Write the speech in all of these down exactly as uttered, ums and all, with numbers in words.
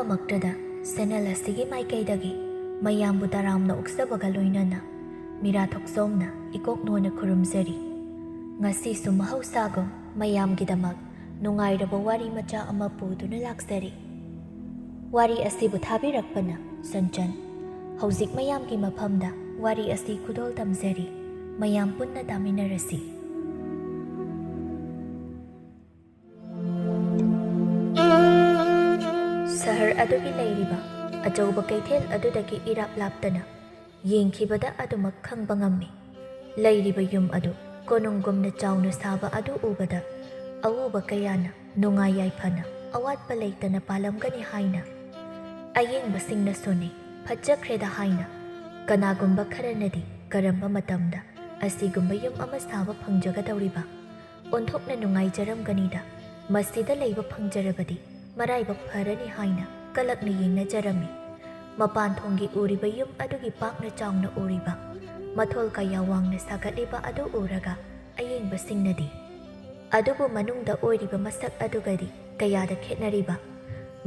ꯃꯛꯇꯗ channel ꯑꯁꯤꯒꯤ ꯃꯥꯏꯀꯩꯗꯒꯤ ꯃꯌꯥꯝꯕꯨ ꯇꯔꯥꯝꯅ ꯑꯣꯛꯆꯕꯒ ꯂꯣꯏꯅꯅ ꯃꯤꯔꯥ ꯊꯣꯛꯆꯣꯝꯅ ꯏꯀꯣꯛ ꯅꯣꯟꯅ ꯈꯨꯔꯨꯝꯖꯔꯤ꯫ ꯉꯁꯤꯁꯨ ꯃꯍꯧꯁꯥꯒꯨꯝ ꯃꯌꯥꯝꯒꯤꯗꯃꯛ ꯅꯨꯡꯉꯥꯏꯔꯕ ꯋꯥꯔꯤ ꯃꯆꯥ ꯑꯃ ꯄꯨꯗꯨꯅ ꯂꯥꯛꯆꯔꯤ꯫ ꯋꯥꯔꯤ ꯑꯁꯤꯕꯨ ꯊꯥꯕꯤꯔꯛꯄꯅ ꯁꯟꯆꯟ꯫ ꯍꯧꯖꯤꯛ ꯃꯌꯥꯝꯒꯤ ꯃꯐꯝꯗ ꯋꯥꯔꯤ ꯑꯁꯤ ꯈꯨꯗꯣꯜ ꯇꯝꯖꯔꯤ꯫ ꯃꯌꯥꯝ ꯄꯨꯟꯅ ꯇꯥꯃꯤꯟꯅꯔꯁꯤ꯫ ꯁꯍꯔ ꯑꯗꯨꯒꯤ ꯂꯩꯔꯤꯕ ꯑꯆꯧꯕ ꯀꯩꯊꯦꯜ ꯑꯗꯨꯗꯒꯤ ꯏꯔꯥꯞ ꯂꯥꯞꯇꯅ ꯌꯦꯡꯈꯤꯕꯗ ꯑꯗꯨꯃꯛ ꯈꯪꯕ ꯉꯝꯃꯤ꯫ ꯂꯩꯔꯤꯕ ꯌꯨꯝ ꯑꯗꯨ ꯀꯣꯅꯨꯡꯒꯨꯝꯅ ꯆꯥꯎꯅ ꯁꯥꯕ ꯑꯗꯨ ꯎꯕꯗ ꯑꯎꯕ ꯀꯌꯥꯅ ꯅꯨꯡꯉꯥꯏ ꯌꯥꯏꯐꯅ ꯑꯋꯥꯠꯄ ꯂꯩꯇꯅ ꯄꯥꯜꯂꯝꯒꯅꯤ ꯍꯥꯏꯅ ꯑꯌꯦꯡꯕꯁꯤꯡꯅꯁꯨꯅꯤ ꯐꯠꯖꯈ꯭ꯔꯦꯗ ꯍꯥꯏꯅ꯫ ꯀꯅꯥꯒꯨꯝꯕ ꯈꯔꯅꯗꯤ ꯀꯔꯝꯕ ꯃꯇꯝꯗ ꯑꯁꯤꯒꯨꯝꯕ ꯌꯨꯝ ꯑꯃ ꯁꯥꯕ ꯐꯪꯖꯒꯗꯧꯔꯤꯕ? ꯑꯣꯟꯊꯣꯛꯅ ꯅꯨꯡꯉꯥꯏꯖꯔꯝꯒꯅꯤꯗ꯫ ꯃꯁꯤꯗ ꯂꯩꯕ ꯐꯪꯖꯔꯕꯗꯤ ꯃꯔꯥꯏꯕꯛ ꯐꯔꯅꯤ ꯍꯥꯏꯅ ꯀꯂꯛꯅ ꯌꯦꯡꯅꯖꯔꯝꯃꯤ꯫ ꯃꯄꯥꯟ ꯊꯣꯡꯒꯤ ꯎꯔꯤꯕ ꯌꯨꯝ ꯑꯗꯨꯒꯤ ꯄꯥꯛꯅ ꯆꯥꯎꯅ ꯎꯔꯤꯕ ꯃꯊꯣꯜ ꯀꯌꯥ ꯋꯥꯡꯅ ꯁꯥꯒꯠꯂꯤꯕ ꯑꯗꯨ ꯎꯔꯒ ꯑꯌꯦꯡꯕꯁꯤꯡꯅꯗꯤ ꯑꯗꯨꯕꯨ ꯃꯅꯨꯡꯗ ꯑꯣꯏꯔꯤꯕ ꯃꯁꯛ ꯑꯗꯨꯒꯗꯤ ꯀꯌꯥꯗ ꯈꯦꯠꯅꯔꯤꯕ?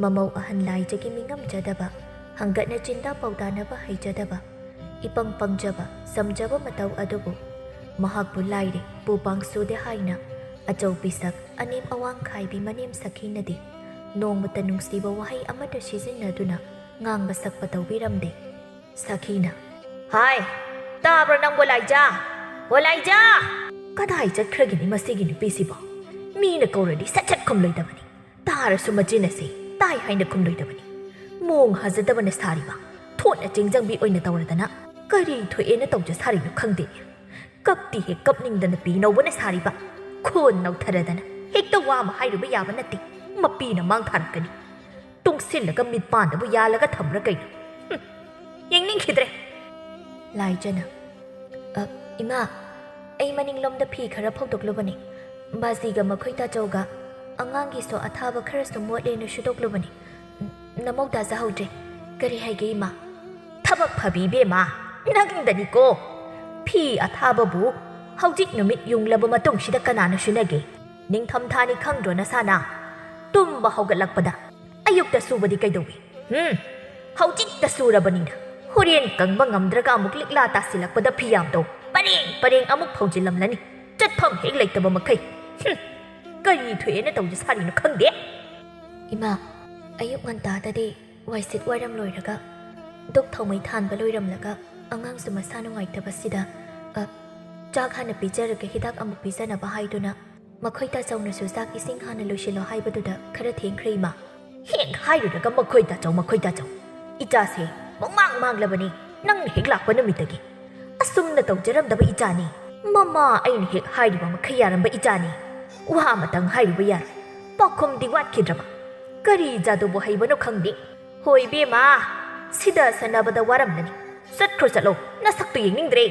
ꯃꯃꯧ ꯑꯍꯟ ꯂꯥꯏꯖꯒꯤ ꯃꯤꯉꯝꯖꯗꯕ, ꯍꯪꯒꯠꯅ ꯆꯤꯟꯗꯥ ꯄꯥꯎꯗꯥꯅꯕ ꯍꯩꯖꯗꯕ, ꯏꯄꯪ ꯄꯪꯖꯕ, ꯆꯝꯖꯕ ꯃꯇꯧ ꯑꯗꯨꯕꯨ ꯃꯍꯥꯛꯄꯨ ꯂꯥꯏꯔꯤ, ꯄꯨ ꯄꯥꯡ ꯁꯨꯗꯦ ꯍꯥꯏꯅ ꯑꯆꯧ ꯄꯤꯁꯛ, ꯑꯅꯦꯝ ꯑꯋꯥꯡ ꯈꯥꯏꯕꯤ ꯃꯅꯦꯝ ꯁꯈꯤꯅꯗꯤ ꯅꯣꯡꯃꯇ ꯅꯨꯡꯁꯤꯕ ꯋꯥꯍꯩ ꯑꯃꯠꯇ ꯁꯤꯖꯤꯟꯅꯗꯨꯅ ꯉꯥꯡꯕ ꯁꯛꯄ ꯇꯧꯕꯤꯔꯝꯗꯦ꯫ ꯁꯈꯤꯅ, "ꯍꯥꯏ, ꯇꯥꯕ꯭ꯔꯣ ꯅꯪꯕꯣ ꯂꯥꯏꯖꯥ? ꯍꯣ ꯂꯥꯏꯖꯥ!" ꯀꯗꯥꯏ ꯆꯠꯈ꯭ꯔꯒꯤꯅꯤ ꯃꯁꯤꯒꯤ ꯅꯨꯄꯤꯁꯤꯕꯣ? ꯃꯤꯅ ꯀꯧꯔꯗꯤ ꯁꯠ ꯁꯠ ꯈꯨꯝꯂꯣꯏꯗꯕꯅꯤ, ꯇꯥꯔꯁꯨ ꯃꯆꯤꯟ ꯑꯁꯤ ꯇꯥꯏ ꯍꯥꯏꯅ ꯈꯨꯝꯂꯣꯏꯗꯕꯅꯤ꯫ ꯃꯣꯡ ꯍꯥꯖꯗꯕꯅ ꯁꯥꯔꯤꯕ, ꯊꯣꯠꯅ ꯆꯤꯡꯖꯪꯕꯤ ꯑꯣꯏꯅ ꯇꯧꯔꯗꯅ ꯀꯔꯤ ꯊꯣꯛꯑꯦꯅ ꯇꯧꯖ ꯁꯥꯔꯤꯅꯣ ꯈꯪꯗꯦꯅꯦ꯫ ꯀꯞꯇꯤ ꯍꯦꯛ ꯀꯞꯅꯤꯡꯗꯅ ꯄꯤ ꯅꯧꯕꯅ ꯁꯥꯔꯤꯕ, ꯈꯣꯟ ꯅꯧꯊꯔꯗꯅ ꯍꯦꯛꯇ ꯋꯥ ꯑꯃ ꯍꯥꯏꯔꯨꯕ ꯌꯥꯕ ꯅꯠꯇꯦ, ꯃꯄꯤꯅ ꯃꯥꯡ ꯊꯥꯔꯛꯀꯅꯤ꯫ ꯇꯨꯡꯁꯤꯜꯂꯒ ꯃꯤꯠ ꯄꯥꯟꯗꯕꯨ ꯌꯥꯜꯂꯒ ꯊꯝꯕ꯭ꯔꯥ ꯀꯩꯅꯣ? ꯍꯨꯝ, ꯌꯦꯡꯅꯤꯡꯈꯤꯗ꯭ꯔꯦ꯫ ꯂꯥꯏꯖꯅ, "ꯑ, ꯏꯃꯥ, ꯑꯩ ꯃꯅꯤꯡꯂꯣꯝꯗ ꯐꯤ ꯈꯔ ꯐꯧꯗꯣꯛꯂꯨꯕꯅꯤ꯫ ꯕꯥꯖꯤꯒ ꯃꯈꯣꯏ ꯇꯥꯆꯧꯒ ꯑꯉꯥꯡꯒꯤꯁꯨ ꯑꯊꯥꯕ ꯈꯔꯁꯨ ꯃꯣꯠꯂꯦꯅ ꯁꯨꯗꯣꯛꯂꯨꯕꯅꯤ꯫ ꯅꯃꯧ ꯇꯥꯖꯍꯧꯗ꯭ꯔꯦ꯫ ꯀꯔꯤ ꯍꯥꯏꯒꯦ, ꯏꯃꯥ?" ꯊꯕꯛ ꯐꯕꯤ ꯏꯕꯦꯝꯃ, ꯅꯪꯗꯅꯤꯀꯣ꯫ ꯐꯤ ꯑꯊꯥꯕꯕꯨ ꯍꯧꯖꯤꯛ ꯅꯨꯃꯤꯠ ꯌꯨꯡꯂꯕ ꯃꯇꯨꯡꯁꯤꯗ ꯀꯅꯥꯅ ꯁꯨꯅꯒꯦ? ꯅꯤꯡꯊꯝꯊꯥꯅꯤ ꯈꯪꯗ꯭ꯔꯣ ꯅꯁꯥꯅ? ꯇꯨꯝꯕ ꯍꯧꯒꯠꯂꯛꯄꯗ ꯑꯌꯨꯛꯇ ꯁꯨꯕꯗꯤ ꯀꯩꯗꯧꯏ? ꯍꯨꯝ, ꯍꯧꯖꯤꯛꯇ ꯁꯨꯔꯕꯅꯤꯅ ꯍꯣꯔꯦꯟ ꯀꯪꯕ ꯉꯝꯗ꯭ꯔꯒ ꯑꯃꯨꯛ ꯂꯤꯛꯂꯥ ꯇꯥꯁꯤꯜꯂꯛꯄꯗ ꯐꯤꯌꯥꯝꯗꯣ ꯄꯔꯦꯡ ꯄꯔꯦꯡ ꯑꯃꯨꯛ ꯐꯧꯖꯤꯜꯂꯝꯂꯅꯤ꯫ ꯆꯠꯐꯝ ꯍꯦꯛ ꯂꯩꯇꯕ ꯃꯈꯩ꯫ ꯍꯨꯝ, ꯀꯔꯤ ꯊꯣꯛꯑꯦꯅ ꯇꯧꯖ ꯁꯥꯔꯤꯅꯣ ꯈꯪꯗꯦ꯫ ꯏꯃꯥ, ꯑꯌꯨꯛ ꯉꯟꯇꯥꯗꯗꯤ ꯋꯥꯏꯁꯤꯠ ꯋꯥꯏꯔꯝ ꯂꯣꯏꯔꯒ, ꯙꯨꯞ ꯊꯥꯎꯃꯩ ꯊꯥꯟꯕ ꯂꯣꯏꯔꯝꯂꯒ, ꯑꯉꯥꯡꯁꯨ ꯃꯁꯥ ꯅꯨꯡꯉꯥꯏꯇꯕꯁꯤꯗ, ꯑ, ꯆꯥꯛ ꯍꯥꯟꯅ ꯄꯤꯖꯔꯒ ꯍꯤꯗꯥꯛ ꯑꯃꯨꯛ ꯄꯤꯖꯅꯕ ꯍꯥꯏꯗꯨꯅ, ꯃꯈꯣꯏ ꯇꯥꯆꯧꯅꯁꯨ ꯆꯥꯛ ꯏꯁꯤꯡ ꯍꯥꯟꯅ ꯂꯣꯏꯁꯤꯜꯂꯣ ꯍꯥꯏꯕꯗꯨꯗ ꯈꯔ ꯊꯦꯡꯈ꯭ꯔꯦ, ꯏꯃꯥ꯫ ꯍꯦꯛ ꯍꯥꯏꯔꯨꯔꯒ ꯃꯈꯣꯏ ꯇꯥꯆꯧ, ꯃꯈꯣꯏ ꯇꯥꯆꯧ꯫ ꯏꯆꯥꯁꯦ ꯃꯃꯥꯡ ꯃꯥꯡꯂꯕꯅꯤ, ꯅꯪꯅ ꯍꯦꯛ ꯂꯥꯛꯄ ꯅꯨꯃꯤꯠꯇꯒꯤ꯫ ꯑꯁꯨꯝꯅ ꯇꯧꯖꯔꯝꯗꯕ ꯏꯆꯥꯅꯤ꯫ ꯃꯃꯥ ꯑꯩꯅ ꯍꯦꯛ ꯍꯥꯏꯔꯤꯕ ꯃꯈꯩ ꯌꯥꯔꯝꯕ ꯏꯆꯥꯅꯤ꯫ ꯋꯥ ꯑꯃꯇꯪ ꯍꯥꯏꯔꯨꯕ ꯌꯥꯔꯣꯏ꯫ ꯄꯥꯎꯈꯨꯝꯗꯤ ꯋꯥꯠꯈꯤꯗ꯭ꯔꯕ꯫ ꯀꯔꯤ ꯖꯥꯗꯨꯕꯨ ꯍꯩꯕꯅꯣ ꯈꯪꯗꯦ꯫ ꯍꯣꯏ ꯏꯕꯦꯝꯃ, ꯁꯤꯗ ꯁꯥꯟꯅꯕꯗ ꯋꯥꯔꯝꯂꯅꯤ꯫ ꯆꯠꯈ꯭ꯔꯣ ꯆꯠꯂꯣ, ꯅꯁꯛꯇꯨ ꯌꯦꯡꯅꯤꯡꯗ꯭ꯔꯦ꯫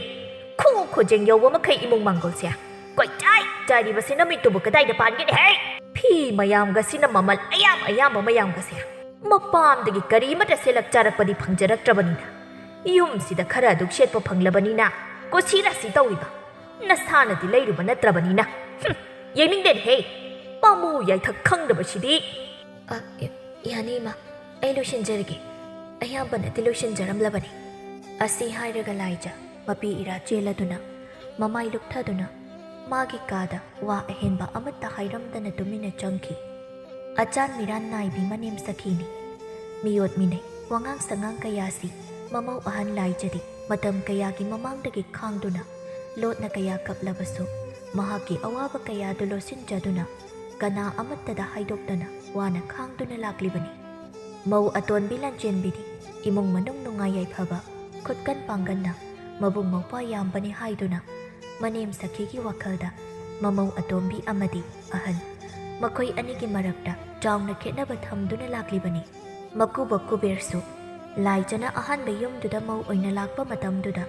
ꯈꯨ ꯈꯨꯖꯦꯡ ꯌꯧꯕ ꯃꯈꯩ ꯏꯃꯨꯡ ꯃꯥꯡꯒꯣꯜꯁꯦ ꯀꯣꯏꯆꯥꯏ ꯆꯥꯏꯔꯤꯕꯁꯤ ꯅꯃꯤꯠꯇꯨꯕꯨ ꯀꯗꯥꯏꯗ ꯄꯥꯟꯒꯦꯅꯦ ꯍꯦ? ꯐꯤ ꯃꯌꯥꯝꯒꯁꯤꯅ ꯃꯃꯜ ꯑꯌꯥꯝ ꯑꯌꯥꯝꯕ ꯃꯌꯥꯝꯒꯁꯦ ꯃꯄꯥꯝꯗꯒꯤ ꯀꯔꯤꯃꯠꯇ ꯁꯦꯠꯂꯛ ꯆꯥꯔꯛꯄꯗꯤ ꯐꯪꯖꯔꯛꯇ꯭ꯔꯕꯅꯤꯅ, ꯌꯨꯝꯁꯤꯗ ꯈꯔ ꯑꯗꯨꯛ ꯁꯦꯠꯄ ꯐꯪꯂꯕꯅꯤꯅ ꯀꯨꯁꯤ ꯔꯥꯁꯤ ꯇꯧꯔꯤꯕ꯫ ꯅꯁꯥꯅꯗꯤ ꯂꯩꯔꯨꯕ ꯅꯠꯇ꯭ꯔꯕꯅꯤꯅ꯫ ꯍꯨꯝ, ꯌꯦꯡꯅꯤꯡꯗꯦꯅꯦꯍꯦ꯫ ꯄꯥꯝꯃꯨ ꯌꯥꯏꯊꯛ ꯈꯪꯗꯕꯁꯤꯗꯤ꯫ ꯑ, ꯌꯥꯅꯤ, ꯏꯃꯥ꯫ ꯑꯩ ꯂꯣꯏꯁꯤꯟꯖꯔꯒꯦ꯫ ꯑꯌꯥꯝꯕꯅꯗꯤ ꯂꯣꯏꯁꯤꯟꯖꯔꯝꯂꯕꯅꯤ꯫ ꯑꯁꯤ ꯍꯥꯏꯔꯒ ꯂꯥꯏꯖ ꯃꯄꯤ ꯏꯔꯥ ꯆꯦꯜꯂꯗꯨꯅ, ꯃꯃꯥꯏ ꯂꯨꯞꯊꯗꯨꯅ, ꯃꯥꯒꯤ ꯀꯥꯗ ꯋꯥ ꯑꯍꯦꯟꯕ ꯑꯃꯠꯇ ꯍꯥꯏꯔꯝꯗꯅ ꯇꯨꯃꯤꯟꯅ ꯆꯪꯈꯤ꯫ ꯑꯆꯥꯟ ꯃꯤꯔꯥꯟ ꯅꯥꯏꯕꯤ ꯃꯅꯦꯝ ꯁꯈꯤꯅꯤ꯫ ꯃꯤꯑꯣꯠ ꯃꯤꯅꯩ, ꯋꯥꯉꯥꯡ ꯁꯉꯥꯡ ꯀꯌꯥꯁꯤ ꯃꯃꯧ ꯑꯍꯟ ꯂꯥꯏꯖꯗꯤ ꯃꯇꯝ ꯀꯌꯥꯒꯤ ꯃꯃꯥꯡꯗꯒꯤ ꯈꯥꯡꯗꯨꯅ, ꯂꯣꯠꯅ ꯀꯌꯥ ꯀꯞꯂꯕꯁꯨ, ꯃꯍꯥꯛꯀꯤ ꯑꯋꯥꯕ ꯀꯌꯥꯗꯨ ꯂꯣꯠꯁꯤꯟꯖꯗꯨꯅ, ꯀꯅꯥ ꯑꯃꯠꯇꯗ ꯍꯥꯏꯗꯣꯛꯇꯅ ꯋꯥꯅ ꯈꯥꯡꯗꯨꯅ ꯂꯥꯛꯂꯤꯕꯅꯤ꯫ ꯃꯧ ꯑꯇꯣꯟꯕꯤ ꯂꯟꯆꯦꯟꯕꯤꯗꯤ ꯏꯃꯨꯡ ꯃꯅꯨꯡ ꯅꯨꯡꯉꯥꯏ ꯌꯥꯏꯐꯕ, ꯈꯨꯠꯀꯟ ꯄꯥꯡꯒꯟꯅ ꯃꯕꯨꯡ ꯃꯧꯄ꯭ꯋꯥ ꯌꯥꯝꯕꯅꯤ ꯍꯥꯏꯗꯨꯅ, ꯃꯅꯦꯝ ꯁꯈꯤꯒꯤ ꯋꯥꯈꯜꯗ ꯃꯃꯧ ꯑꯇꯣꯝꯕꯤ ꯑꯃꯗꯤ ꯑꯍꯜ, ꯃꯈꯣꯏ ꯑꯅꯤꯒꯤ ꯃꯔꯛꯇ ꯆꯥꯎꯅ ꯈꯦꯠꯅꯕ ꯊꯝꯗꯨꯅ ꯂꯥꯛꯂꯤꯕꯅꯤ꯫ ꯃꯀꯨꯕꯣꯛ ꯀꯨꯕꯦꯔꯁꯨ ꯂꯥꯏꯖꯅ ꯑꯍꯥꯟꯕ ꯌꯨꯝꯗꯨꯗ ꯃꯧ ꯑꯣꯏꯅ ꯂꯥꯛꯄ ꯃꯇꯝꯗꯨꯗ,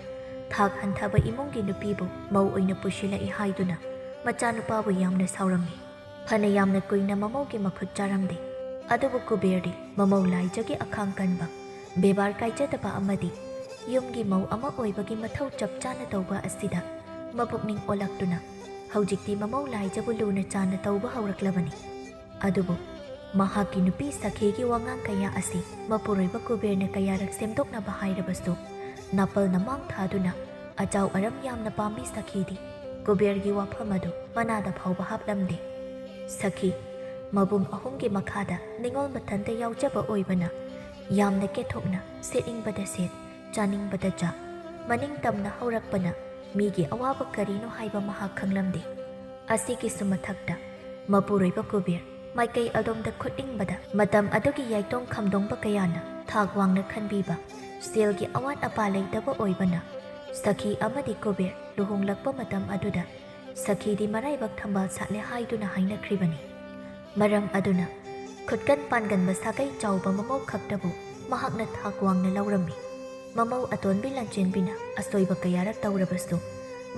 ꯊꯥꯛ ꯍꯟꯊꯕ ꯏꯃꯨꯡꯒꯤ ꯅꯨꯄꯤꯕꯨ ꯃꯧ ꯑꯣꯏꯅ ꯄꯨꯁꯤꯜꯂꯛꯏ ꯍꯥꯏꯗꯨꯅ ꯃꯆꯥꯅꯨꯄꯥꯕꯨ ꯌꯥꯝꯅ ꯁꯥꯎꯔꯝꯃꯤ꯫ ꯐꯅ ꯌꯥꯝꯅ ꯀꯨꯏꯅ ꯃꯃꯧꯒꯤ ꯃꯈꯨꯠ ꯆꯥꯔꯝꯗꯦ꯫ ꯑꯗꯨꯕꯨ ꯀꯨꯕꯦꯔꯗꯤ ꯃꯃꯧ ꯂꯥꯏꯖꯒꯤ ꯑꯈꯥꯡ ꯀꯟꯕ, ꯕꯦꯕꯥꯔ ꯀꯥꯏꯖꯗꯕ ꯑꯃꯗꯤ ꯌꯨꯝꯒꯤ ꯃꯧ ꯑꯃ ꯑꯣꯏꯕꯒꯤ ꯃꯊꯧ ꯆꯞ ꯆꯥꯅ ꯇꯧꯕ ꯑꯁꯤꯗ ꯃꯄꯨꯛꯅꯤꯡ ꯑꯣꯜꯂꯛꯇꯨꯅ, ꯍꯧꯖꯤꯛꯇꯤ ꯃꯃꯧ ꯂꯥꯏꯖꯕꯨ ꯂꯨꯅ ꯆꯥꯟꯅ ꯇꯧꯕ ꯍꯧꯔꯛꯂꯕꯅꯤ꯫ ꯑꯗꯨꯕꯨ ꯃꯍꯥꯛꯀꯤ ꯅꯨꯄꯤ ꯁꯈꯤꯒꯤ ꯋꯥꯉꯥꯡ ꯀꯌꯥ ꯑꯁꯤ ꯃꯄꯨꯔꯣꯏꯕ ꯀꯨꯕꯦꯔꯅ ꯀꯌꯥꯔꯛ ꯁꯦꯝꯗꯣꯛꯅꯕ ꯍꯥꯏꯔꯕꯁꯨ, ꯅꯥꯄꯜꯅ ꯃꯥꯡ ꯊꯥꯗꯨꯅ ꯑꯆꯥꯎ ꯑꯔꯝ ꯌꯥꯝꯅ ꯄꯥꯝꯕꯤ ꯁꯈꯤꯗꯤ ꯀꯨꯕꯦꯔꯒꯤ ꯋꯥꯐꯝ ꯑꯗꯨ ꯃꯅꯥꯗ ꯐꯥꯎꯕ ꯍꯥꯞꯂꯝꯗꯦ꯫ ꯁꯈꯤ, ꯃꯕꯨꯡ ꯑꯍꯨꯝꯒꯤ ꯃꯈꯥꯗ ꯅꯤꯉꯣꯜ ꯃꯊꯟꯇ ꯌꯥꯎꯖꯕ ꯑꯣꯏꯕꯅ, ꯌꯥꯝꯅ ꯀꯦꯊꯣꯛꯅ ꯁꯦꯠꯅꯤꯡꯕꯗ ꯁꯦꯠ, ꯆꯥꯅꯤꯡꯕꯗ ꯆꯥ, ꯃꯅꯤꯡ ꯇꯝꯅ ꯍꯧꯔꯛꯄꯅ ꯃꯤꯒꯤ ꯑꯋꯥꯕ ꯀꯔꯤꯅꯣ ꯍꯥꯏꯕ ꯃꯍꯥꯛ ꯈꯪꯂꯝꯗꯦ꯫ ꯑꯁꯤꯒꯤꯁꯨ ꯃꯊꯛꯇ, ꯃꯄꯨꯔꯣꯏꯕ ꯀꯨꯕꯦꯔ ꯃꯥꯏꯀꯩ ꯑꯗꯣꯝꯗ ꯈꯨꯠ ꯏꯪꯕꯗ, ꯃꯇꯝ ꯑꯗꯨꯒꯤ ꯌꯥꯏꯇꯣꯡ ꯈꯝꯗꯣꯡꯕ ꯀꯌꯥꯅ ꯊꯥꯛ ꯋꯥꯡꯅ ꯈꯟꯕꯤꯕ, ꯁꯦꯜꯒꯤ ꯑꯋꯥꯠ ꯑꯄꯥ ꯂꯩꯇꯕ ꯑꯣꯏꯕꯅ, ꯁꯈꯤ ꯑꯃꯗꯤ ꯀꯨꯕꯦꯔ ꯂꯨꯍꯣꯡꯂꯛꯄ ꯃꯇꯝ ꯑꯗꯨꯗ ꯁꯈꯤꯗꯤ ꯃꯔꯥꯏꯕꯛ ꯊꯝꯕꯥꯜ ꯁꯥꯠꯂꯦ ꯍꯥꯏꯗꯨꯅ ꯍꯥꯏꯅꯈ꯭ꯔꯤꯕꯅꯤ꯫ ꯃꯔꯝ ꯑꯗꯨꯅ, ꯈꯨꯠꯀꯟ ꯄꯥꯟꯒꯟꯕ ꯁꯥꯒꯩ ꯆꯥꯎꯕ ꯃꯃꯧ ꯈꯛꯇꯕꯨ ꯃꯍꯥꯛꯅ ꯊꯥꯛ ꯋꯥꯡꯅ ꯂꯧꯔꯝꯃꯤ꯫ ꯃꯃꯧ ꯑꯇꯣꯟꯕꯤ ꯂꯟꯆꯦꯟꯕꯤꯅ ꯑꯁꯣꯏꯕ ꯀꯌꯥꯔꯛ ꯇꯧꯔꯕꯁꯨ,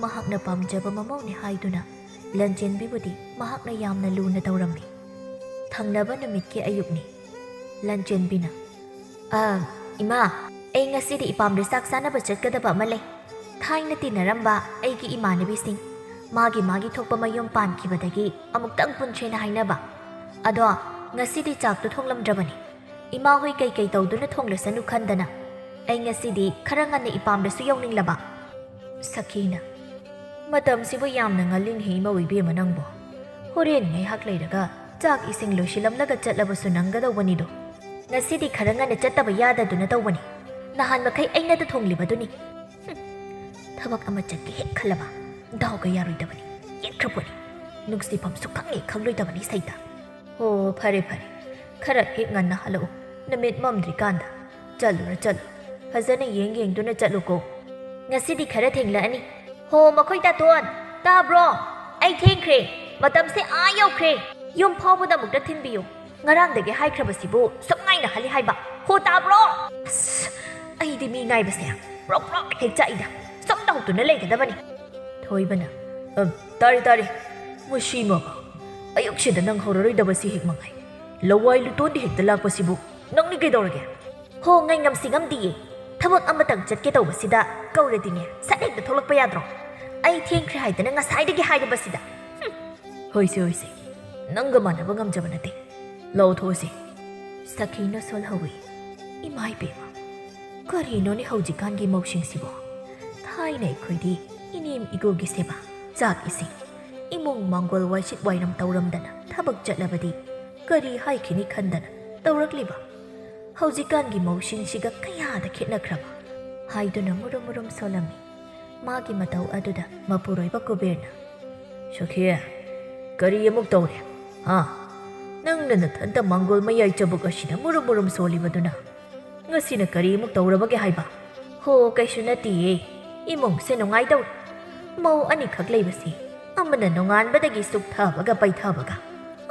ꯃꯍꯥꯛꯅ ꯄꯥꯝꯖꯕ ꯃꯃꯧꯅꯤ ꯍꯥꯏꯗꯨꯅ ꯂꯟꯆꯦꯟꯕꯤꯕꯨꯗꯤ ꯃꯍꯥꯛꯅ ꯌꯥꯝꯅ ꯂꯨꯅ ꯇꯧꯔꯝꯃꯤ꯫ ꯊꯪꯅꯕ ꯅꯨꯃꯤꯠꯀꯤ ꯑꯌꯨꯛꯅꯤ꯫ ꯂꯟꯆꯦꯟꯕꯤꯅ, "ꯑ, ꯏꯃꯥ, ꯑꯩ ꯉꯁꯤꯗꯤ ꯏꯄꯥꯝꯗ ꯆꯥꯛ ꯆꯥꯅꯕ ꯆꯠꯀꯗꯕ ꯑꯃ ꯂꯩ꯫ ꯊꯥꯏꯅ ꯇꯤꯟꯅꯔꯝꯕ ꯑꯩꯒꯤ ꯏꯃꯥꯟꯅꯕꯤꯁꯤꯡ, ꯃꯥꯒꯤ ꯃꯥꯒꯤ ꯊꯣꯛꯄ ꯃꯌꯨꯝ ꯄꯥꯟꯈꯤꯕꯗꯒꯤ ꯑꯃꯨꯛꯇꯪ ꯄꯨꯟꯁꯦꯅ ꯍꯥꯏꯅꯕ꯫ ꯑꯗꯣ ꯉꯁꯤꯗꯤ ꯆꯥꯛꯇꯣ ꯊꯣꯡꯂꯝꯗ꯭ꯔꯕꯅꯤ꯫ ꯏꯃꯥ ꯍꯣꯏ ꯀꯩꯀꯩ ꯇꯧꯗꯨꯅ ꯊꯣꯡꯂꯁꯅꯨ ꯈꯟꯗꯅ ꯑꯩ ꯉꯁꯤꯗꯤ ꯈꯔ ꯉꯟꯅ ꯏꯄꯥꯝꯗꯁꯨ ꯌꯧꯅꯤꯡꯂꯕ꯫" ꯁꯈꯤꯅ, "ꯃꯇꯝꯁꯤꯕꯨ ꯌꯥꯝꯅ ꯉꯜꯂꯤꯅꯦꯍꯦ ꯏꯃꯧ ꯏꯕꯦꯝꯃ ꯅꯪꯕꯣ꯫ ꯍꯣꯔꯦꯟ ꯉꯥꯏꯍꯥꯛ ꯂꯩꯔꯒ ꯆꯥꯛ ꯏꯁꯤꯡ ꯂꯣꯏꯁꯤꯜꯂꯝꯂꯒ ꯆꯠꯂꯕꯁꯨ ꯅꯪꯒꯗꯧꯕꯅꯤꯗꯣ꯫ ꯉꯁꯤꯗꯤ ꯈꯔ ꯉꯟꯅ ꯆꯠꯇꯕ ꯌꯥꯗꯗꯨꯅ ꯇꯧꯕꯅꯤ꯫ ꯅꯍꯥꯟ ꯃꯈꯩ ꯑꯩꯅꯗ ꯊꯣꯡꯂꯤꯕꯗꯨꯅꯤ꯫ ꯍꯨꯝ, ꯊꯕꯛ ꯑꯃ ꯆꯠꯀꯦ ꯍꯦꯛ ꯈꯜꯂꯕ ꯗꯥꯎꯒ ꯌꯥꯔꯣꯏꯗꯕꯅꯤ꯫ ꯌꯦꯠꯈ꯭ꯔꯄꯣꯠꯅꯤ꯫ ꯅꯨꯡꯁꯤꯐꯝ ꯁꯨꯈꯪ ꯍꯦꯛ ꯈꯪꯂꯣꯏꯗꯕꯅꯤ ꯁꯩꯇ꯫ ꯍꯣ, ꯐꯔꯦ, ꯐꯔꯦ꯫ ꯈꯔ ꯍꯦꯛ ꯉꯟꯅ ꯍꯜꯂꯛꯎ꯫ ꯅꯨꯃꯤꯠ ꯃꯝꯗ꯭ꯔꯤꯀꯥꯟꯗ꯫ ꯆꯠꯂꯨꯔꯣ, ꯆꯠꯂꯨ꯫ ꯐꯖꯅ ꯌꯦꯡ ꯌꯦꯡꯗꯨꯅ ꯆꯠꯂꯨꯀꯣ꯫ ꯉꯁꯤꯗꯤ ꯈꯔ ꯊꯦꯡꯂꯛꯑꯅꯤ꯫ ꯍꯣ, ꯃꯈꯣꯏ ꯇꯥꯇꯣꯟ, ꯇꯥꯕ꯭ꯔꯣ? ꯑꯩ ꯊꯦꯡꯈ꯭ꯔꯦ꯫ ꯃꯇꯝꯁꯦ ꯑꯥ ꯌꯧꯈ꯭ꯔꯦ꯫ ꯌꯨꯝ ꯐꯥꯎꯕꯗ ꯑꯃꯨꯛꯇ ꯊꯤꯟꯕꯤꯌꯨ꯫ ꯉꯔꯥꯡꯗꯒꯤ ꯍꯥꯏꯈ꯭ꯔꯕꯁꯤꯕꯨ ꯁꯨꯝ ꯉꯥꯏꯅꯍꯜꯂꯤ ꯍꯥꯏꯕ꯫ ꯍꯣ, ꯇꯥꯕ꯭ꯔꯣ? ꯑꯁ, ꯑꯩꯗꯤ ꯃꯤ ꯉꯥꯏꯕꯁꯦ ꯄ꯭ꯔꯣꯛ ꯄ꯭ꯔꯣꯛ ꯍꯦꯛ ꯆꯥꯛꯏꯗ꯫ ꯁꯨꯝ ꯇꯧꯗꯨꯅ ꯂꯩꯒꯗꯕꯅꯤ꯫ ꯊꯣꯏꯕꯅ, "ꯑ, ꯇꯥꯔꯦ, ꯇꯥꯔꯦ꯫ ꯃꯁꯤ ꯃꯕ꯫ ꯑꯌꯨꯛꯁꯤꯗ ꯅꯪ ꯍꯧꯔꯔꯣꯏꯗꯕꯁꯤ ꯍꯦꯛ ꯃꯉꯥꯏ꯫ ꯂꯋꯥꯏ ꯂꯨꯇꯣꯟꯗꯤ ꯍꯦꯛꯇ ꯂꯥꯛꯄꯁꯤꯕꯨ ꯅꯪꯅꯤ ꯀꯩꯗꯧꯔꯒꯦ?" ꯍꯣ, ꯉꯥꯏꯉꯝꯁꯤ ꯉꯝꯗꯤꯌꯦ꯫ ꯊꯕꯛ ꯑꯃꯇꯪ ꯆꯠꯀꯦ ꯇꯧꯕꯁꯤꯗ ꯀꯧꯔꯗꯤꯅꯦ, ꯁꯠ ꯍꯦꯛꯇ ꯊꯣꯛꯂꯛꯄ ꯌꯥꯗ꯭ꯔꯣ? ꯑꯩ ꯊꯦꯡꯈ꯭ꯔꯦ ꯍꯥꯏꯗꯅ ꯉꯁꯥꯏꯗꯒꯤ ꯍꯥꯏꯔꯕꯁꯤꯗ꯫ ꯍꯨꯝ꯫ ꯍꯣꯏꯁꯦ, ꯍꯣꯏꯁꯦ꯫ ꯅꯪꯒ ꯃꯥꯟꯅꯕ ꯉꯝꯖꯕ ꯅꯠꯇꯦ꯫ "ꯂꯧꯊꯣꯛꯁꯤ꯫" ꯁꯈꯤꯅ ꯁꯣꯜꯍꯧꯏ꯫ ꯏꯃꯥ ꯏꯕꯦꯝꯃ, ꯀꯔꯤꯅꯣꯅꯦ ꯍꯧꯖꯤꯛꯀꯥꯟꯒꯤ ꯃꯧꯁꯤꯡꯁꯤꯕꯣ? ꯊꯥꯏꯅ ꯑꯩꯈꯣꯏꯗꯤ ꯏꯅꯦꯝ ꯏꯒꯨꯒꯤ ꯁꯦꯕꯥ, ꯆꯥꯛ ꯏꯁꯤꯡ, ꯏꯃꯨꯡ ꯃꯥꯡꯒꯣꯜ ꯋꯥꯏꯁꯤꯠ ꯋꯥꯏꯔꯝ ꯇꯧꯔꯝꯗꯅ ꯊꯕꯛ ꯆꯠꯂꯕꯗꯤ ꯀꯔꯤ ꯍꯥꯏꯈꯤꯅꯤ ꯈꯟꯗꯅ ꯇꯧꯔꯛꯂꯤꯕ꯫ ꯍꯧꯖꯤꯛꯀꯥꯟꯒꯤ ꯃꯧꯁꯤꯡꯁꯤꯒ ꯀꯌꯥꯗ ꯈꯦꯠꯅꯈ꯭ꯔꯕ? ꯍꯥꯏꯗꯨꯅ ꯃꯨꯔꯨꯝ ꯃꯨꯔꯨꯝ ꯁꯣꯜꯂꯝꯃꯤ꯫ ꯃꯥꯒꯤ ꯃꯇꯧ ꯑꯗꯨꯗ ꯃꯄꯨꯔꯣꯏꯕ ꯀꯨꯕꯦꯔꯅ, "ꯁꯈꯤ, ꯀꯔꯤ ꯑꯃꯨꯛ ꯇꯧꯔꯦ? ꯍꯥ? ꯅꯪꯅ ꯅꯊꯟꯇ ꯃꯥꯡꯒꯣꯜ ꯃꯌꯥꯏ ꯆꯕꯨꯛ ꯑꯁꯤꯗ ꯃꯨꯔꯨꯝ ꯃꯨꯔꯨꯝ ꯁꯣꯜꯂꯤꯕꯗꯨꯅ ꯉꯁꯤꯅ ꯀꯔꯤ ꯑꯃꯨꯛ ꯇꯧꯔꯕꯒꯦ ꯍꯥꯏꯕ?" "ꯍꯣ, ꯀꯩꯁꯨ ꯅꯠꯇꯤꯌꯦ꯫ ꯏꯃꯨꯡꯁꯦ ꯅꯨꯡꯉꯥꯏꯗꯧꯔꯦ꯫ ꯃꯧ ꯑꯅꯤꯈꯛ ꯂꯩꯕꯁꯤ ꯑꯃꯅ ꯅꯣꯡꯉꯥꯟꯕꯗꯒꯤ ꯁꯨꯛꯊꯕꯒ ꯄꯩꯊꯕꯒ,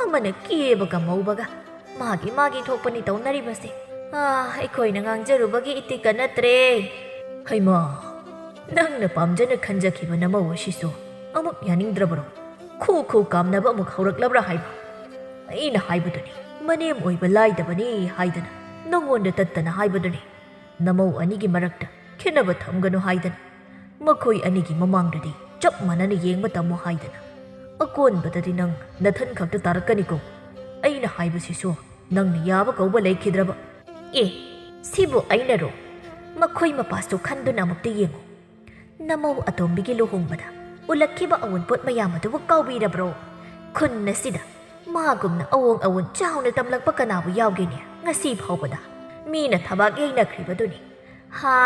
ꯑꯃꯅ ꯀꯦꯕꯒ ꯃꯧꯕꯒ, ꯃꯥꯒꯤ ꯃꯥꯒꯤ ꯊꯣꯛꯄꯅꯤ ꯇꯧꯅꯔꯤꯕꯁꯦ꯫ ꯑꯥ, ꯑꯩꯈꯣꯏꯅ ꯉꯥꯡꯖꯔꯨꯕꯒꯤ ꯏꯇꯤꯛꯀ ꯅꯠꯇ꯭ꯔꯦ꯫" "ꯍꯩꯃꯥ, ꯅꯪꯅ ꯄꯥꯝꯖꯅ ꯈꯟꯖꯈꯤꯕ ꯅꯃꯧ ꯑꯁꯤꯁꯨ ꯑꯃꯨꯛ ꯌꯥꯅꯤꯡꯗ꯭ꯔꯕꯔꯣ? ꯈꯨ ꯈꯨ ꯀꯥꯝꯅꯕ ꯑꯃꯨꯛ ꯍꯧꯔꯛꯂꯕ꯭ꯔꯥ ꯍꯥꯏꯕ? ꯑꯩꯅ ꯍꯥꯏꯕꯗꯨꯅꯤ, ꯃꯅꯦꯝ ꯑꯣꯏꯕ ꯂꯥꯏꯗꯕꯅꯤ ꯍꯥꯏꯗꯅ ꯅꯉꯣꯟꯗ ꯇꯠꯇꯅ ꯍꯥꯏꯕꯗꯨꯅꯤ꯫ ꯅꯃꯧ ꯑꯅꯤꯒꯤ ꯃꯔꯛꯇ ꯈꯦꯠꯅꯕ ꯊꯝꯒꯅꯨ ꯍꯥꯏꯗꯅ ꯃꯈꯣꯏ ꯑꯅꯤꯒꯤ ꯃꯃꯥꯡꯗꯗꯤ ꯆꯞ ꯃꯥꯟꯅꯅ ꯌꯦꯡꯕ ꯇꯝꯃꯨ ꯍꯥꯏꯗꯅ꯫ ꯑꯀꯣꯟꯕꯗꯗꯤ ꯅꯪ ꯅꯊꯟ ꯈꯛꯇ ꯇꯥꯔꯛꯀꯅꯤꯀꯣ꯫ ꯑꯩꯅ ꯍꯥꯏꯕꯁꯤꯁꯨ ꯅꯪꯅ ꯌꯥꯕ ꯀꯧꯕ ꯂꯩꯈꯤꯗ꯭ꯔꯕ?" "ꯑꯦ, ꯁꯤꯕꯨ ꯑꯩꯅꯔꯣ? ꯃꯈꯣꯏ ꯃꯄꯥꯁꯨ ꯈꯟꯗꯨꯅ ꯑꯃꯨꯛꯇ ꯌꯦꯡꯉꯨ꯫ ꯅꯃꯧ ꯑꯇꯣꯝꯕꯤꯒꯤ ꯂꯨꯍꯣꯡꯕꯗ ꯎꯠꯂꯛꯈꯤꯕ ꯑꯋꯨꯟꯄꯣꯠ ꯃꯌꯥꯝ ꯑꯗꯨꯕꯨ ꯀꯥꯎꯕꯤꯔꯕ꯭ꯔꯣ? ꯈꯨꯟ ꯑꯁꯤꯗ ꯃꯥꯒꯨꯝꯅ ꯑꯋꯣꯡ ꯑꯋꯨꯟ ꯆꯥꯎꯅ ꯇꯝꯂꯛꯄ ꯀꯅꯥꯕꯨ ꯌꯥꯎꯒꯦꯅꯦ ꯉꯁꯤ ꯐꯥꯎꯕꯗ? ꯃꯤꯅ ꯊꯕꯥꯛ ꯌꯩꯅꯈ꯭ꯔꯤꯕꯗꯨꯅꯤ꯫ ꯍꯥ,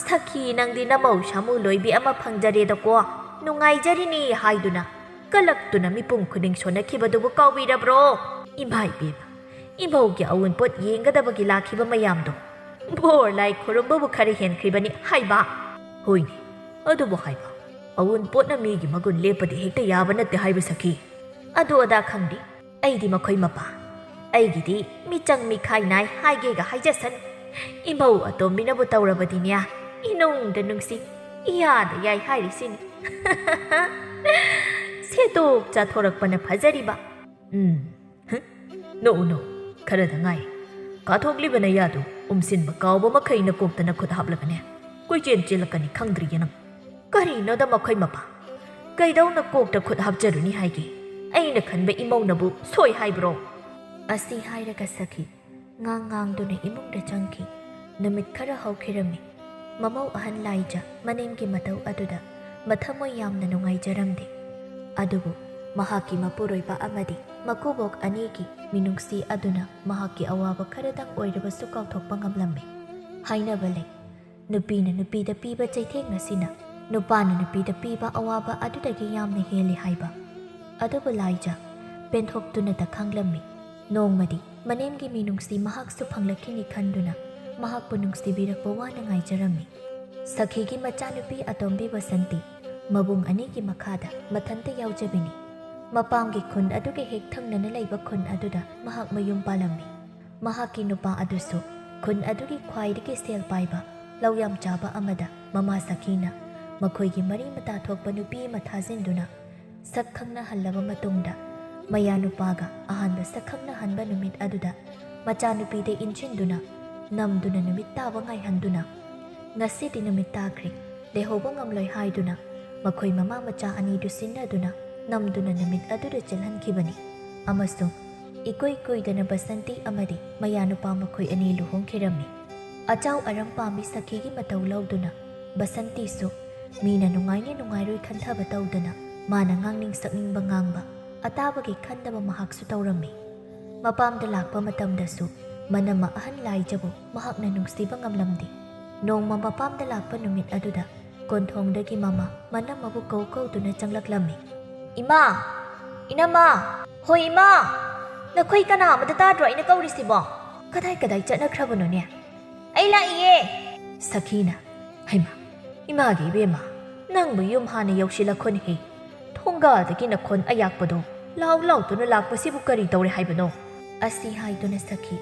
ꯁꯈꯤ, ꯅꯪꯗꯤ ꯅꯃꯧ ꯁꯥꯃꯨ ꯂꯣꯏꯕꯤ ꯑꯃ ꯐꯪꯖꯔꯦꯗꯀꯣ꯫ ꯅꯨꯡꯉꯥꯏꯖꯔꯤꯅꯤ ꯍꯥꯏꯗꯨꯅ ꯀꯂꯛꯇꯨꯅ ꯃꯤꯄꯨꯝ ꯈꯨꯗꯤꯡ ꯁꯣꯟꯅꯈꯤꯕꯗꯨꯕꯨ ꯀꯥꯎꯕꯤꯔꯕ꯭ꯔꯣ? ꯏꯃꯥ ꯏꯕꯦꯝꯃ, ꯏꯃꯧꯒꯤ ꯑꯋꯨꯟꯄꯣꯠ ꯌꯦꯡꯒꯗꯕꯒꯤ ꯂꯥꯛꯈꯤꯕ ꯃꯌꯥꯝꯗꯣ ꯕꯣꯔ ꯂꯥꯏ ꯈꯨꯔꯨꯝꯕꯕꯨ ꯈꯔ ꯍꯦꯟꯈ꯭ꯔꯤꯕꯅꯤ ꯍꯥꯏꯕ꯫" "ꯍꯣꯏꯅꯦ, ꯑꯗꯨꯕꯨ ꯍꯥꯏꯕ, ꯑꯋꯨꯟꯄꯣꯠꯅ ꯃꯤꯒꯤ ꯃꯒꯨꯟ ꯂꯦꯞꯄꯗꯤ ꯍꯦꯛꯇ ꯌꯥꯕ ꯅꯠꯇꯦ ꯍꯥꯏꯕ ꯁꯈꯤ꯫ ꯑꯗꯨ ꯑꯗꯥ ꯈꯪꯗꯦ, ꯑꯩꯗꯤ ꯃꯈꯣꯏ ꯃꯄꯥ, ꯑꯩꯒꯤꯗꯤ ꯃꯤꯆꯪ ꯃꯤꯈꯥꯏ ꯅꯥꯏ ꯍꯥꯏꯒꯦꯒ ꯍꯥꯏꯖꯁꯅꯨ꯫ ꯏꯃꯧ ꯑꯇꯣꯝꯕꯤꯅꯕꯨ ꯇꯧꯔꯕꯗꯤꯅꯦ, ꯏꯅꯨꯡꯗ ꯅꯨꯡꯁꯤ, ꯏꯌꯥꯗ ꯌꯥꯏ ꯍꯥꯏꯔꯤꯁꯤꯅꯤ꯫" "ꯁꯦꯇꯣꯛ ꯆꯥꯊꯣꯔꯛꯄꯅ ꯐꯖꯔꯤꯕ꯫" "ꯎꯝ, ꯍꯨꯝ, ꯅꯣꯛꯎ, ꯅꯣꯛꯎ, ꯈꯔꯗ ꯉꯥꯏ꯫ ꯀꯥꯊꯣꯛꯂꯤꯕ ꯅꯌꯥꯗꯨ ꯎꯝꯁꯤꯟꯕ ꯀꯥꯎꯕ ꯃꯈꯩ ꯅꯀꯣꯛꯇ ꯅꯈꯨꯠ ꯍꯥꯞꯂꯒꯅꯦ, ꯀꯣꯏꯆꯦꯟ ꯆꯦꯜꯂꯛꯀꯅꯤ, ꯈꯪꯗ꯭ꯔꯤꯌꯦ ꯅꯪ?" "ꯀꯔꯤꯅꯣꯗ ꯃꯈꯣꯏ ꯃꯄꯥ? ꯀꯩꯗꯧꯅ ꯀꯣꯛꯇ ꯈꯨꯠ ꯍꯥꯞꯆꯔꯨꯅꯤ ꯍꯥꯏꯒꯦ? ꯑꯩꯅ ꯈꯟꯕ ꯏꯃꯧꯅꯕꯨ ꯁꯣꯏ ꯍꯥꯏꯕ꯭ꯔꯣ?" ꯑꯁꯤ ꯍꯥꯏꯔꯒ ꯁꯈꯤ ꯉꯥꯡ ꯉꯥꯡꯗꯨꯅ ꯏꯃꯨꯡꯗ ꯆꯪꯈꯤ꯫ ꯅꯨꯃꯤꯠ ꯈꯔ ꯍꯧꯈꯤꯔꯝꯃꯤ꯫ ꯃꯃꯧ ꯑꯍꯟ ꯂꯥꯏꯖ ꯃꯅꯦꯝꯒꯤ ꯃꯇꯧ ꯑꯗꯨꯗ ꯃꯊꯃꯣꯏ ꯌꯥꯝꯅ ꯅꯨꯡꯉꯥꯏꯖꯔꯝꯗꯦ꯫ ꯑꯗꯨꯕꯨ ꯃꯍꯥꯛꯀꯤ ꯃꯄꯨꯔꯣꯏꯕ ꯑꯃꯗꯤ ꯃꯀꯨꯕꯣꯛ ꯑꯅꯤꯒꯤ ꯃꯤꯅꯨꯡꯁꯤ ꯑꯗꯨꯅ ꯃꯍꯥꯛꯀꯤ ꯑꯋꯥꯕ ꯈꯔꯗꯪ ꯑꯣꯏꯔꯕꯁꯨ ꯀꯥꯎꯊꯣꯛꯄ ꯉꯝꯂꯝꯃꯤ꯫ ꯍꯥꯏꯅꯕ ꯂꯩ, ꯅꯨꯄꯤꯅ ꯅꯨꯄꯤꯗ ꯄꯤꯕ ꯆꯩꯊꯦꯡ ꯑꯁꯤꯅ ꯅꯨꯄꯥꯅ ꯅꯨꯄꯤꯗ ꯄꯤꯕ ꯑꯋꯥꯕ ꯑꯗꯨꯗꯒꯤ ꯌꯥꯝꯅ ꯍꯦꯜꯂꯤ ꯍꯥꯏꯕ꯫ ꯑꯗꯨꯕꯨ ꯂꯥꯏꯖ ꯄꯦꯟꯊꯣꯛꯇꯨꯅꯇ ꯈꯪꯂꯝꯃꯤ꯫ ꯅꯣꯡꯃꯗꯤ ꯃꯅꯦꯝꯒꯤ ꯃꯤꯅꯨꯡꯁꯤ ꯃꯍꯥꯛꯁꯨ ꯐꯪꯂꯛꯈꯤꯅꯤ ꯈꯟꯗꯨꯅ ꯃꯍꯥꯛꯄꯨ ꯅꯨꯡꯁꯤꯕꯤꯔꯛꯄ ꯋꯥꯅ ꯉꯥꯏꯖꯔꯝꯃꯤ꯫ ꯁꯈꯤꯒꯤ ꯃꯆꯥꯅꯨꯄꯤ ꯑꯇꯣꯝꯕꯤ ꯕꯁꯟꯇꯤ ꯃꯕꯨꯡ ꯑꯅꯤꯒꯤ ꯃꯈꯥꯗ ꯃꯊꯟꯇ ꯌꯥꯎꯖꯕꯤꯅꯤ꯫ ꯃꯄꯥꯝꯒꯤ ꯈꯨꯟ ꯑꯗꯨꯒ ꯍꯦꯛ ꯊꯪꯅꯅ ꯂꯩꯕ ꯈꯨꯟ ꯑꯗꯨꯗ ꯃꯍꯥꯛ ꯃꯌꯨꯝ ꯄꯥꯜꯂꯝꯃꯤ꯫ ꯃꯍꯥꯛꯀꯤ ꯅꯨꯄꯥ ꯑꯗꯨꯁꯨ ꯈꯨꯟ ꯑꯗꯨꯒꯤ ꯈ꯭ꯋꯥꯏꯗꯒꯤ ꯁꯦꯜ ꯄꯥꯏꯕ, ꯂꯧ ꯌꯥꯝ ꯆꯥꯕ ꯑꯃꯗ ꯃꯃꯥ ꯁꯈꯤꯅ ꯃꯈꯣꯏꯒꯤ ꯃꯔꯤ ꯃꯇꯥ ꯊꯣꯛꯄ ꯅꯨꯄꯤ ꯑꯃ ꯊꯥꯖꯤꯟꯗꯨꯅ ꯁꯛ ꯈꯪꯅꯍꯜꯂꯕ ꯃꯇꯨꯡꯗ, ꯃꯌꯥꯅꯨꯄꯥꯒ ꯑꯍꯥꯟꯕ ꯁꯛ ꯈꯪꯅꯍꯟꯕ ꯅꯨꯃꯤꯠ ꯑꯗꯨꯗ ꯃꯆꯥꯅꯨꯄꯤꯗ ꯏꯟꯁꯤꯟꯗꯨꯅ ꯅꯝꯗꯨꯅ ꯅꯨꯃꯤꯠ ꯇꯥꯕ ꯉꯥꯏꯍꯟꯗꯨꯅ, "ꯉꯁꯤꯗꯤ ꯅꯨꯃꯤꯠ ꯇꯥꯈ꯭ꯔꯦ, ꯂꯩꯍꯧꯕ ꯉꯝꯂꯣꯏ" ꯍꯥꯏꯗꯨꯅ ꯃꯈꯣꯏ ꯃꯃꯥ ꯃꯆꯥ ꯑꯅꯤꯗꯨ ꯁꯤꯟꯅꯗꯨꯅ ꯅꯝꯗꯨꯅ ꯅꯨꯃꯤꯠ ꯑꯗꯨꯗ ꯆꯦꯜꯍꯟꯈꯤꯕꯅꯤ꯫ ꯑꯃꯁꯨꯡ ꯏꯀꯨꯏ ꯀꯨꯏꯗꯅ ꯕꯁꯟꯇꯤ ꯑꯃꯗꯤ ꯃꯌꯥꯅꯨꯄꯥ ꯃꯈꯣꯏ ꯑꯅꯤ ꯂꯨꯍꯣꯡꯈꯤꯔꯝꯃꯤ꯫ ꯑꯆꯥꯎ ꯑꯔꯝ ꯄꯥꯝꯕꯤ ꯁꯈꯤꯒꯤ ꯃꯇꯧ ꯂꯧꯗꯨꯅ ꯕꯁꯟꯇꯤꯁꯨ ꯃꯤꯅ ꯅꯨꯡꯉꯥꯏꯅꯤ ꯅꯨꯡꯉꯥꯏꯔꯣꯏ ꯈꯟꯊꯕ ꯇꯧꯗꯅ ꯃꯥꯅ ꯉꯥꯡꯅꯤꯡ ꯁꯛꯅꯤꯡꯕ ꯉꯥꯡꯕ, ꯑꯇꯥꯕꯒꯤ ꯈꯟꯗꯕ ꯃꯍꯥꯛꯁꯨ ꯇꯧꯔꯝꯃꯤ꯫ ꯃꯄꯥꯝꯗ ꯂꯥꯛꯄ ꯃꯇꯝꯗꯁꯨ ꯃꯅꯝꯃ ꯑꯍꯟ ꯂꯥꯏꯖꯕꯨ ꯃꯍꯥꯛꯅ ꯅꯨꯡꯁꯤꯕ ꯉꯝꯂꯝꯗꯦ꯫ ꯅꯣꯡꯃ ꯃꯄꯥꯝꯗ ꯂꯥꯛꯄ ꯅꯨꯃꯤꯠ ꯑꯗꯨꯗ ꯀꯣꯟꯊꯣꯡꯗꯒꯤ ꯃꯃꯥ ꯃꯅꯝꯃꯕꯨ ꯀꯧ ꯀꯧꯗꯨꯅ ꯆꯪꯂꯛꯂꯝꯃꯤ꯫ "ꯏꯃꯥ! ꯏꯅꯝꯃ! ꯍꯣꯏ ꯏꯃꯥ! ꯅꯈꯣꯏ ꯀꯅꯥ ꯑꯃꯗ ꯇꯥꯗ꯭ꯔꯣ ꯑꯩꯅ ꯀꯧꯔꯤꯁꯤꯕꯣ? ꯀꯗꯥꯏ ꯀꯗꯥꯏ ꯆꯠꯅꯈ꯭ꯔꯕꯅꯣꯅꯦ?" "ꯑꯩ ꯂꯥꯛꯏꯌꯦ!" ꯁꯈꯤꯅ꯫ "ꯍꯩꯃꯥ, ꯏꯃꯥꯒꯤ ꯏꯕꯦꯝꯃ, ꯅꯪꯕꯨ ꯌꯨꯝ ꯍꯥꯟꯅ ꯌꯧꯁꯤꯜꯂꯛꯈꯣꯅꯦꯍꯦ꯫ ꯊꯣꯡꯒꯥꯜꯗꯒꯤ ꯅꯈꯣꯟ ꯑꯌꯥꯛꯄꯗꯣ ꯂꯥꯎ ꯂꯥꯎꯗꯨꯅ ꯂꯥꯛꯄꯁꯤꯕꯨ ꯀꯔꯤ ꯇꯧꯔꯦ ꯍꯥꯏꯕꯅꯣ?" ꯑꯁꯤ ꯍꯥꯏꯗꯨꯅ ꯁꯈꯤ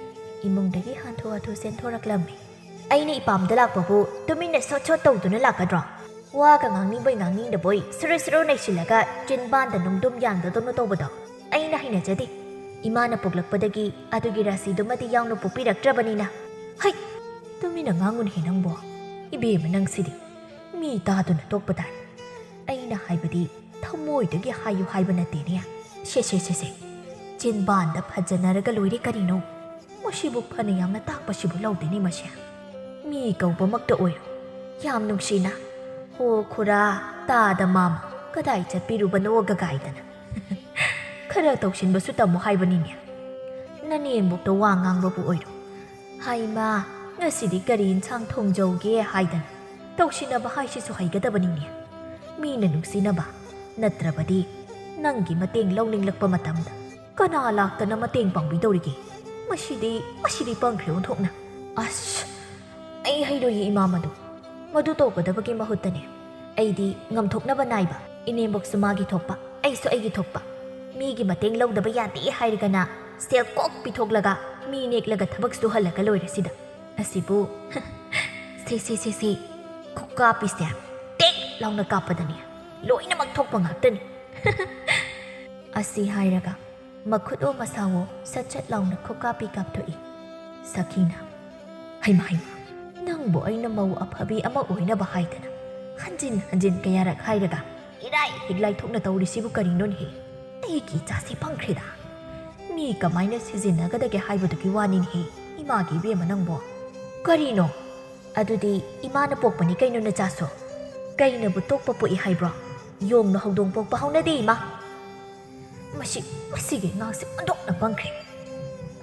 ꯏꯃꯨꯡꯗꯒꯤ ꯍꯥꯟꯊꯨ ꯍꯥꯟꯊꯨ ꯆꯦꯟꯊꯣꯔꯛꯂꯝꯃꯤ꯫ "ꯑꯩꯅ ꯏꯄꯥꯝꯗ ꯂꯥꯛꯄꯕꯨ ꯇꯨꯃꯤꯟꯅ ꯁꯣꯠ ꯁꯣꯠ ꯇꯧꯗꯨꯅ ꯂꯥꯛꯀꯗ꯭ꯔꯣ? ꯋꯥꯒ ꯉꯥꯡꯅꯤꯡꯕꯣꯏ ꯉꯥꯡꯅꯤꯡꯗꯕꯣꯏ ꯁꯨꯔꯨ ꯁꯨꯔꯨ ꯅꯩꯁꯤꯜꯂꯒ ꯆꯤꯟꯕꯥꯟꯗ ꯅꯨꯡꯗꯨꯝ ꯌꯥꯟꯕꯗꯧꯅ ꯇꯧꯕꯗꯣ ꯑꯩꯅ ꯍꯩꯅꯖꯗꯦ꯫ ꯏꯃꯥꯅ ꯄꯣꯛꯂꯛꯄꯗꯒꯤ ꯑꯗꯨꯒꯤ ꯔꯥꯁꯤꯗꯨꯃꯗꯤ ꯌꯥꯎꯅ ꯄꯣꯛꯄꯤꯔꯛꯇ꯭ꯔꯕꯅꯤꯅ꯫" "ꯍꯩ! ꯇꯨꯃꯤꯟꯅ ꯉꯥꯡꯉꯨꯅꯦꯍꯦ ꯅꯪꯕꯣ꯫ ꯏꯕꯦꯝꯃ ꯅꯪꯁꯤꯗꯤ꯫ ꯃꯤ ꯇꯥꯗꯨꯅ ꯇꯣꯛꯄ ꯇꯥꯏ꯫ ꯑꯩꯅ ꯍꯥꯏꯕꯗꯤ ꯊꯃꯣꯏꯗꯒꯤ ꯍꯥꯏꯌꯨ ꯍꯥꯏꯕ ꯅꯠꯇꯦꯅꯦ꯫ ꯁꯦ, ꯁꯦ, ꯁꯦ, ꯁꯦ꯫ ꯆꯤꯟꯕꯥꯟꯗ ꯐꯖꯅꯔꯒ ꯂꯣꯏꯔꯦ ꯀꯔꯤꯅꯣ? ꯃꯁꯤꯕꯨ ꯐꯅ ꯌꯥꯝꯅ ꯇꯥꯛꯄꯁꯤꯕꯨ ꯂꯧꯗꯦꯅꯦ ꯃꯁꯦ꯫ ꯃꯤ ꯀꯧꯕꯃꯛꯇ ꯑꯣꯏꯔꯣ꯫ ꯌꯥꯝ ꯅꯨꯡꯁꯤꯅ, "ꯍꯣ ꯈꯨꯔꯥ, ꯇꯥꯗ ꯃꯥꯃ, ꯀꯗꯥꯏ ꯆꯠꯄꯤꯔꯨꯕꯅꯣ?" ꯒꯒꯥꯏꯗꯅ꯫ ꯈꯔ ꯇꯧꯁꯤꯟꯕꯁꯨ ꯇꯝꯃꯨ ꯍꯥꯏꯕꯅꯤꯅꯦ꯫ ꯅꯅꯦꯝꯕꯣꯛꯇ ꯋꯥ ꯉꯥꯡꯕꯕꯨ ꯑꯣꯏꯔꯣ꯫ "ꯍꯥꯏꯃ, ꯉꯁꯤꯗꯤ ꯀꯔꯤ ꯏꯟꯁꯥꯡ ꯊꯣꯡꯖꯧꯒꯦ?" ꯍꯥꯏꯗꯅ ꯇꯧꯁꯤꯟꯅꯕ ꯍꯥꯏꯁꯤꯁꯨ ꯍꯩꯒꯗꯕꯅꯤꯅꯦ꯫ ꯃꯤꯅ ꯅꯨꯡꯁꯤꯅꯕ ꯅꯠꯇ꯭ꯔꯕꯗꯤ ꯅꯪꯒꯤ ꯃꯇꯦꯡ ꯂꯧꯅꯤꯡꯂꯛꯄ ꯃꯇꯝꯗ ꯀꯅꯥ ꯂꯥꯛꯇꯅ ꯃꯇꯦꯡ ꯄꯥꯡꯕꯤꯗꯧꯔꯤꯒꯦ? ꯃꯁꯤꯗꯤ, ꯃꯁꯤꯗꯤ ꯄꯪꯈ꯭ꯔꯦ ꯑꯣꯟꯊꯣꯛꯅ꯫ ꯑꯁ, ꯑꯩ ꯍꯩꯔꯣꯏꯌꯦ ꯏꯃꯥ ꯃꯗꯨ꯫ ꯃꯗꯨ ꯇꯧꯒꯗꯕꯒꯤ ꯃꯍꯨꯠꯇꯅꯦ, ꯑꯩꯗꯤ ꯉꯝꯊꯣꯛꯅꯕ ꯅꯥꯏꯕ, ꯏꯅꯦꯝꯕꯣꯛꯁꯨ ꯃꯥꯒꯤ ꯊꯣꯛꯄ, ꯑꯩꯁꯨ ꯑꯩꯒꯤ ꯊꯣꯛꯄ꯫ ꯃꯤꯒꯤ ꯃꯇꯦꯡ ꯂꯧꯗꯕ ꯌꯥꯗꯦ ꯍꯥꯏꯔꯒꯅ ꯁꯦꯜ ꯀꯣꯛ ꯄꯤꯊꯣꯛꯂꯒ ꯃꯤ ꯅꯦꯛꯂꯒ ꯊꯕꯛ ꯁꯨꯍꯜꯂꯒ ꯂꯣꯏꯔꯦ ꯁꯤꯗ꯫ ꯑꯁꯤꯕꯨ ꯁꯦ, ꯁꯦ, ꯁꯦ, ꯁꯦ, ꯈꯨꯀꯥꯞꯄꯤꯁꯦ ꯇꯦꯛ ꯂꯥꯎꯅ ꯀꯥꯞꯄꯗꯅꯦ ꯂꯣꯏꯅꯃꯛ ꯊꯣꯛꯄ ꯉꯥꯛꯇꯅꯤ꯫ ꯑꯁꯤ ꯍꯥꯏꯔꯒ ꯃꯈꯨꯠꯑꯣ ꯃꯁꯥꯋꯣ ꯁꯠ ꯁꯠ ꯂꯥꯎꯅ ꯈꯨꯀꯥꯞꯄꯤ ꯀꯥꯞꯊꯣꯛꯏ꯫ ꯁꯈꯤꯅ, "ꯍꯩꯃꯥ, ꯍꯩꯃꯥ, ꯅꯪꯕꯨ ꯑꯩꯅ ꯃꯧ ꯑꯐꯕꯤ ꯑꯃ ꯑꯣꯏꯅꯕ ꯍꯥꯏꯗꯅ ꯍꯟꯖꯤꯟ ꯍꯟꯖꯤꯟ ꯀꯌꯥꯔꯛ ꯍꯥꯏꯔꯒ ꯏꯔꯥꯏ ꯍꯤꯛꯂꯥꯏ ꯊꯣꯛꯅ ꯇꯧꯔꯤꯁꯤꯕꯨ ꯀꯔꯤꯅꯣꯅꯦꯍꯦ? ꯑꯩꯒꯤ ꯏꯆꯥꯁꯤ ꯄꯪꯈ꯭ꯔꯦꯗ꯫ ꯃꯤ ꯀꯃꯥꯏꯅ ꯁꯤꯖꯤꯟꯅꯒꯗꯒꯦ ꯍꯥꯏꯕꯗꯨꯒꯤ ꯋꯥꯅꯤꯅꯦꯍꯦ, ꯏꯃꯥꯒꯤ ꯏꯕꯦꯝꯃ ꯅꯪꯕꯣ꯫ ꯀꯔꯤꯅꯣ? ꯑꯗꯨꯗꯤ ꯏꯃꯥꯅ ꯄꯣꯛꯄꯅꯤ ꯀꯩꯅꯣ ꯅꯆꯥꯁꯨ꯫ ꯀꯩꯅꯕꯨ ꯇꯣꯛꯄ ꯄꯣꯛꯏ ꯍꯥꯏꯕ꯭ꯔꯣ? ꯌꯣꯡꯅ ꯍꯧꯗꯣꯡ ꯄꯣꯛꯄ ꯍꯧꯅꯗꯦ ꯏꯃꯥ꯫" ꯃꯁꯤ, ꯃꯁꯤꯒꯤ ꯑꯉꯥꯡꯁꯦ ꯑꯣꯟꯊꯣꯛꯅ ꯄꯪꯈ꯭ꯔꯦ꯫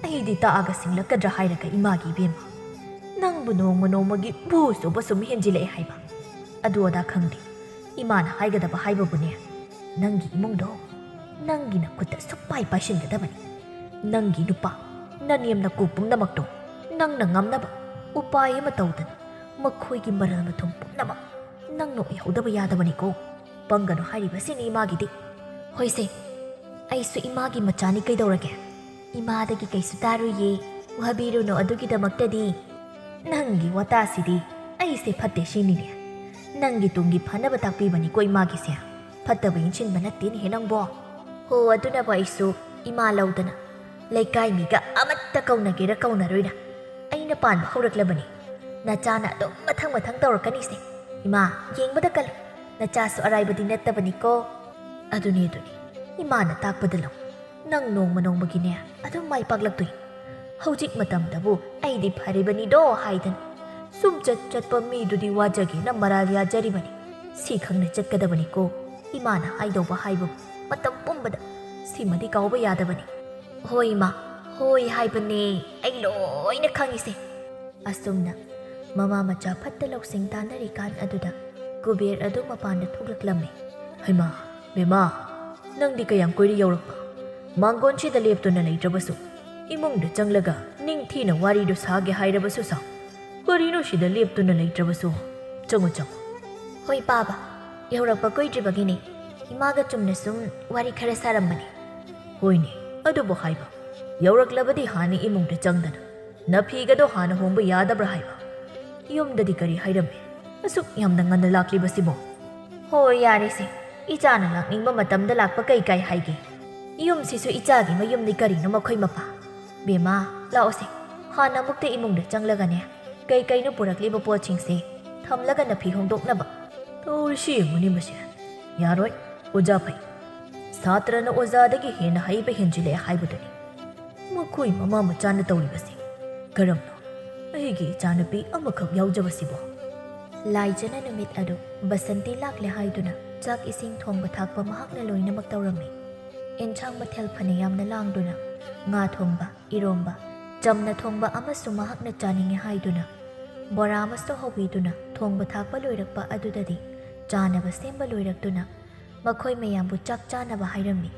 ꯑꯩꯗꯤ ꯇꯥꯛꯑꯒ ꯁꯤꯡꯂꯛꯀꯗ꯭ꯔꯥ ꯍꯥꯏꯔꯒ ꯏꯃꯥꯒꯤ ꯏꯕꯦꯝꯃ, ꯅꯪꯕꯨ ꯅꯣꯡꯃ ꯅꯣꯡꯃꯒꯤ ꯚꯨ ꯆꯨꯕ ꯁꯨꯝ ꯍꯦꯟꯖꯤꯜꯂꯛꯑꯦ ꯍꯥꯏꯕ꯫ ꯑꯗꯨ ꯑꯗꯥ ꯈꯪꯗꯦ꯫ ꯏꯃꯥꯅ ꯍꯥꯏꯒꯗꯕ ꯍꯥꯏꯕꯕꯨꯅꯦ, ꯅꯪꯒꯤ ꯏꯃꯨꯡꯗꯣ ꯅꯪꯒꯤ ꯅꯈꯨꯠꯇ ꯁꯨꯛꯄꯥꯏ ꯄꯥꯏꯁꯤꯟꯒꯗꯕꯅꯤ꯫ ꯅꯪꯒꯤ ꯅꯨꯄꯥ, ꯅꯅꯦꯝ ꯅꯀꯨ ꯄꯨꯝꯅꯃꯛꯇꯣ ꯅꯪꯅ ꯉꯝꯅꯕ ꯎꯄꯥꯏ ꯑꯃ ꯇꯧꯗꯅ ꯃꯈꯣꯏꯒꯤ ꯃꯔꯜ ꯃꯊꯨꯝ ꯄꯨꯝꯅꯃꯛ ꯅꯪꯅ ꯑꯣꯏꯍꯧꯗꯕ ꯌꯥꯗꯕꯅꯤꯀꯣ꯫ ꯄꯪꯒꯅꯨ ꯍꯥꯏꯔꯤꯕꯁꯤꯅꯤ ꯏꯃꯥꯒꯤꯗꯤ꯫ ꯍꯣꯏꯁꯦ, ꯑꯩꯁꯨ ꯏꯃꯥꯒꯤ ꯃꯆꯥꯅꯤ ꯀꯩꯗꯧꯔꯒꯦ? ꯏꯃꯥꯗꯒꯤ ꯀꯩꯁꯨ ꯇꯥꯔꯨꯏꯌꯦ, ꯋꯥꯕꯤꯔꯨꯅꯨ ꯑꯗꯨꯒꯤꯗꯃꯛꯇꯗꯤ꯫ ꯅꯪꯒꯤ ꯋꯥꯇꯥꯁꯤꯗꯤ ꯑꯩꯁꯦ ꯐꯠꯇꯦ ꯁꯤꯅꯤꯅꯦ꯫ ꯅꯪꯒꯤ ꯇꯨꯡꯒꯤ ꯐꯅꯕ ꯇꯥꯛꯄꯤꯕꯅꯤꯀꯣ ꯏꯃꯥꯒꯤꯁꯦ꯫ ꯐꯠꯇꯕ ꯏꯟꯁꯤꯟꯕ ꯅꯠꯇꯦꯅꯦꯍꯦ ꯅꯪꯕꯣ꯫ ꯍꯣ, ꯑꯗꯨꯅꯕꯨ ꯑꯩꯁꯨ ꯏꯃꯥ ꯂꯧꯗꯅ ꯂꯩꯀꯥꯏ ꯃꯤꯒ ꯑꯃꯠꯇ ꯀꯧꯅꯒꯦꯔꯥ ꯀꯧꯅꯔꯣꯏꯔꯥ ꯑꯩꯅ ꯄꯥꯟꯕ ꯍꯧꯔꯛꯂꯕꯅꯤ꯫ ꯅꯆꯥꯅ ꯑꯗꯨꯝ ꯃꯊꯪ ꯃꯊꯪ ꯇꯧꯔꯛꯀꯅꯤꯁꯦ꯫ ꯏꯃꯥ, ꯌꯦꯡꯕꯗ ꯀꯜꯂꯨ꯫ ꯅꯆꯥꯁꯨ ꯑꯔꯥꯏꯕꯗꯤ ꯅꯠꯇꯕꯅꯤꯀꯣ꯫ ꯑꯗꯨꯅꯤ, ꯑꯗꯨꯅꯤ꯫ ꯏꯃꯥꯅ ꯇꯥꯛꯄꯗ ꯂꯧ꯫ ꯅꯪ ꯅꯣꯡꯃ ꯅꯣꯡꯃꯒꯤꯅꯦ ꯑꯗꯨꯝ ꯃꯥꯏ ꯄꯥꯛꯂꯛꯇꯣꯏꯅꯤ꯫ ꯍꯧꯖꯤꯛ ꯃꯇꯝꯗꯕꯨ ꯑꯩꯗꯤ ꯐꯔꯤꯕꯅꯤꯗꯣ ꯍꯥꯏꯗꯅ ꯁꯨꯝ ꯆꯠ ꯆꯠꯄ ꯃꯤꯗꯨꯗꯤ ꯋꯥꯖꯒꯦꯅ ꯃꯔꯥꯜ ꯌꯥꯖꯔꯤꯕꯅꯤ꯫ ꯁꯤ ꯈꯪꯅ ꯆꯠꯀꯗꯕꯅꯤꯀꯣ꯫ ꯏꯃꯥꯅ ꯍꯥꯏꯗꯧꯕ ꯍꯥꯏꯕꯕꯨ ꯃꯇꯝ ꯄꯨꯝꯕꯗ ꯁꯤꯃꯗꯤ ꯀꯥꯎꯕ ꯌꯥꯗꯕꯅꯤ꯫ ꯍꯣꯏ ꯏꯃꯥ, ꯍꯣꯏ ꯍꯥꯏꯕꯅꯦ꯫ ꯑꯩ ꯂꯣꯏꯅ ꯈꯪꯉꯤꯁꯦ꯫ ꯑꯁꯨꯝꯅ ꯃꯃꯥ ꯃꯆꯥ ꯐꯠꯇ ꯂꯧꯁꯤꯡ ꯇꯥꯟꯅꯔꯤꯀꯥꯟ ꯑꯗꯨꯗ ꯀꯨꯕꯦꯔ ꯑꯗꯨ ꯃꯄꯥꯟꯗ ꯊꯣꯛꯂꯛꯂꯝꯃꯤ꯫ ꯍꯩꯃꯥ, ꯕꯦꯃꯥ, ꯅꯪꯗꯤ ꯀꯌꯥꯝ ꯀꯨꯏꯔꯦ ꯌꯧꯔꯛꯄ? ꯃꯥꯡꯒꯣꯟꯁꯤꯗ ꯂꯦꯞꯇꯨꯅ ꯂꯩꯇ꯭ꯔꯕꯁꯨ, ꯏꯃꯨꯡꯗ ꯆꯪꯂꯒ ꯅꯤꯡꯊꯤꯅ ꯋꯥꯔꯤꯗꯨ ꯁꯥꯒꯦ ꯍꯥꯏꯔꯕꯁꯨ ꯁꯥꯎ꯫ ꯀꯔꯤꯅꯣ ꯁꯤꯗ ꯂꯦꯞꯇꯨꯅ ꯂꯩꯇ꯭ꯔꯕꯁꯨ? ꯆꯪꯉꯨ, ꯆꯪꯉꯨ꯫ ꯍꯣꯏ ꯄꯥꯕ, ꯌꯧꯔꯛꯄ ꯀꯨꯏꯗ꯭ꯔꯤꯕꯒꯤꯅꯦ꯫ ꯏꯃꯥꯒ ꯆꯨꯝꯅ ꯁꯨꯝ ꯋꯥꯔꯤ ꯈꯔ ꯁꯥꯔꯝꯕꯅꯦ꯫ ꯍꯣꯏꯅꯦ, ꯑꯗꯨꯕꯨ ꯍꯥꯏꯕ, ꯌꯧꯔꯛꯂꯕꯗꯤ ꯍꯥꯟꯅ ꯏꯃꯨꯡꯗ ꯆꯪꯗꯅ ꯅꯐꯤꯒꯗꯣ ꯍꯥꯟꯅ ꯍꯣꯡꯕ ꯌꯥꯗꯕ꯭ꯔꯥ ꯍꯥꯏꯕ꯫ ꯌꯨꯝꯗꯗꯤ ꯀꯔꯤ ꯍꯥꯏꯔꯝꯃꯤ? ꯑꯁꯨꯛ ꯌꯥꯝꯅ ꯉꯟꯅ ꯂꯥꯛꯂꯤꯕꯁꯤꯕꯣ? ꯍꯣꯏ, ꯌꯥꯔꯦꯁꯦ, ꯏꯆꯥꯅ ꯂꯥꯛꯅꯤꯡꯕ ꯃꯇꯝꯗ ꯂꯥꯛꯄ ꯀꯩ ꯀꯥꯏ ꯍꯥꯏꯒꯦ? ꯌꯨꯝꯁꯤꯁꯨ ꯏꯆꯥꯒꯤ ꯃꯌꯨꯝꯅꯤ ꯀꯔꯤꯅꯣ ꯃꯈꯣꯏ ꯃꯄꯥ꯫ ꯕꯦꯝꯃ, ꯂꯥꯛꯑꯣꯁꯦ, ꯍꯥꯟꯅ ꯑꯃꯨꯛꯇ ꯏꯃꯨꯡꯗ ꯆꯪꯂꯒꯅꯦ ꯀꯩ ꯀꯩꯅꯣ ꯄꯨꯔꯛꯂꯤꯕ ꯄꯣꯠꯁꯤꯡꯁꯦ ꯊꯝꯂꯒ ꯅꯐꯤ ꯍꯣꯡꯗꯣꯛꯅꯕ꯫ ꯇꯧꯔꯤꯁꯤ ꯌꯦꯡꯉꯨꯅꯦ ꯃꯁꯦ꯫ ꯌꯥꯔꯣꯏ, ꯑꯣꯖꯥ ꯐꯩ꯫ ꯁꯥꯇ꯭ꯔꯅ ꯑꯣꯖꯥꯗꯒꯤ ꯍꯦꯟꯅ ꯍꯩꯕ ꯍꯦꯟꯖꯤꯜꯂꯛꯑꯦ ꯍꯥꯏꯕꯗꯨꯅꯤ꯫ ꯃꯈꯣꯏ ꯃꯃꯥ ꯃꯆꯥꯅ ꯇꯧꯔꯤꯕꯁꯤ ꯀꯔꯝꯅ? ꯑꯩꯒꯤ ꯏꯆꯥꯅꯨꯄꯤ ꯑꯃꯈꯛ ꯌꯥꯎꯖꯕꯁꯤꯕꯨ꯫ ꯂꯥꯏꯖꯅ ꯅꯨꯃꯤꯠ ꯑꯗꯨ ꯕꯁꯟꯇꯤ ꯂꯥꯛꯂꯦ ꯍꯥꯏꯗꯨꯅ ꯆꯥꯛ ꯏꯁꯤꯡ ꯊꯣꯡꯕ ꯊꯥꯛꯄ ꯃꯍꯥꯛꯅ ꯂꯣꯏꯅꯃꯛ ꯇꯧꯔꯝꯃꯤ꯫ ꯑꯦꯟꯁꯥꯡ ꯃꯊꯦꯜ ꯐꯅ ꯌꯥꯝꯅ ꯂꯥꯡꯗꯨꯅ ꯉꯥ ꯊꯣꯡꯕ, ꯏꯔꯣꯝꯕ, ꯆꯝꯅ ꯊꯣꯡꯕ ꯑꯃꯁꯨ ꯃꯍꯥꯛꯅ ꯆꯥꯅꯤꯡꯉꯤ ꯍꯥꯏꯗꯨꯅ ꯕꯣꯔꯥ ꯑꯃꯁꯨ ꯍꯧꯕꯤꯗꯨꯅ ꯊꯣꯡꯕ ꯊꯥꯛꯄ ꯂꯣꯏꯔꯛꯄ ꯑꯗꯨꯗꯗꯤ ꯆꯥꯅꯕ ꯁꯦꯝꯕ ꯂꯣꯏꯔꯛꯇꯨꯅ ꯃꯈꯣꯏ ꯃꯌꯥꯝꯕꯨ ꯆꯥꯛ ꯆꯥꯅꯕ ꯍꯥꯏꯔꯝꯃꯤ꯫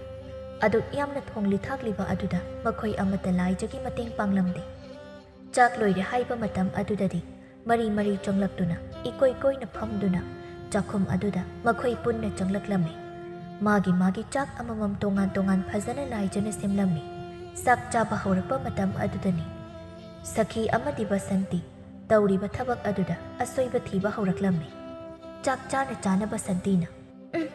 ꯑꯗꯨꯛ ꯌꯥꯝꯅ ꯊꯣꯡꯂꯤ ꯊꯥꯛꯂꯤꯕ ꯑꯗꯨꯗ ꯃꯈꯣꯏ ꯑꯃꯠꯇ ꯂꯥꯏꯖꯒꯤ ꯃꯇꯦꯡ ꯄꯥꯡꯂꯝꯗꯦ꯫ ꯆꯥꯛ ꯂꯣꯏꯔꯦ ꯍꯥꯏꯕ ꯃꯇꯝ ꯑꯗꯨꯗꯗꯤ ꯃꯔꯤ ꯃꯔꯤ ꯆꯪꯂꯛꯇꯨꯅ ꯏꯀꯣꯏ ꯀꯣꯏꯅ ꯐꯝꯗꯨꯅ ꯆꯥꯛꯈꯨꯝ ꯑꯗꯨꯗ ꯃꯈꯣꯏ ꯄꯨꯟꯅ ꯆꯪꯂꯛꯂꯝꯃꯤ꯫ ꯃꯥꯒꯤ ꯃꯥꯒꯤ ꯆꯥꯛ ꯑꯃꯃꯝ ꯇꯣꯉꯥꯟ ꯇꯣꯉꯥꯟ ꯐꯖꯅ ꯂꯥꯏꯖꯅ ꯁꯦꯝꯂꯝꯃꯤ꯫ ꯆꯥꯛ ꯆꯥꯕ ꯍꯧꯔꯛꯄ ꯃꯇꯝ ꯑꯗꯨꯗꯅꯤ ꯁꯈꯤ ꯑꯃꯗꯤ ꯕꯁꯟꯇꯤ ꯇꯧꯔꯤꯕ ꯊꯕꯛ ꯑꯗꯨꯗ ꯑꯁꯣꯏꯕ ꯊꯤꯕ ꯍꯧꯔꯛꯂꯝꯃꯤ꯫ ꯆꯥꯛ ꯆꯥꯅ ꯆꯥꯅ ꯕꯁꯟꯇꯤꯅ, "ꯎꯝ,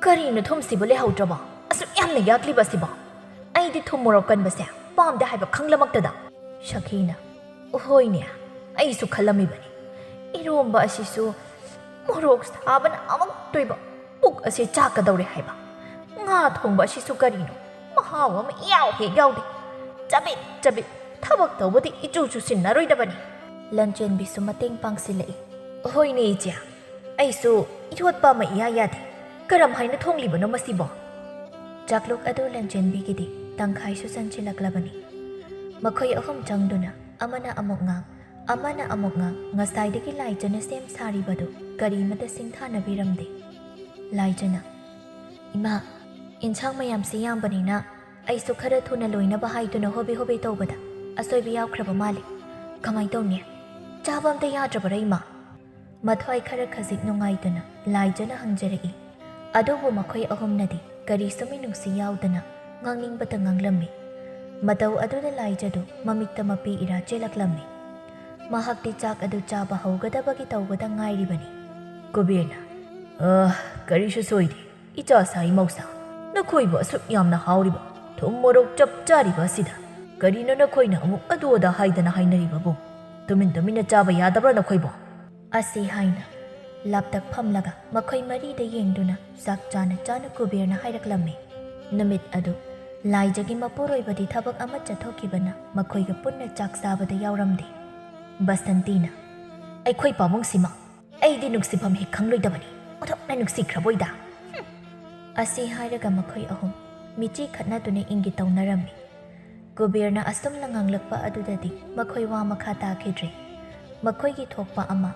ꯀꯔꯤꯅꯣ ꯊꯨꯝꯁꯤꯕꯨ ꯂꯩꯍꯧꯗ꯭ꯔꯕꯣ? ꯑꯁꯨꯛ ꯌꯥꯝꯅ ꯌꯥꯛꯂꯤꯕꯁꯤꯕꯣ? ꯑꯩꯗꯤ ꯊꯨꯝ ꯃꯣꯔꯣꯛ ꯀꯟꯕꯁꯦ ꯄꯥꯝꯗꯦ ꯍꯥꯏꯕ ꯈꯪꯂꯃꯛꯇꯗ꯫" ꯁꯈꯤꯅ, "ꯍꯣꯏꯅꯦ, ꯑꯩꯁꯨ ꯈꯜꯂꯝꯃꯤꯕꯅꯤ꯫ ꯏꯔꯣꯝꯕ ꯑꯁꯤꯁꯨ ꯃꯣꯔꯣꯛ ꯁꯥꯕꯅ ꯑꯃꯨꯛꯇꯣꯏꯕ ꯄꯨꯛ ꯑꯁꯤ ꯆꯥꯛꯀꯗꯧꯔꯦ ꯍꯥꯏꯕ꯫ ꯉꯥ ꯊꯣꯡꯕ ꯑꯁꯤꯁꯨ ꯀꯔꯤꯅꯣ ꯃꯍꯥꯎ ꯑꯃ ꯏꯌꯥꯎ ꯍꯦꯛ ꯌꯥꯎꯗꯦ꯫ ꯆꯕꯤꯠ ꯆꯕꯤꯠ, ꯊꯕꯛ ꯇꯧꯕꯗꯤ ꯏꯆꯨ ꯆꯨꯁꯤꯟꯅꯔꯣꯏꯗꯕꯅꯤ꯫ ꯂꯟꯆꯦꯟꯕꯤꯁꯨ ꯃꯇꯦꯡ ꯄꯥꯡꯁꯤꯜꯂꯛꯏ꯫ ꯍꯣꯏꯅꯦ ꯏꯆꯦ, ꯑꯩꯁꯨ ꯌꯣꯠꯄ ꯑꯃ ꯏꯌꯥ ꯌꯥꯗꯦ꯫ ꯀꯔꯝ ꯍꯥꯏꯅ ꯊꯣꯡꯂꯤꯕꯅꯣ ꯃꯁꯤꯕꯣ? ꯆꯥꯛꯂꯨꯛ ꯑꯗꯨ ꯂꯟꯆꯦꯟꯕꯤꯒꯤꯗꯤ ꯇꯪꯈꯥꯏꯁꯨ ꯆꯟꯁꯤꯜꯂꯛꯂꯕꯅꯤ꯫ ꯃꯈꯣꯏ ꯑꯍꯨꯝ ꯆꯪꯗꯨꯅ ꯑꯃꯅ ꯑꯃꯨꯛ ꯉꯥꯡ, ꯑꯃꯅ ꯑꯃꯨꯛ ꯉꯥꯡ, ꯉꯁꯥꯏꯗꯒꯤ ꯂꯥꯏꯖꯅ ꯁꯦꯝ ꯁꯥꯔꯤꯕꯗꯨ ꯀꯔꯤꯃꯇ ꯁꯤꯡꯊꯥꯅꯕꯤꯔꯝꯗꯦ꯫ ꯂꯥꯏꯖꯅ, "ꯏꯃꯥ, ꯏꯟꯁꯥꯡ ꯃꯌꯥꯝꯁꯤ ꯌꯥꯝꯕꯅꯤꯅ ꯑꯩꯁꯨ ꯈꯔ ꯊꯨꯅ ꯂꯣꯏꯅꯕ ꯍꯥꯏꯗꯨꯅ ꯍꯣꯕꯦ ꯍꯣꯕꯦ ꯇꯧꯕꯗ ꯑꯁꯣꯏꯕ ꯌꯥꯎꯈ꯭ꯔꯕ ꯃꯥꯜꯂꯤ꯫ ꯀꯃꯥꯏ ꯇꯧꯅꯤ? ꯆꯥꯕ ꯑꯝꯇ ꯌꯥꯗ꯭ꯔꯕꯔꯥ, ꯏꯃꯥ?" ꯃꯊ꯭ꯋꯥꯏ ꯈꯔ ꯈꯖꯤꯛ ꯅꯨꯡꯉꯥꯏꯇꯅ ꯂꯥꯏꯖꯅ ꯍꯪꯖꯔꯛꯏ꯫ ꯑꯗꯨꯕꯨ ꯃꯈꯣꯏ ꯑꯍꯨꯝꯅꯗꯤ ꯀꯔꯤꯁꯨ ꯃꯤꯅꯨꯡꯁꯤ ꯌꯥꯎꯗꯅ ꯉꯥꯡꯅꯤꯡꯕꯇ ꯉꯥꯡꯂꯝꯃꯤ꯫ ꯃꯇꯧ ꯑꯗꯨꯗ ꯂꯥꯏꯖꯗꯨ ꯃꯃꯤꯠꯇ ꯃꯄꯤ ꯏꯔꯥ ꯆꯦꯜꯂꯛꯂꯝꯃꯤ꯫ ꯃꯍꯥꯛꯇꯤ ꯆꯥꯛ ꯑꯗꯨ ꯆꯥꯕ ꯍꯧꯒꯗꯕꯒꯤ ꯇꯧꯕꯗ ꯉꯥꯏꯔꯤꯕꯅꯤ꯫ ꯀꯨꯕꯦꯔꯅ, "ꯑ, ꯀꯔꯤꯁꯨ ꯁꯣꯏꯗꯦ, ꯏꯆꯥ ꯁꯥꯏ ꯃꯧꯁꯥ꯫ ꯅꯈꯣꯏꯕꯨ ꯑꯁꯨꯛ ꯌꯥꯝꯅ ꯍꯥꯎꯔꯤꯕ, ꯊꯨꯝ ꯃꯣꯔꯣꯛ ꯆꯞ ꯆꯥꯔꯤꯕ ꯑꯁꯤꯗ ꯀꯔꯤꯅꯣ ꯅꯈꯣꯏꯅ ꯑꯃꯨꯛ ꯑꯗꯨ ꯑꯗꯥ ꯍꯥꯏꯗꯅ ꯍꯥꯏꯅꯔꯤꯕꯕꯨ? ꯇꯨꯃꯤꯟ ꯇꯨꯃꯤꯟꯅ ꯆꯥꯕ ꯌꯥꯗꯕ꯭ꯔꯥ ꯅꯈꯣꯏꯕꯨ?" ꯑꯁꯤ ꯍꯥꯏꯅ ꯂꯥꯞꯇꯛ ꯐꯝꯂꯒ ꯃꯈꯣꯏ ꯃꯔꯤꯗ ꯌꯦꯡꯗꯨꯅ ꯆꯥꯛ ꯆꯥꯅ ꯆꯥꯅ ꯀꯨꯕꯦꯔꯅ ꯍꯥꯏꯔꯛꯂꯝꯃꯤ꯫ ꯅꯨꯃꯤꯠ ꯑꯗꯨ ꯂꯥꯏꯖꯒꯤ ꯃꯄꯨꯔꯣꯏꯕꯗꯤ ꯊꯕꯛ ꯑꯃ ꯆꯠꯊꯣꯛꯈꯤꯕꯅ ꯃꯈꯣꯏꯒ ꯄꯨꯟꯅ ꯆꯥꯛ ꯆꯥꯕꯗ ꯌꯥꯎꯔꯝꯗꯦ꯫ ꯕꯁꯟꯇꯤꯅ, "ꯑꯩꯈꯣꯏ ꯄꯥꯕꯨꯡꯁꯤꯃ ꯑꯩꯗꯤ ꯅꯨꯡꯁꯤꯐꯝ ꯍꯦꯛ ꯈꯪꯂꯣꯏꯗꯕꯅꯤ꯫ ꯑꯣꯟꯊꯣꯛꯅ ꯅꯨꯡꯁꯤꯈ꯭ꯔꯕꯣꯏꯗ!" ꯍꯨꯝ! ꯑꯁꯤ ꯍꯥꯏꯔꯒ ꯃꯈꯣꯏ ꯑꯍꯨꯝ ꯃꯤꯆꯤ ꯈꯠꯅꯗꯨꯅ ꯏꯪꯒꯤ ꯇꯧꯅꯔꯝꯃꯤ꯫ ꯀꯨꯕꯦꯔꯅ ꯑꯁꯨꯝꯅ ꯉꯥꯡꯂꯛꯄ ꯑꯗꯨꯗꯗꯤ ꯃꯈꯣꯏ ꯋꯥ ꯃꯈꯥ ꯇꯥꯈꯤꯗ꯭ꯔꯦ꯫ ꯃꯈꯣꯏꯒꯤ ꯊꯣꯛꯄ ꯑꯃ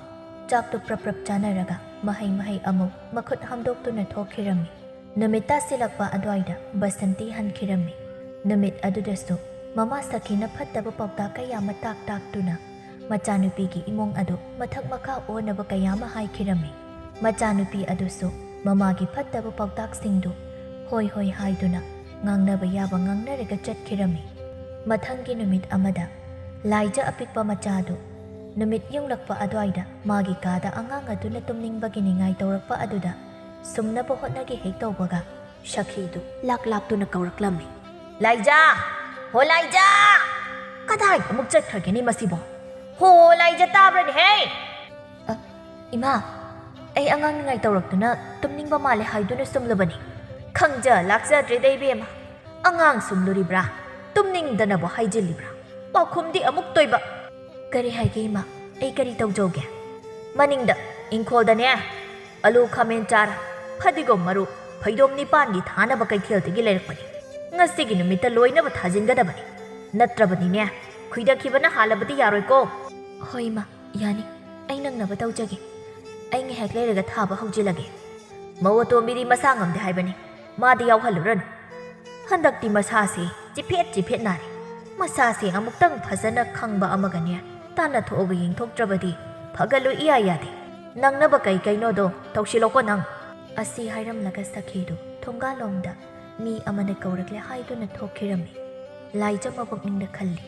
ꯆꯥꯛꯇꯨ ꯄ꯭ꯔꯞ ꯄ꯭ꯔꯞ ꯆꯥꯅꯔꯒ ꯃꯍꯩ ꯃꯍꯩ ꯑꯃꯨꯛ ꯃꯈꯨꯠ ꯍꯥꯝꯗꯣꯛꯇꯨꯅ ꯊꯣꯛꯈꯤꯔꯝꯃꯤ꯫ ꯅꯨꯃꯤꯠ ꯇꯥꯁꯤꯜꯂꯛꯄ ꯑꯗꯨꯋꯥꯏꯗ ꯕꯁꯟꯇꯤ ꯍꯟꯈꯤꯔꯝꯃꯤ꯫ ꯅꯨꯃꯤꯠ ꯑꯗꯨꯗꯁꯨ ꯃꯃꯥ ꯁꯈꯤꯅ ꯐꯠꯇꯕ ꯄꯥꯎꯇꯥꯛ ꯀꯌꯥ ꯑꯃ ꯇꯥꯛ ꯇꯥꯛꯇꯨꯅ ꯃꯆꯥꯅꯨꯄꯤꯒꯤ ꯏꯃꯨꯡ ꯑꯗꯨ ꯃꯊꯛ ꯃꯈꯥ ꯑꯣꯟꯅꯕ ꯀꯌꯥ ꯑꯃ ꯍꯥꯏꯈꯤꯔꯝꯃꯤ꯫ ꯃꯆꯥꯅꯨꯄꯤ ꯑꯗꯨꯁꯨ ꯃꯃꯥꯒꯤ ꯐꯠꯇꯕ ꯄꯥꯎꯇꯥꯛꯁꯤꯡꯗꯨ ꯍꯣꯏ ꯍꯣꯏ ꯍꯥꯏꯗꯨꯅ ꯉꯥꯡꯅꯕ ꯌꯥꯕ ꯉꯥꯡꯅꯔꯒ ꯆꯠꯈꯤꯔꯝꯃꯤ꯫ ꯃꯊꯪꯒꯤ ꯅꯨꯃꯤꯠ ꯑꯃꯗ ꯂꯥꯏꯖ ꯑꯄꯤꯛꯄ ꯃꯆꯥꯗꯨ ꯅꯨꯃꯤꯠ ꯌꯨꯡꯂꯛꯄ ꯑꯗꯨꯋꯥꯏꯗ ꯃꯥꯒꯤ ꯀꯥꯗ ꯑꯉꯥꯡ ꯑꯗꯨꯅ ꯇꯨꯝꯅꯤꯡꯕꯒꯤ ꯅꯤꯡꯉꯥꯏ ꯇꯧꯔꯛꯄ ꯑꯗꯨꯗ ꯁꯨꯝꯅꯕ ꯍꯣꯠꯅꯒꯦ ꯍꯦꯛ ꯇꯧꯕꯒ ꯁꯈꯤꯗꯨ ꯂꯥꯛ ꯂꯥꯛꯇꯨꯅ ꯀꯧꯔꯛꯂꯝꯃꯤ꯫ "ꯂꯥꯏꯖꯥ! ꯍꯣ ꯂꯥꯏꯖꯥ! ꯀꯗꯥꯏꯗ ꯑꯃꯨꯛ ꯆꯠꯈ꯭ꯔꯒꯦꯅꯦ ꯃꯁꯤꯕꯣ? ꯍꯣ ꯂꯥꯏꯖꯥ, ꯇꯥꯕ꯭ꯔꯅꯦꯍꯦ?" "ꯑ, ꯏꯃꯥ, ꯑꯩ ꯑꯉꯥꯡ ꯅꯤꯡꯉꯥꯏ ꯇꯧꯔꯛꯇꯨꯅ ꯇꯨꯝꯅꯤꯡꯕ ꯃꯥꯜꯂꯦ ꯍꯥꯏꯗꯨꯅ ꯁꯨꯝꯂꯕꯅꯤ꯫ ꯈꯪꯖ ꯂꯥꯛꯆꯗ꯭ꯔꯦꯗ ꯏꯕꯦꯝꯃ꯫ ꯑꯉꯥꯡ ꯁꯨꯝꯂꯨꯔꯤꯕ꯭ꯔꯥ? ꯇꯨꯝꯅꯤꯡꯗꯅꯕꯨ ꯍꯥꯏꯖꯤꯜꯂꯤꯕ꯭ꯔꯥ? ꯄꯥꯎꯈꯨꯝꯗꯤ ꯑꯃꯨꯛꯇꯣꯏꯕ꯫ "ꯀꯔꯤ ꯍꯥꯏꯒꯦ ꯏꯃꯥ? ꯑꯩ ꯀꯔꯤ ꯇꯧꯖꯧꯒꯦ?" "ꯃꯅꯤꯡꯗ ꯏꯪꯈꯣꯜꯗꯅꯦ, ꯑꯂꯨ, ꯈꯥꯃꯦꯟ ꯆꯥꯔ, ꯐꯗꯤꯒꯣꯝ ꯃꯔꯨ, ꯐꯩꯗꯣꯝ ꯅꯤꯄꯥꯟꯒꯤ ꯊꯥꯅꯕ ꯀꯩꯊꯦꯜꯗꯒꯤ ꯂꯩꯔꯛꯄꯅꯤ꯫ ꯉꯁꯤꯒꯤ ꯅꯨꯃꯤꯠꯇ ꯂꯣꯏꯅꯕ ꯊꯥꯖꯤꯟꯒꯗꯕꯅꯤ꯫ ꯅꯠꯇ꯭ꯔꯕꯗꯤꯅꯦ, ꯈꯨꯏꯗꯈꯤꯕꯅ ꯍꯥꯜꯂꯕꯗꯤ ꯌꯥꯔꯣꯏꯀꯣ꯫" "ꯍꯣꯏ ꯏꯃꯥ, ꯌꯥꯅꯤ꯫ ꯑꯩ ꯅꯪꯅꯕ ꯇꯧꯖꯒꯦ꯫ ꯑꯩ ꯉꯥꯏꯍꯥꯛ ꯂꯩꯔꯒ ꯊꯥꯕ ꯍꯧꯖꯤꯜꯂꯒꯦ꯫" "ꯃꯧ ꯑꯇꯣꯝꯕꯤꯗꯤ ꯃꯁꯥ ꯉꯝꯗꯦ ꯍꯥꯏꯕꯅꯤ, ꯃꯥꯗꯤ ꯌꯥꯎꯍꯜꯂꯨꯔꯅꯨ꯫ ꯍꯟꯗꯛꯇꯤ ꯃꯁꯥꯁꯦ ꯆꯤꯐꯦꯠ ꯆꯤꯐꯦꯠ ꯅꯥꯔꯦ꯫ ꯃꯁꯥꯁꯦ ꯑꯃꯨꯛꯇꯪ ꯐꯖꯅ ꯈꯪꯕ ꯑꯃꯒꯅꯦ, ꯇꯥꯟꯅꯊꯣꯛꯑꯒ ꯌꯦꯡꯊꯣꯛꯇ꯭ꯔꯕꯗꯤ ꯐꯒꯠꯂꯨ ꯏꯌꯥ ꯌꯥꯗꯦ꯫ ꯅꯪꯅꯕ ꯀꯩ ꯀꯩꯅꯣꯗꯣ ꯇꯧꯁꯤꯜꯂꯣꯀꯣ ꯅꯪ꯫" ꯑꯁꯤ ꯍꯥꯏꯔꯝꯂꯒ ꯁꯈꯤꯗꯨ ꯊꯣꯡꯒꯥꯜꯂꯣꯝꯗ ꯃꯤ ꯑꯃꯅ ꯀꯧꯔꯛꯂꯦ ꯍꯥꯏꯗꯨꯅ ꯊꯣꯛꯈꯤꯔꯝꯃꯤ꯫ ꯂꯥꯏꯖ ꯃꯄꯨꯛꯅꯤꯡꯗ ꯈꯜꯂꯤ,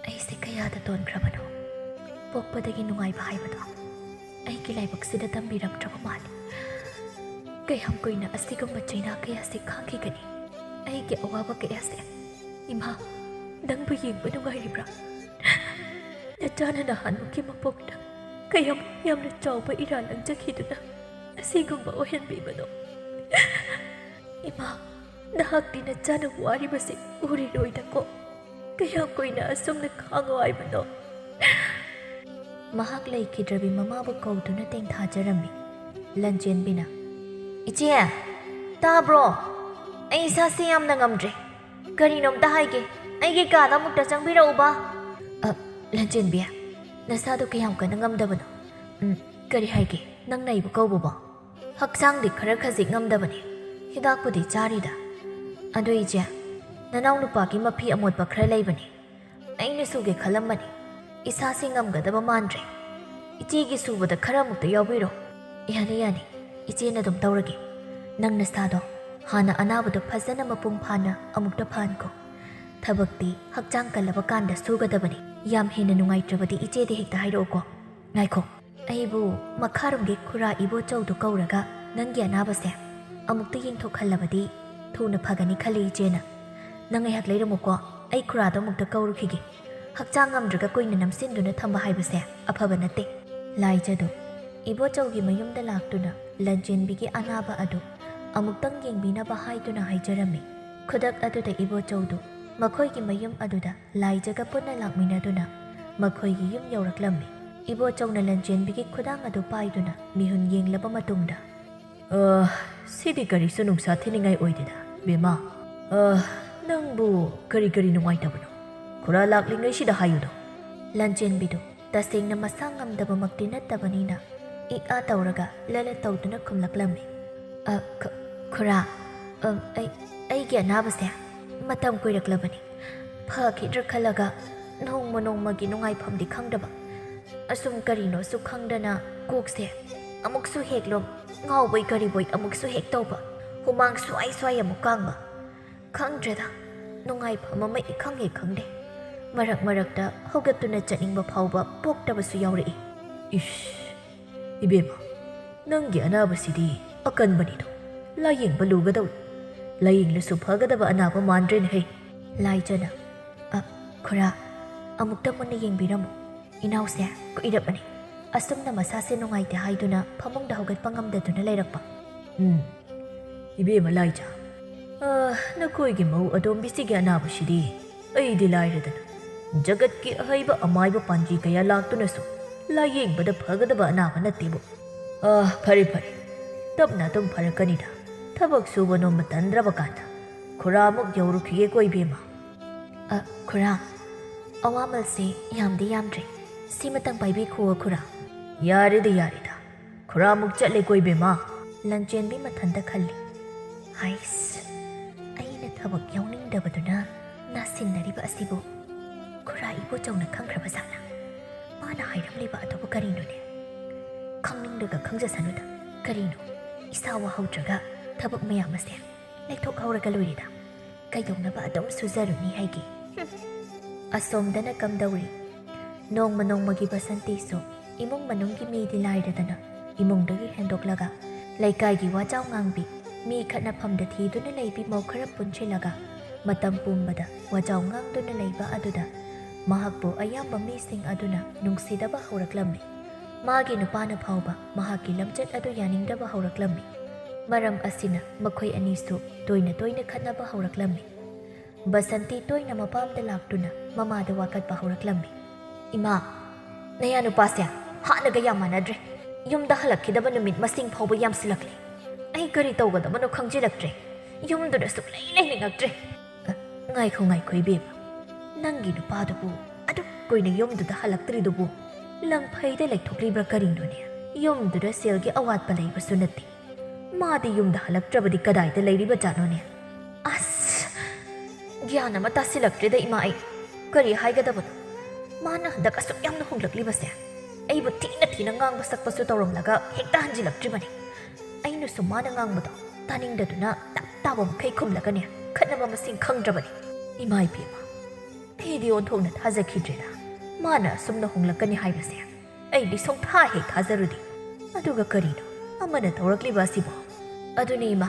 "ꯑꯩꯁꯦ ꯀꯌꯥꯗ ꯇꯣꯟꯈ꯭ꯔꯕꯅꯣ? ꯄꯣꯛꯄꯗꯒꯤ ꯅꯨꯡꯉꯥꯏꯕ ꯍꯥꯏꯕꯗꯣ ꯑꯩꯒꯤ ꯂꯥꯏꯕꯛꯁꯤꯗ ꯇꯝꯕꯤꯔꯝꯗ꯭ꯔꯕ ꯃꯥꯜꯂꯤ꯫ ꯀꯌꯥꯝ ꯀꯨꯏꯅ ꯑꯁꯤꯒꯨꯝꯕ ꯆꯩꯅꯥ ꯀꯌꯥꯁꯦ ꯈꯥꯡꯈꯤꯒꯅꯤ? ꯑꯩꯒꯤ ꯑꯋꯥꯕ ꯀꯌꯥꯁꯦ꯫ ꯏꯃꯥ, ꯅꯪꯕꯨ ꯌꯦꯡꯕ ꯅꯨꯡꯉꯥꯏꯔꯤꯕ꯭ꯔꯥ? ꯅꯆꯥꯅ ꯅꯍꯥꯟꯃꯨꯛꯀꯤ ꯃꯄꯣꯛꯇ ꯀꯌꯥꯝ ꯌꯥꯝꯅ ꯆꯥꯎꯕ ꯏꯔꯥ ꯂꯪꯖꯈꯤꯗꯨꯅ ꯑꯁꯤꯒꯨꯝꯕ ꯑꯣꯏꯍꯟꯕꯤꯕꯅꯣ? ꯏꯃꯥ, ꯅꯍꯥꯛꯇꯤ ꯅꯆꯥꯅ ꯋꯥꯔꯤꯕꯁꯤ ꯎꯔꯤꯔꯣꯏꯗꯀꯣ? ꯀꯌꯥꯝ ꯀꯨꯏꯅ ꯑꯁꯨꯝꯅ ꯈꯥꯡꯉꯣ ꯍꯥꯏꯕꯅꯣ?" ꯃꯍꯥꯛ ꯂꯩꯈꯤꯗ꯭ꯔꯕꯤ ꯃꯃꯥꯕꯨ ꯀꯧꯗꯨꯅ ꯇꯦꯡꯊꯥꯖꯔꯝꯃꯤ꯫ ꯂꯟꯆꯦꯟꯕꯤꯅ, "ꯏꯆꯦ, ꯇꯥꯕ꯭ꯔꯣ? ꯑꯩ ꯏꯁꯥꯁꯦ ꯌꯥꯝꯅ ꯉꯝꯗ꯭ꯔꯦ꯫ ꯀꯔꯤꯅꯣꯝꯇ ꯍꯥꯏꯒꯦ, ꯑꯩꯒꯤ ꯀꯥꯗ ꯑꯃꯨꯛꯇ ꯆꯪꯕꯤꯔꯛꯎꯕ꯫" "ꯑ, ꯂꯟꯆꯦꯟꯕꯤ, ꯅꯁꯥꯗꯣ ꯀꯌꯥꯝ ꯀꯟꯅ ꯉꯝꯗꯕꯅꯣ? ꯎꯝ, ꯀꯔꯤ ꯍꯥꯏꯒꯦ? ꯅꯪꯅ ꯑꯩꯕꯨ ꯀꯧꯕꯕꯣ?" "ꯍꯛꯆꯥꯡꯗꯤ ꯈꯔ ꯈꯖꯤꯛ ꯉꯝꯗꯕꯅꯤ꯫ ꯍꯤꯗꯥꯛꯄꯨꯗꯤ ꯆꯥꯔꯤꯗ꯫ ꯑꯗꯣ ꯏꯆꯦ, ꯅꯅꯥꯎ ꯅꯨꯄꯥꯒꯤ ꯃꯐꯤ ꯑꯃꯣꯠꯄ ꯈꯔ ꯂꯩꯕꯅꯤ꯫ ꯑꯩꯅ ꯁꯨꯒꯦ ꯈꯜꯂꯝꯕꯅꯤ꯫ ꯏꯁꯥꯁꯦ ꯉꯝꯒꯗꯕ ꯃꯥꯟꯗ꯭ꯔꯦ꯫ ꯏꯆꯦꯒꯤ ꯁꯨꯕꯗ ꯈꯔ ꯑꯃꯨꯛꯇ ꯌꯥꯎꯕꯤꯔꯣ꯫" "ꯌꯥꯅꯤ, ꯌꯥꯅꯤ꯫ ꯏꯆꯦꯅ ꯑꯗꯨꯝ ꯇꯧꯔꯒꯦ꯫ ꯅꯪ ꯅꯁꯥꯗꯣ ꯍꯥꯟꯅ ꯑꯅꯥꯕꯗꯣ ꯐꯖꯅ ꯃꯄꯨꯡ ꯐꯥꯅ ꯑꯃꯨꯛꯇ ꯐꯍꯟꯈꯣ꯫ ꯊꯕꯛꯇꯤ ꯍꯛꯆꯥꯡ ꯀꯜꯂꯕ ꯀꯥꯟꯗ ꯁꯨꯒꯗꯕꯅꯤ꯫ ꯌꯥꯝ ꯍꯦꯟꯅ ꯅꯨꯡꯉꯥꯏꯇ꯭ꯔꯕꯗꯤ ꯏꯆꯦꯗ ꯍꯦꯛꯇ ꯍꯥꯏꯔꯛꯎꯀꯣ꯫" "ꯉꯥꯏꯈꯣ꯫ ꯑꯩꯕꯨ ꯃꯈꯥꯔꯣꯝꯒꯤ ꯈꯨꯔꯥ ꯏꯕꯣꯆꯧꯗꯨ ꯀꯧꯔꯒ ꯅꯪꯒꯤ ꯑꯅꯥꯕꯁꯦ ꯑꯃꯨꯛꯇ ꯌꯦꯡꯊꯣꯛꯍꯜꯂꯕꯗꯤ ꯊꯨꯅ ꯐꯒꯅꯤ ꯈꯜꯂꯤ ꯏꯆꯦꯅ꯫ ꯅꯪ ꯉꯥꯏꯍꯥꯛ ꯂꯩꯔꯝꯃꯨꯀꯣ, ꯑꯩ ꯈꯨꯔꯥꯗꯣ ꯑꯃꯨꯛꯇ ꯀꯧꯔꯨꯈꯤꯒꯦ꯫ ꯍꯛꯆꯥꯡ ꯉꯝꯗ꯭ꯔꯒ ꯀꯨꯏꯅ ꯅꯝꯁꯤꯟꯗꯨꯅ ꯊꯝꯕ ꯍꯥꯏꯕꯁꯦ ꯑꯐꯕ ꯅꯠꯇꯦ꯫" ꯂꯥꯏꯖꯗꯨ ꯏꯕꯣꯆꯧꯒꯤ ꯃꯌꯨꯝꯗ ꯂꯥꯛꯇꯨꯅ ꯂꯟꯆꯦꯟꯕꯤꯒꯤ ꯑꯅꯥꯕ ꯑꯗꯨ ꯑꯃꯨꯛꯇꯪ ꯌꯦꯡꯕꯤꯅꯕ ꯍꯥꯏꯗꯨꯅ ꯍꯥꯏꯖꯔꯝꯃꯤ꯫ ꯈꯨꯗꯛ ꯑꯗꯨꯗ ꯏꯕꯣꯆꯧꯗꯨ ꯃꯈꯣꯏꯒꯤ ꯃꯌꯨꯝ ꯑꯗꯨꯗ ꯂꯥꯏꯖꯒ ꯄꯨꯟꯅ ꯂꯥꯛꯃꯤꯟꯅꯗꯨꯅ ꯃꯈꯣꯏꯒꯤ ꯌꯨꯝ ꯌꯧꯔꯛꯂꯝꯃꯤ꯫ ꯏꯕꯣꯆꯧꯅ ꯂꯟꯆꯦꯟꯕꯤꯒꯤ ꯈꯨꯗꯥꯡ ꯑꯗꯨ ꯄꯥꯏꯗꯨꯅ ꯃꯤꯍꯨꯟ ꯌꯦꯡꯂꯕ ꯃꯇꯨꯡꯗ, "ꯑ, ꯁꯤꯗꯤ ꯀꯔꯤꯁꯨ ꯅꯨꯡꯁꯥ ꯊꯤꯅꯤꯡꯉꯥꯏ ꯑꯣꯏꯗꯦꯗ, ꯕꯦꯝꯃ꯫ ꯑ, ꯅꯪꯕꯨ ꯀꯔꯤ ꯀꯔꯤ ꯅꯨꯡꯉꯥꯏꯇꯕꯅꯣ? ꯈꯨꯔꯥ ꯂꯥꯛꯂꯤꯉꯩꯁꯤꯗ ꯍꯥꯏꯌꯨꯗꯣ꯫" ꯂꯟꯆꯦꯟꯕꯤꯗꯨ ꯇꯁꯦꯡꯅ ꯃꯁꯥ ꯉꯝꯗꯕꯃꯛꯇꯤ ꯅꯠꯇꯕꯅꯤꯅ, ꯏꯛ ꯑꯥ ꯇꯧꯔꯒ ꯂꯂ ꯇꯧꯗꯨꯅ ꯈꯨꯝꯂꯛꯂꯝꯃꯤ꯫ "ꯑ, ꯈ-, ꯈꯨꯔꯥ, ꯑ, ꯑꯩ, ꯑꯩꯒꯤ ꯑꯅꯥꯕꯁꯦ ꯃꯇꯝ ꯀꯨꯏꯔꯛꯂꯕꯅꯤ꯫ ꯐꯈꯤꯗ꯭ꯔꯥ ꯈꯜꯂꯒ ꯅꯣꯡꯃ ꯅꯣꯡꯃꯒꯤ ꯅꯨꯡꯉꯥꯏꯐꯝꯗꯤ ꯈꯪꯗꯕ꯫ ꯑꯁꯨꯝ ꯀꯔꯤꯅꯣꯁꯨ ꯈꯪꯗꯅ ꯀꯣꯛꯁꯦ ꯑꯃꯨꯛꯁꯨ ꯍꯦꯛ ꯂꯨꯝ, ꯉꯥꯎꯕꯣꯏ ꯀꯔꯤꯕꯣꯏ ꯑꯃꯨꯛꯁꯨ ꯍꯦꯛ ꯇꯧꯕ, ꯍꯨꯃꯥꯡ ꯁ꯭ꯋꯥꯏ ꯁ꯭ꯋꯥꯏ ꯑꯃꯨꯛ ꯀꯥꯡꯕ꯫ ꯈꯪꯗ꯭ꯔꯦꯗ, ꯅꯨꯡꯉꯥꯏꯐꯝ ꯑꯃ ꯏꯈꯪ ꯍꯦꯛ ꯈꯪꯗꯦ꯫ ꯃꯔꯛ ꯃꯔꯛꯇ ꯍꯧꯒꯠꯇꯨꯅ ꯆꯠꯅꯤꯡꯕ ꯐꯥꯎꯕ ꯄꯣꯛꯇꯕꯁꯨ ꯌꯥꯎꯔꯛꯏ꯫" "ꯏꯁ, ꯏꯕꯦꯝꯃ, ꯅꯪꯒꯤ ꯑꯅꯥꯕꯁꯤꯗꯤ ꯑꯀꯟꯕꯅꯤꯗꯣ꯫ ꯂꯥꯌꯦꯡꯕ ꯂꯨꯒꯗꯧꯔꯤ꯫ ꯂꯥꯌꯦꯡꯂꯁꯨ ꯐꯒꯗꯕ ꯑꯅꯥꯕ ꯃꯥꯟꯗ꯭ꯔꯦꯅꯦꯍꯦ꯫" ꯂꯥꯏꯖꯅ, "ꯑ, ꯈꯨꯔꯥ, ꯑꯃꯨꯛꯇ ꯃꯨꯟꯅ ꯌꯦꯡꯕꯤꯔꯝꯃꯨ꯫ ꯏꯅꯥꯎꯁꯦ ꯀꯨꯏꯔꯕꯅꯤ ꯑꯁꯨꯝꯅ ꯃꯁꯥꯁꯦ ꯅꯨꯡꯉꯥꯏꯇꯦ ꯍꯥꯏꯗꯨꯅ ꯐꯃꯨꯡꯗ ꯍꯧꯒꯠꯄ ꯉꯝꯗꯗꯨꯅ ꯂꯩꯔꯛꯄ꯫" "ꯎꯝ, ꯏꯕꯦꯝꯃ ꯂꯥꯏꯖ, ꯑ, ꯅꯈꯣꯏꯒꯤ ꯃꯧ ꯑꯇꯣꯝꯕꯤꯁꯤꯒꯤ ꯑꯅꯥꯕꯁꯤꯗꯤ ꯑꯩꯗꯤ ꯂꯥꯏꯔꯗꯅ, ꯖꯒꯠꯀꯤ ꯑꯍꯩꯕ ꯑꯃꯥꯏꯕ ꯄꯥꯟꯖꯤ ꯀꯌꯥ ꯂꯥꯛꯇꯨꯅꯁꯨ ꯂꯥꯌꯦꯡꯕꯗ ꯐꯒꯗꯕ ꯑꯅꯥꯕ ꯅꯠꯇꯦꯕꯨ꯫ ꯑ, ꯐꯔꯦ, ꯐꯔꯦ, ꯇꯞꯅ ꯑꯗꯨꯝ ꯐꯔꯛꯀꯅꯤꯗ꯫ ꯊꯕꯛ ꯁꯨꯕ ꯅꯣꯝꯕ ꯇꯟꯗ꯭ꯔꯕ ꯀꯥꯟꯗ ꯈꯨꯔꯥꯃꯨꯛ ꯌꯧꯔꯨꯈꯤꯒꯦꯀꯣ, ꯏꯕꯦꯝꯃ꯫" "ꯑ, ꯈꯨꯔꯥ, ꯑꯋꯥꯃꯜꯁꯦ ꯌꯥꯝꯗꯤ ꯌꯥꯝꯗ꯭ꯔꯦ꯫ ꯁꯤꯃꯇꯪ ꯄꯥꯏꯕꯤꯈꯣ, ꯈꯨꯔꯥ꯫" "ꯌꯥꯔꯦꯗ, ꯌꯥꯔꯦꯗ꯫ ꯈꯨꯔꯥꯃꯨꯛ ꯆꯠꯂꯦꯀꯣ, ꯏꯕꯦꯝꯃ꯫" ꯂꯟꯆꯦꯟꯕꯤ ꯃꯊꯟꯇ ꯈꯜꯂꯤ꯫ "ꯍꯥꯏꯁ, ꯑꯩꯅ ꯊꯕꯛ ꯌꯥꯎꯅꯤꯡꯗꯕꯗꯨꯅ ꯅꯥꯁꯤꯟꯅꯔꯤꯕ ꯑꯁꯤꯕꯨ ꯈꯨꯔꯥ ꯏꯕꯣꯆꯧꯅ ꯈꯪꯈ꯭ꯔꯕ ꯖꯥꯠꯂꯥ? ꯃꯥꯅ ꯍꯥꯏꯔꯝꯂꯤꯕ ꯑꯗꯨꯕꯨ ꯀꯔꯤꯅꯣꯅꯦ? ꯈꯪꯅꯤꯡꯂꯒ ꯈꯪꯖꯁꯅꯨꯗ꯫ ꯀꯔꯤꯅꯣ, ꯏꯁꯥ ꯋꯥꯍꯧꯗ꯭ꯔꯒ ꯊꯕꯛ ꯃꯌꯥꯝ ꯑꯁꯦ ꯂꯩꯊꯣꯛꯍꯧꯔꯒ ꯂꯣꯏꯔꯦꯗ꯫ ꯀꯩꯗꯧꯅꯕ ꯑꯗꯨꯝ ꯁꯨꯖꯔꯨꯅꯤ ꯍꯥꯏꯒꯦ?" ꯍꯨꯝ꯫ ꯑꯁꯣꯝꯗꯅ ꯀꯝꯗꯧꯔꯤ? ꯅꯣꯡꯃ ꯅꯣꯡꯃꯒꯤ ꯕꯁꯟꯇꯤꯁꯨ ꯏꯃꯨꯡ ꯃꯅꯨꯡꯒꯤ ꯃꯤꯗꯤ ꯂꯥꯏꯔꯗꯅ, ꯏꯃꯨꯡꯗꯒꯤ ꯍꯦꯟꯗꯣꯛꯂꯒ ꯂꯩꯀꯥꯏꯒꯤ ꯋꯥꯖꯥꯎ ꯉꯥꯡꯕꯤ, ꯃꯤ ꯈꯠꯅꯐꯝꯗ ꯊꯤꯗꯨꯅ ꯂꯩꯕꯤ ꯃꯧ ꯈꯔ ꯄꯨꯟꯁꯤꯜꯂꯒ ꯃꯇꯝ ꯄꯨꯝꯕꯗ ꯋꯥꯖꯥꯎ ꯉꯥꯡꯗꯨꯅ ꯂꯩꯕ ꯑꯗꯨꯗ ꯃꯍꯥꯛꯄꯨ ꯑꯌꯥꯝꯕ ꯃꯤꯁꯤꯡ ꯑꯗꯨꯅ ꯅꯨꯡꯁꯤꯗꯕ ꯍꯧꯔꯛꯂꯝꯃꯤ꯫ ꯃꯥꯒꯤ ꯅꯨꯄꯥꯅ ꯐꯥꯎꯕ ꯃꯍꯥꯛꯀꯤ ꯂꯝꯆꯠ ꯑꯗꯨ ꯌꯥꯅꯤꯡꯗꯕ ꯍꯧꯔꯛꯂꯝꯃꯤ꯫ ꯃꯔꯝ ꯑꯁꯤꯅ ꯃꯈꯣꯏ ꯑꯅꯤꯁꯨ ꯇꯣꯏꯅ ꯇꯣꯏꯅ ꯈꯠꯅꯕ ꯍꯧꯔꯛꯂꯝꯃꯤ꯫ ꯕꯁꯟꯇꯤ ꯇꯣꯏꯅ ꯃꯄꯥꯝꯗ ꯂꯥꯛꯇꯨꯅ ꯃꯃꯥꯗ ꯋꯥꯀꯠꯄ ꯍꯧꯔꯛꯂꯝꯃꯤ꯫ "ꯏꯃꯥ, ꯅꯌꯥ ꯅꯨꯄꯥꯁꯦ ꯍꯥꯟꯅꯒ ꯌꯥꯝ ꯃꯥꯟꯅꯗ꯭ꯔꯦ꯫ ꯌꯨꯝꯗ ꯍꯜꯂꯛꯈꯤꯗꯕ ꯅꯨꯃꯤꯠ ꯃꯁꯤꯡ ꯐꯥꯎꯕ ꯌꯥꯝꯁꯤꯜꯂꯛꯂꯦ꯫ ꯑꯩ ꯀꯔꯤ ꯇꯧꯒꯗꯕꯅꯣ ꯈꯪꯖꯤꯜꯂꯛꯇ꯭ꯔꯦ꯫ ꯌꯨꯝꯗꯨꯗ ꯁꯨꯛꯂꯩ ꯂꯩꯅꯤꯡꯉꯛꯇ꯭ꯔꯦ꯫" "ꯑ, ꯉꯥꯏꯈꯣ, ꯉꯥꯏꯈꯣ ꯏꯕꯦꯝꯃ꯫ ꯅꯪꯒꯤ ꯅꯨꯄꯥꯗꯨꯕꯨ ꯑꯗꯨꯛ ꯀꯨꯏꯅ ꯌꯨꯝꯗꯨꯗ ꯍꯜꯂꯛꯇ꯭ꯔꯤꯗꯨꯕꯨ ꯂꯪꯐꯩꯗ ꯂꯩꯊꯣꯛꯂꯤꯕ꯭ꯔꯥ ꯀꯔꯤꯅꯣꯅꯦ? ꯌꯨꯝꯗꯨꯗ ꯁꯦꯜꯒꯤ ꯑꯋꯥꯠꯄ ꯂꯩꯕꯁꯨ ꯅꯠꯇꯦ꯫ ꯃꯥꯗꯤ ꯌꯨꯝꯗ ꯍꯜꯂꯛꯇ꯭ꯔꯕꯗꯤ ꯀꯗꯥꯏꯗ ꯂꯩꯔꯤꯕ ꯖꯥꯠꯅꯣꯅꯦ? ꯑꯁ! ꯒ꯭ꯌꯥꯟ ꯑꯃ ꯇꯥꯁꯤꯜꯂꯛꯇ꯭ꯔꯦꯗ ꯏꯃꯥ ꯑꯩ꯫ ꯀꯔꯤ ꯍꯥꯏꯒꯗꯕꯅꯣ? ꯃꯥꯅ ꯍꯟꯗꯛ ꯑꯁꯨꯛ ꯌꯥꯝꯅ ꯍꯣꯡꯂꯛꯂꯤꯕꯁꯦ? ꯑꯩꯕꯨ ꯊꯤꯅ ꯊꯤꯅ ꯉꯥꯡꯕ ꯁꯛꯄꯁꯨ ꯇꯧꯔꯝꯂꯒ ꯍꯦꯛꯇ ꯍꯟꯖꯤꯜꯂꯛꯇ꯭ꯔꯤꯕꯅꯤ꯫ ꯑꯩꯅꯁꯨ ꯃꯥꯅ ꯉꯥꯡꯕꯗꯣ ꯇꯥꯅꯤꯡꯗꯗꯨꯅ ꯇꯞ ꯇꯥꯕ ꯃꯈꯩ ꯈꯨꯝꯂꯒꯅꯦ, ꯈꯠꯅꯕ ꯃꯁꯤꯡ ꯈꯪꯗ꯭ꯔꯕꯅꯤ꯫ ꯏꯃꯥ ꯏꯕꯦꯝꯃ, ꯑꯩꯗꯤ ꯑꯣꯟꯊꯣꯛꯅ ꯊꯥꯖꯈꯤꯗ꯭ꯔꯦꯗ꯫ ꯃꯥꯅ ꯑꯁꯨꯝꯅ ꯍꯣꯡꯂꯛꯀꯅꯤ ꯍꯥꯏꯕꯁꯦ ꯑꯩꯗꯤ ꯁꯨꯡꯊꯥ ꯍꯦꯛ ꯊꯥꯖꯔꯨꯗꯦ꯫ ꯑꯗꯨꯒ ꯀꯔꯤꯅꯣ ꯑꯃꯅ ꯇꯧꯔꯛꯂꯤꯕ ꯑꯁꯤꯕꯣ? ꯑꯗꯨꯅꯤ ꯏꯃꯥ,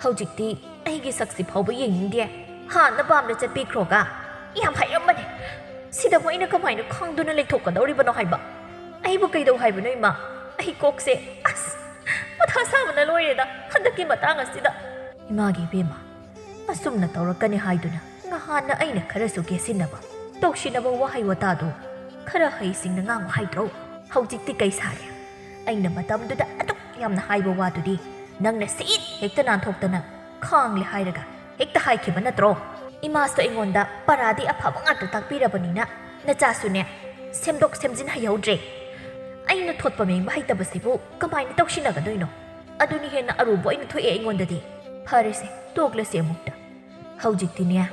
ꯍꯧꯖꯤꯛꯇꯤ ꯑꯩꯒꯤ ꯁꯛꯁꯤ ꯐꯥꯎꯕ ꯌꯦꯡꯅꯤꯡꯗꯦ꯫ ꯍꯥꯟꯅ ꯄꯥꯝꯅ ꯆꯠꯄꯤꯈ꯭ꯔꯣꯒ ꯌꯥꯝ ꯍꯥꯏꯔꯝꯕꯅꯦ꯫ ꯁꯤꯗꯕꯨ ꯑꯩꯅ ꯀꯃꯥꯏꯅ ꯈꯥꯡꯗꯨꯅ ꯂꯩꯊꯣꯛꯀꯗꯧꯔꯤꯕꯅꯣ ꯍꯥꯏꯕ? ꯑꯩꯕꯨ ꯀꯩꯗꯧ ꯍꯥꯏꯕꯅꯣ ꯏꯃꯥ? ꯑꯩ ꯀꯣꯛꯁꯦ, ꯑꯁ, ꯃꯊꯥ ꯁꯥꯕꯅ ꯂꯣꯏꯔꯦꯗ ꯍꯟꯗꯛꯀꯤ ꯃꯇꯥꯡ ꯑꯁꯤꯗ꯫ ꯏꯃꯥꯒꯤ ꯏꯕꯦꯝꯃ, ꯑꯁꯨꯝꯅ ꯇꯧꯔꯛꯀꯅꯤ ꯍꯥꯏꯗꯨꯅ ꯉꯍꯥꯟꯅ ꯑꯩꯅ ꯈꯔꯁꯨ ꯀꯦꯁꯤꯟꯅꯕ, ꯇꯧꯁꯤꯟꯅꯕ ꯋꯥꯍꯩ ꯋꯥꯇꯥꯗꯨ ꯈꯔ ꯍꯩꯁꯤꯡꯅ ꯉꯥꯡꯉꯨ ꯍꯥꯏꯗ꯭ꯔꯣ? ꯍꯧꯖꯤꯛꯇꯤ ꯀꯩ ꯁꯥꯔꯦ? ꯑꯩꯅ ꯃꯇꯝꯗꯨꯗ ꯑꯗꯨꯛ ꯌꯥꯝꯅ ꯍꯥꯏꯕ ꯋꯥꯗꯨꯗꯤ ꯅꯪꯅ ꯁꯤꯠ ꯍꯦꯛꯇ ꯅꯥꯟꯊꯣꯛꯇꯅ ꯈꯥꯡꯂꯦ ꯍꯥꯏꯔꯒ ꯍꯦꯛꯇ ꯍꯥꯏꯈꯤꯕ ꯅꯠꯇ꯭ꯔꯣ? ꯏꯃꯥꯁꯨ ꯑꯩꯉꯣꯟꯗ ꯄꯔꯥꯗꯤ ꯑꯐꯕ ꯉꯥꯛꯇ ꯇꯥꯛꯄꯤꯔꯕꯅꯤꯅ ꯅꯆꯥꯁꯨꯅꯦ ꯁꯦꯝꯗꯣꯛ ꯁꯦꯝꯖꯤꯟ ꯍꯩꯍꯧꯗ꯭ꯔꯦ꯫ ꯑꯩꯅ ꯊꯣꯠꯄ ꯃꯦꯡꯕ ꯍꯩꯇꯕꯁꯤꯕꯨ ꯀꯃꯥꯏꯅ ꯇꯧꯁꯤꯟꯅꯒꯗꯣꯏꯅꯣ? ꯑꯗꯨꯅꯤ ꯍꯦꯟꯅ ꯑꯔꯨꯕ ꯑꯣꯏꯅ ꯊꯣꯛꯑꯦ ꯑꯩꯉꯣꯟꯗꯗꯤ꯫ ꯐꯔꯦꯁꯦ, ꯇꯣꯛꯂꯁꯦ ꯑꯃꯨꯛꯇ꯫ ꯍꯧꯖꯤꯛꯇꯤꯅꯦ,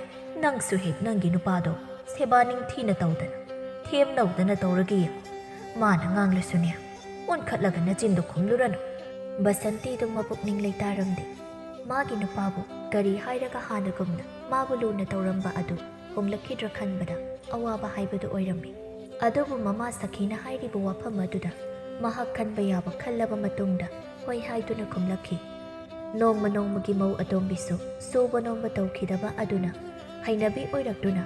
ꯅꯪꯁꯨ ꯍꯦꯛ ꯅꯪꯒꯤ ꯅꯨꯄꯥꯗꯣ ꯁꯦꯕꯥ ꯅꯤꯡꯊꯤꯅ ꯇꯧꯗꯅ, ꯊꯦꯝ ꯅꯧꯗꯅ ꯇꯧꯔꯒꯦ ꯌꯦꯡꯉꯨ꯫ ꯃꯥꯅ ꯉꯥꯡꯂꯁꯨꯅꯦ, ꯑꯣꯟꯈꯠꯂꯒ ꯅꯆꯤꯟꯗꯣ ꯈꯨꯝꯂꯨꯔꯅꯨ꯫ ꯕꯁꯟꯇꯤꯗꯨ ꯃꯕꯨꯛꯅꯤꯡ ꯂꯩꯇꯥꯔꯝꯗꯦ꯫ ꯃꯥꯒꯤ ꯅꯨꯄꯥꯕꯨ ꯀꯔꯤ ꯍꯥꯏꯔꯒ ꯍꯥꯟꯅꯒꯨꯝꯅ ꯃꯥꯕꯨ ꯂꯨꯅ ꯇꯧꯔꯝꯕ ꯑꯗꯨ ꯍꯣꯡꯂꯛꯈꯤꯗ꯭ꯔꯥ ꯈꯟꯕꯗ ꯑꯋꯥꯕ ꯍꯥꯏꯕꯗꯨ ꯑꯣꯏꯔꯝꯃꯤ꯫ ꯑꯗꯨꯕꯨ ꯃꯃꯥ ꯁꯈꯤꯅ ꯍꯥꯏꯔꯤꯕ ꯋꯥꯐꯝ ꯑꯗꯨꯗ ꯃꯍꯥꯛ ꯈꯟꯕ ꯌꯥꯕ ꯈꯜꯂꯕ ꯃꯇꯨꯡꯗ ꯍꯣꯏ ꯍꯥꯏꯗꯨꯅ ꯈꯨꯝꯂꯛꯈꯤ꯫ ꯅꯣꯡꯃ ꯅꯣꯡꯃꯒꯤ ꯃꯧ ꯑꯇꯣꯝꯕꯤꯁꯨ ꯁꯨꯕ ꯅꯣꯝꯕ ꯇꯧꯈꯤꯗꯕ ꯑꯗꯨꯅ ꯍꯩꯅꯕꯤ ꯑꯣꯏꯔꯛꯇꯨꯅ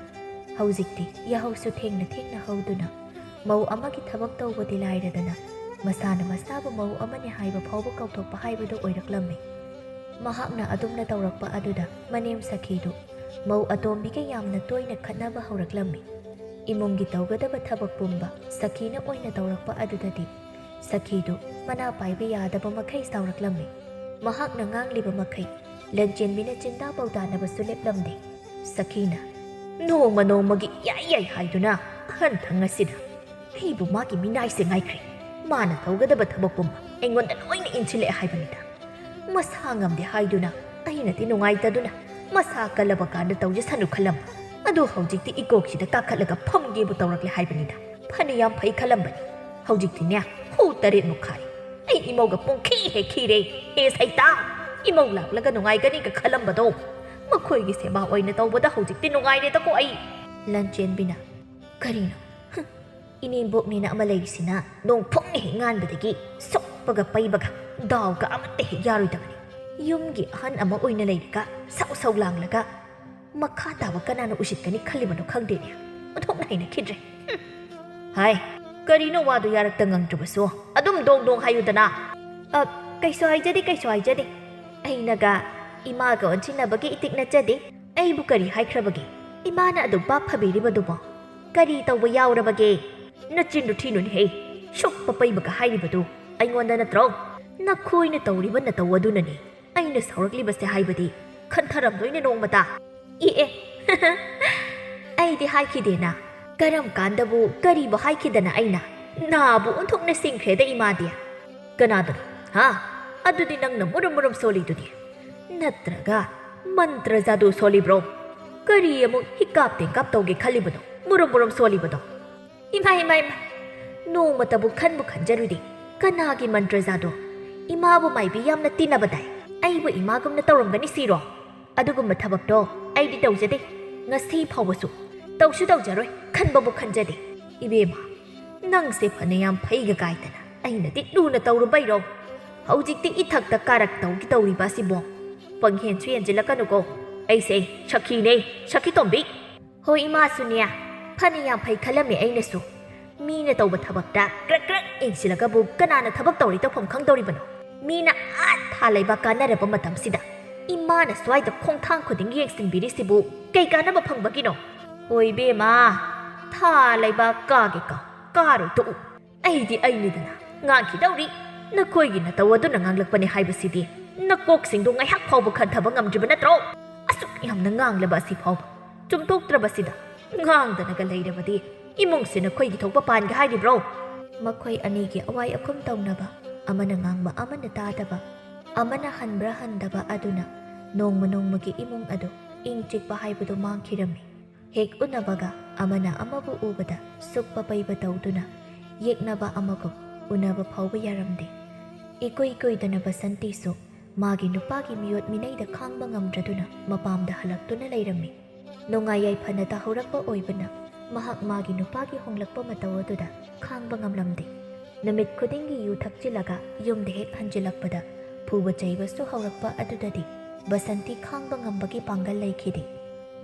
ꯍꯧꯖꯤꯛꯇꯤ ꯌꯥꯍꯧꯁꯨ ꯊꯦꯡꯅ ꯊꯦꯡꯅ ꯍꯧꯗꯨꯅ ꯃꯧ ꯑꯃꯒꯤ ꯊꯕꯛ ꯇꯧꯕꯗꯤ ꯂꯥꯏꯔꯗꯅ ꯃꯁꯥꯅ ꯃꯁꯥꯕꯨ ꯃꯧ ꯑꯃꯅꯤ ꯍꯥꯏꯕ ꯐꯥꯎꯕ ꯀꯥꯎꯊꯣꯛꯄ ꯍꯥꯏꯕꯗꯨ ꯑꯣꯏꯔꯛꯂꯝꯃꯤ꯫ ꯃꯍꯥꯛꯅ ꯑꯗꯨꯝꯅ ꯇꯧꯔꯛꯄ ꯑꯗꯨꯗ ꯃꯅꯦꯝ ꯁꯈꯤꯗꯨ ꯃꯧ ꯑꯇꯣꯝꯕꯤꯒ ꯌꯥꯝꯅ ꯇꯣꯏꯅ ꯈꯠꯅꯕ ꯍꯧꯔꯛꯂꯝꯃꯤ꯫ ꯏꯃꯨꯡꯒꯤ ꯇꯧꯒꯗꯕ ꯊꯕꯛ ꯄꯨꯝꯕ ꯁꯈꯤꯅ ꯑꯣꯏꯅ ꯇꯧꯔꯛꯄ ꯑꯗꯨꯗꯗꯤ ꯁꯈꯤꯗꯨ ꯃꯅꯥ ꯄꯥꯏꯕ ꯌꯥꯗꯕ ꯃꯈꯩ ꯁꯥꯎꯔꯛꯂꯝꯃꯤ꯫ ꯃꯍꯥꯛꯅ ꯉꯥꯡꯂꯤꯕ ꯃꯈꯩ ꯂꯟꯆꯦꯟꯕꯤꯅ ꯆꯤꯟꯗꯥ ꯄꯥꯎꯗꯥꯅꯕꯁꯨ ꯂꯦꯞꯂꯝꯗꯦ꯫ ꯁꯈꯤꯅ ꯅꯣꯡꯃ ꯅꯣꯡꯃꯒꯤ ꯌꯥꯏ ꯌꯥꯏ ꯍꯥꯏꯗꯨꯅ ꯑꯍꯟ ꯊꯪ ꯑꯁꯤꯗ ꯑꯩꯕꯨ ꯃꯥꯒꯤ ꯃꯤꯅꯥꯏꯁꯦ ꯉꯥꯏꯈ꯭ꯔꯦ꯫ ꯃꯥꯅ ꯇꯧꯒꯗꯕ ꯊꯕꯛ ꯄꯨꯝꯕ ꯑꯩꯉꯣꯟꯗ ꯂꯣꯏꯅ ꯏꯟꯁꯤꯜꯂꯛꯑꯦ ꯍꯥꯏꯕꯅꯤꯗ꯫ ꯃꯁꯥ ꯉꯝꯗꯦ ꯍꯥꯏꯗꯨꯅ ꯑꯩꯅꯗꯤ ꯅꯨꯡꯉꯥꯏꯇꯗꯨꯅ ꯃꯁꯥ ꯀꯜꯂꯕ ꯀꯥꯟꯗ ꯇꯧꯖꯁꯅꯨ ꯈꯜꯂꯝꯕ꯫ ꯑꯗꯨ ꯍꯧꯖꯤꯛꯇꯤ ꯏꯀꯣꯛꯁꯤꯗ ꯀꯥꯈꯠꯂꯒ ꯐꯝꯒꯦꯕꯨ ꯇꯧꯔꯛꯂꯦ ꯍꯥꯏꯕꯅꯤꯗ꯫ ꯐꯅ ꯌꯥꯝ ꯐꯩ ꯈꯜꯂꯝꯕꯅꯤ꯫ ꯍꯧꯖꯤꯛꯇꯤꯅꯦ ꯍꯨ ꯇꯔꯦꯠꯃꯨꯛ ꯈꯥꯔꯦ꯫ ꯑꯩ ꯏꯃꯧꯒ ꯄꯨꯡꯈꯤ ꯍꯦꯛ ꯈꯤꯔꯦ꯫ ꯍꯦ ꯁꯩꯇꯥ! ꯏꯃꯧ ꯂꯥꯛꯂꯒ ꯅꯨꯡꯉꯥꯏꯒꯅꯤꯒ ꯈꯜꯂꯝꯕꯗꯣ ꯃꯈꯣꯏꯒꯤ ꯁꯦꯕꯥ ꯑꯣꯏꯅ ꯇꯧꯕꯗ ꯍꯧꯖꯤꯛꯇꯤ ꯅꯨꯡꯉꯥꯏꯔꯦꯗꯀꯣ ꯑꯩ꯫ ꯂꯟꯆꯦꯟꯕꯤꯅ ꯀꯔꯤꯅꯣ? ꯍꯨꯝ, ꯏꯅꯦꯝꯕꯣꯛꯅꯦꯅ ꯑꯃ ꯂꯩꯔꯤꯁꯤꯅ ꯅꯣꯡꯐꯨꯡꯅ ꯍꯦꯛ ꯉꯥꯟꯕꯗꯒꯤ ꯁꯨꯞꯄꯒ ꯄꯩꯕꯒ ꯗꯥꯎꯒ ꯑꯃꯠꯇ ꯍꯦꯛ ꯌꯥꯔꯣꯏꯗꯕꯅꯤ꯫ ꯌꯨꯝꯒꯤ ꯑꯍꯟ ꯑꯃ ꯑꯣꯏꯅ ꯂꯩꯔꯒ ꯁꯧ ꯁꯧ ꯂꯥꯡꯂꯒ ꯃꯈꯥ ꯇꯥꯕ ꯀꯅꯥꯅ ꯎꯁꯤꯠꯀꯅꯤ ꯈꯜꯂꯤꯕꯅꯣ ꯈꯪꯗꯦꯅꯦ꯫ ꯑꯣꯟꯊꯣꯛꯅ ꯍꯩꯅꯈꯤꯗ꯭ꯔꯦ꯫ ꯍꯨꯝ꯫ ꯍꯥꯏ, ꯀꯔꯤꯅꯣ ꯋꯥꯗꯨ ꯌꯥꯔꯛꯇ ꯉꯪꯗ꯭ꯔꯕꯁꯨ? ꯑꯗꯨꯝ ꯗꯣꯡ ꯗꯣꯡ ꯍꯥꯏꯌꯨꯗꯅ꯫ ꯑ, ꯀꯩꯁꯨ ꯍꯥꯏꯖꯗꯦ, ꯀꯩꯁꯨ ꯍꯥꯏꯖꯗꯦ꯫ ꯑꯩꯅꯒ ꯏꯃꯥꯒ ꯑꯣꯟꯁꯤꯟꯅꯕꯒꯤ ꯏꯇꯤꯛ ꯅꯠꯆꯗꯦ꯫ ꯑꯩꯕꯨ ꯀꯔꯤ ꯍꯥꯏꯈ꯭ꯔꯕꯒꯦ? ꯏꯃꯥꯅ ꯑꯗꯨꯛ ꯄꯥꯞ ꯐꯕꯤꯔꯤꯕꯗꯨꯕꯣ ꯀꯔꯤ ꯇꯧꯕ ꯌꯥꯎꯔꯕꯒꯦ? ꯅꯆꯤꯟꯗꯨ ꯊꯤꯅꯨꯅꯦꯍꯦ꯫ ꯁꯨꯛꯄ ꯄꯩꯕꯒ ꯍꯥꯏꯔꯤꯕꯗꯨ ꯑꯩꯉꯣꯟꯗ ꯅꯠꯇ꯭ꯔꯣ? ꯅꯈꯣꯏꯅ ꯇꯧꯔꯤꯕ ꯅꯇꯧ ꯑꯗꯨꯅꯅꯤ ꯑꯩꯅ ꯁꯥꯎꯔꯛꯂꯤꯕꯁꯦ ꯍꯥꯏꯕꯗꯤ ꯈꯟꯊꯔꯝꯂꯣꯏꯅꯦ ꯅꯣꯡꯃꯇ꯫ ꯏ ꯑꯦ, ꯑꯩꯗꯤ ꯍꯥꯏꯈꯤꯗꯦꯅ꯫ ꯀꯔꯝ ꯀꯥꯟꯗꯕꯨ ꯀꯔꯤꯕꯨ ꯍꯥꯏꯈꯤꯗꯅ ꯑꯩꯅ? ꯅꯥꯕꯨ ꯑꯣꯟꯊꯣꯛꯅ ꯁꯤꯡꯈ꯭ꯔꯦꯗ ꯏꯃꯥꯗꯤ꯫ ꯀꯅꯥꯗꯅꯣ? ꯍꯥ? ꯑꯗꯨꯗꯤ ꯅꯪꯅ ꯃꯨꯔꯨꯝ ꯃꯨꯔꯨꯝ ꯁꯣꯜꯂꯤꯗꯨꯗꯤ꯫ ꯅꯠꯇ꯭ꯔꯒ ꯃꯟꯇ꯭ꯔ ꯖꯥꯗꯨ ꯁꯣꯜꯂꯤꯕ꯭ꯔꯣ? ꯀꯔꯤ ꯑꯃꯨꯛ ꯍꯤꯛꯀꯥꯞ ꯇꯦꯡꯀꯥꯞ ꯇꯧꯒꯦ ꯈꯜꯂꯤꯕꯅꯣ? ꯃꯨꯔꯨꯝ ꯃꯨꯔꯨꯝ ꯁꯣꯜꯂꯤꯕꯗꯣ꯫ ꯏꯃꯥ, ꯏꯃꯥ, ꯏꯃꯥ! ꯅꯣꯡꯃꯇꯕꯨ ꯈꯟꯕꯨ ꯈꯟꯖꯔꯨꯗꯦ꯫ ꯀꯅꯥꯒꯤ ꯃꯟꯇ꯭ꯔ ꯖꯥꯗꯨ? ꯏꯃꯥꯕꯨ ꯃꯥꯏꯕꯤ ꯌꯥꯝꯅ ꯇꯤꯟꯅꯕꯗꯥꯏ? ꯑꯩꯕꯨ ꯏꯃꯥꯒꯨꯝꯅ ꯇꯧꯔꯝꯒꯅꯤ ꯁꯤꯔꯣ? ꯑꯗꯨꯒꯨꯝꯕ ꯊꯕꯛꯇꯣ ꯑꯩꯗꯤ ꯇꯧꯖꯗꯦ꯫ ꯉꯁꯤ ꯐꯥꯎꯕꯁꯨ ꯇꯧꯁꯨ ꯇꯧꯖꯔꯣꯏ, ꯈꯟꯕꯕꯨ ꯈꯟꯖꯗꯦ꯫ ꯏꯕꯦꯝꯃ, ꯅꯪꯁꯦ ꯐꯅ ꯌꯥꯝ ꯐꯩꯒ ꯀꯥꯏꯗꯅ ꯑꯩꯅꯗꯤ ꯂꯨꯅ ꯇꯧꯔꯨꯕꯩꯔꯣ? ꯍꯧꯖꯤꯛꯇꯤ ꯏꯊꯛꯇ ꯀꯥꯔꯛ ꯇꯧꯒꯦ ꯇꯧꯔꯤꯕ ꯑꯁꯤꯕꯣ? ꯄꯪꯍꯦꯟꯁꯨ ꯍꯦꯟꯖꯤꯜꯂꯛꯀꯅꯨꯀꯣ꯫ ꯑꯩꯁꯦ ꯁꯈꯤꯅꯦ, ꯁꯈꯤ ꯇꯣꯝꯕꯤ꯫ ꯍꯣꯏ ꯏꯃꯥꯁꯨꯅꯦ, ꯐꯅ ꯌꯥꯝ ꯐꯩ ꯈꯜꯂꯝꯃꯦ ꯑꯩꯅꯁꯨ꯫ ꯃꯤꯅ ꯇꯧꯕ ꯊꯕꯛꯇ ꯀ꯭ꯔꯛ ꯀ꯭ꯔꯛ ꯌꯦꯡꯁꯤꯜꯂꯒꯕꯨ ꯀꯅꯥꯅ ꯊꯕꯛ ꯇꯧꯔꯤ ꯇꯧꯐꯝ ꯈꯪꯗꯧꯔꯤꯕꯅꯣ? ꯃꯤꯅ ꯑꯥ ꯊꯥ ꯂꯩꯕꯥꯛ ꯀꯥꯟꯅꯔꯕ ꯃꯇꯝꯁꯤꯗ ꯏꯃꯥꯅ ꯁ꯭ꯋꯥꯏꯗ ꯈꯣꯡꯊꯥꯡ ꯈꯨꯗꯤꯡꯒꯤ ꯌꯦꯡꯁꯤꯟꯕꯤꯔꯤꯁꯤꯕꯨ ꯀꯩ ꯀꯥꯟꯅꯕ ꯐꯪꯕꯒꯤꯅꯣ? ꯍꯣꯏ ꯏꯕꯦꯝꯃ, ꯊꯥ ꯂꯩꯕꯥꯛ ꯀꯥꯒꯦ ꯀꯥ, ꯀꯥꯔꯣꯏ ꯇꯣꯛꯎ꯫ ꯑꯩꯗꯤ ꯑꯩꯅꯤꯗꯅ ꯉꯥꯡꯈꯤꯗꯧꯔꯤ꯫ ꯅꯈꯣꯏꯒꯤ ꯅꯇꯧ ꯑꯗꯨꯅ ꯉꯥꯡꯂꯛꯄꯅꯦ ꯍꯥꯏꯕꯁꯤꯗꯤ ꯅꯀꯣꯛꯁꯤꯡꯗꯣ ꯉꯥꯏꯍꯥꯛ ꯐꯥꯎꯕ ꯈꯟꯊꯕ ꯉꯝꯗ꯭ꯔꯤꯕ ꯅꯠꯇ꯭ꯔꯣ? ꯑꯁꯨꯛ ꯌꯥꯝꯅ ꯉꯥꯡꯂꯕ ꯑꯁꯤ ꯐꯥꯎꯕ ꯆꯨꯝꯊꯣꯛꯇ꯭ꯔꯕꯁꯤꯗ, ꯉꯥꯡꯗꯅꯒ ꯂꯩꯔꯕꯗꯤ ꯏꯃꯨꯡꯁꯤ ꯅꯈꯣꯏꯒꯤ ꯊꯣꯛꯄ ꯄꯥꯟꯒꯦ ꯍꯥꯏꯔꯤꯕ꯭ꯔꯣ? ꯃꯈꯣꯏ ꯑꯅꯤꯒꯤ ꯑꯋꯥꯏ ꯑꯈꯨꯝ ꯇꯧꯅꯕ, ꯑꯃꯅ ꯉꯥꯡꯕ ꯑꯃꯅ ꯇꯥꯗꯕ, ꯑꯃꯅ ꯍꯟꯕ꯭ꯔꯥ ꯍꯟꯗꯕ ꯑꯗꯨꯅ ꯅꯣꯡꯃ ꯅꯣꯡꯃꯒꯤ ꯏꯃꯨꯡ ꯑꯗꯨ ꯏꯪ ꯆꯤꯛꯄ ꯍꯥꯏꯕꯗꯨ ꯃꯥꯡꯈꯤꯔꯝꯃꯤ꯫ ꯍꯦꯛ ꯎꯅꯕꯒ ꯑꯃꯅ ꯑꯃꯕꯨ ꯎꯕꯗ ꯁꯨꯛꯄ ꯄꯩꯕ ꯇꯧꯗꯨꯅ ꯌꯦꯛꯅꯕ ꯑꯃꯒꯨꯝ ꯎꯅꯕ ꯐꯥꯎꯕ ꯌꯥꯔꯝꯗꯦ꯫ ꯏꯀꯨꯏ ꯀꯨꯏꯗꯅ ꯕꯁꯟꯇꯤꯁꯨ ꯃꯥꯒꯤ ꯅꯨꯄꯥꯒꯤ ꯃꯤꯑꯣꯠ ꯃꯤꯅꯩꯗ ꯈꯥꯡꯕ ꯉꯝꯗ꯭ꯔꯗꯨꯅ ꯃꯄꯥꯝꯗ ꯍꯜꯂꯛꯇꯨꯅ ꯂꯩꯔꯝꯃꯤ꯫ ꯅꯨꯡꯉꯥꯏ ꯌꯥꯏꯐꯅ ꯇꯥꯍꯧꯔꯛꯄ ꯑꯣꯏꯕꯅ ꯃꯍꯥꯛ ꯃꯥꯒꯤ ꯅꯨꯄꯥꯒꯤ ꯍꯣꯡꯂꯛꯄ ꯃꯇꯧ ꯑꯗꯨꯗ ꯈꯥꯡꯕ ꯉꯝꯂꯝꯗꯦ꯫ ꯅꯨꯃꯤꯠ ꯈꯨꯗꯤꯡꯒꯤ ꯌꯨ ꯊꯛꯆꯤꯜꯂꯒ ꯌꯨꯝꯗ ꯍꯦꯛ ꯍꯟꯖꯤꯜꯂꯛꯄꯗ ꯐꯨꯕ ꯆꯩꯕꯁꯨ ꯍꯧꯔꯛꯄ ꯑꯗꯨꯗꯗꯤ ꯕꯁꯟꯇꯤ ꯈꯥꯡꯕ ꯉꯝꯕꯒꯤ ꯄꯥꯡꯒꯜ ꯂꯩꯈꯤꯗꯦ꯫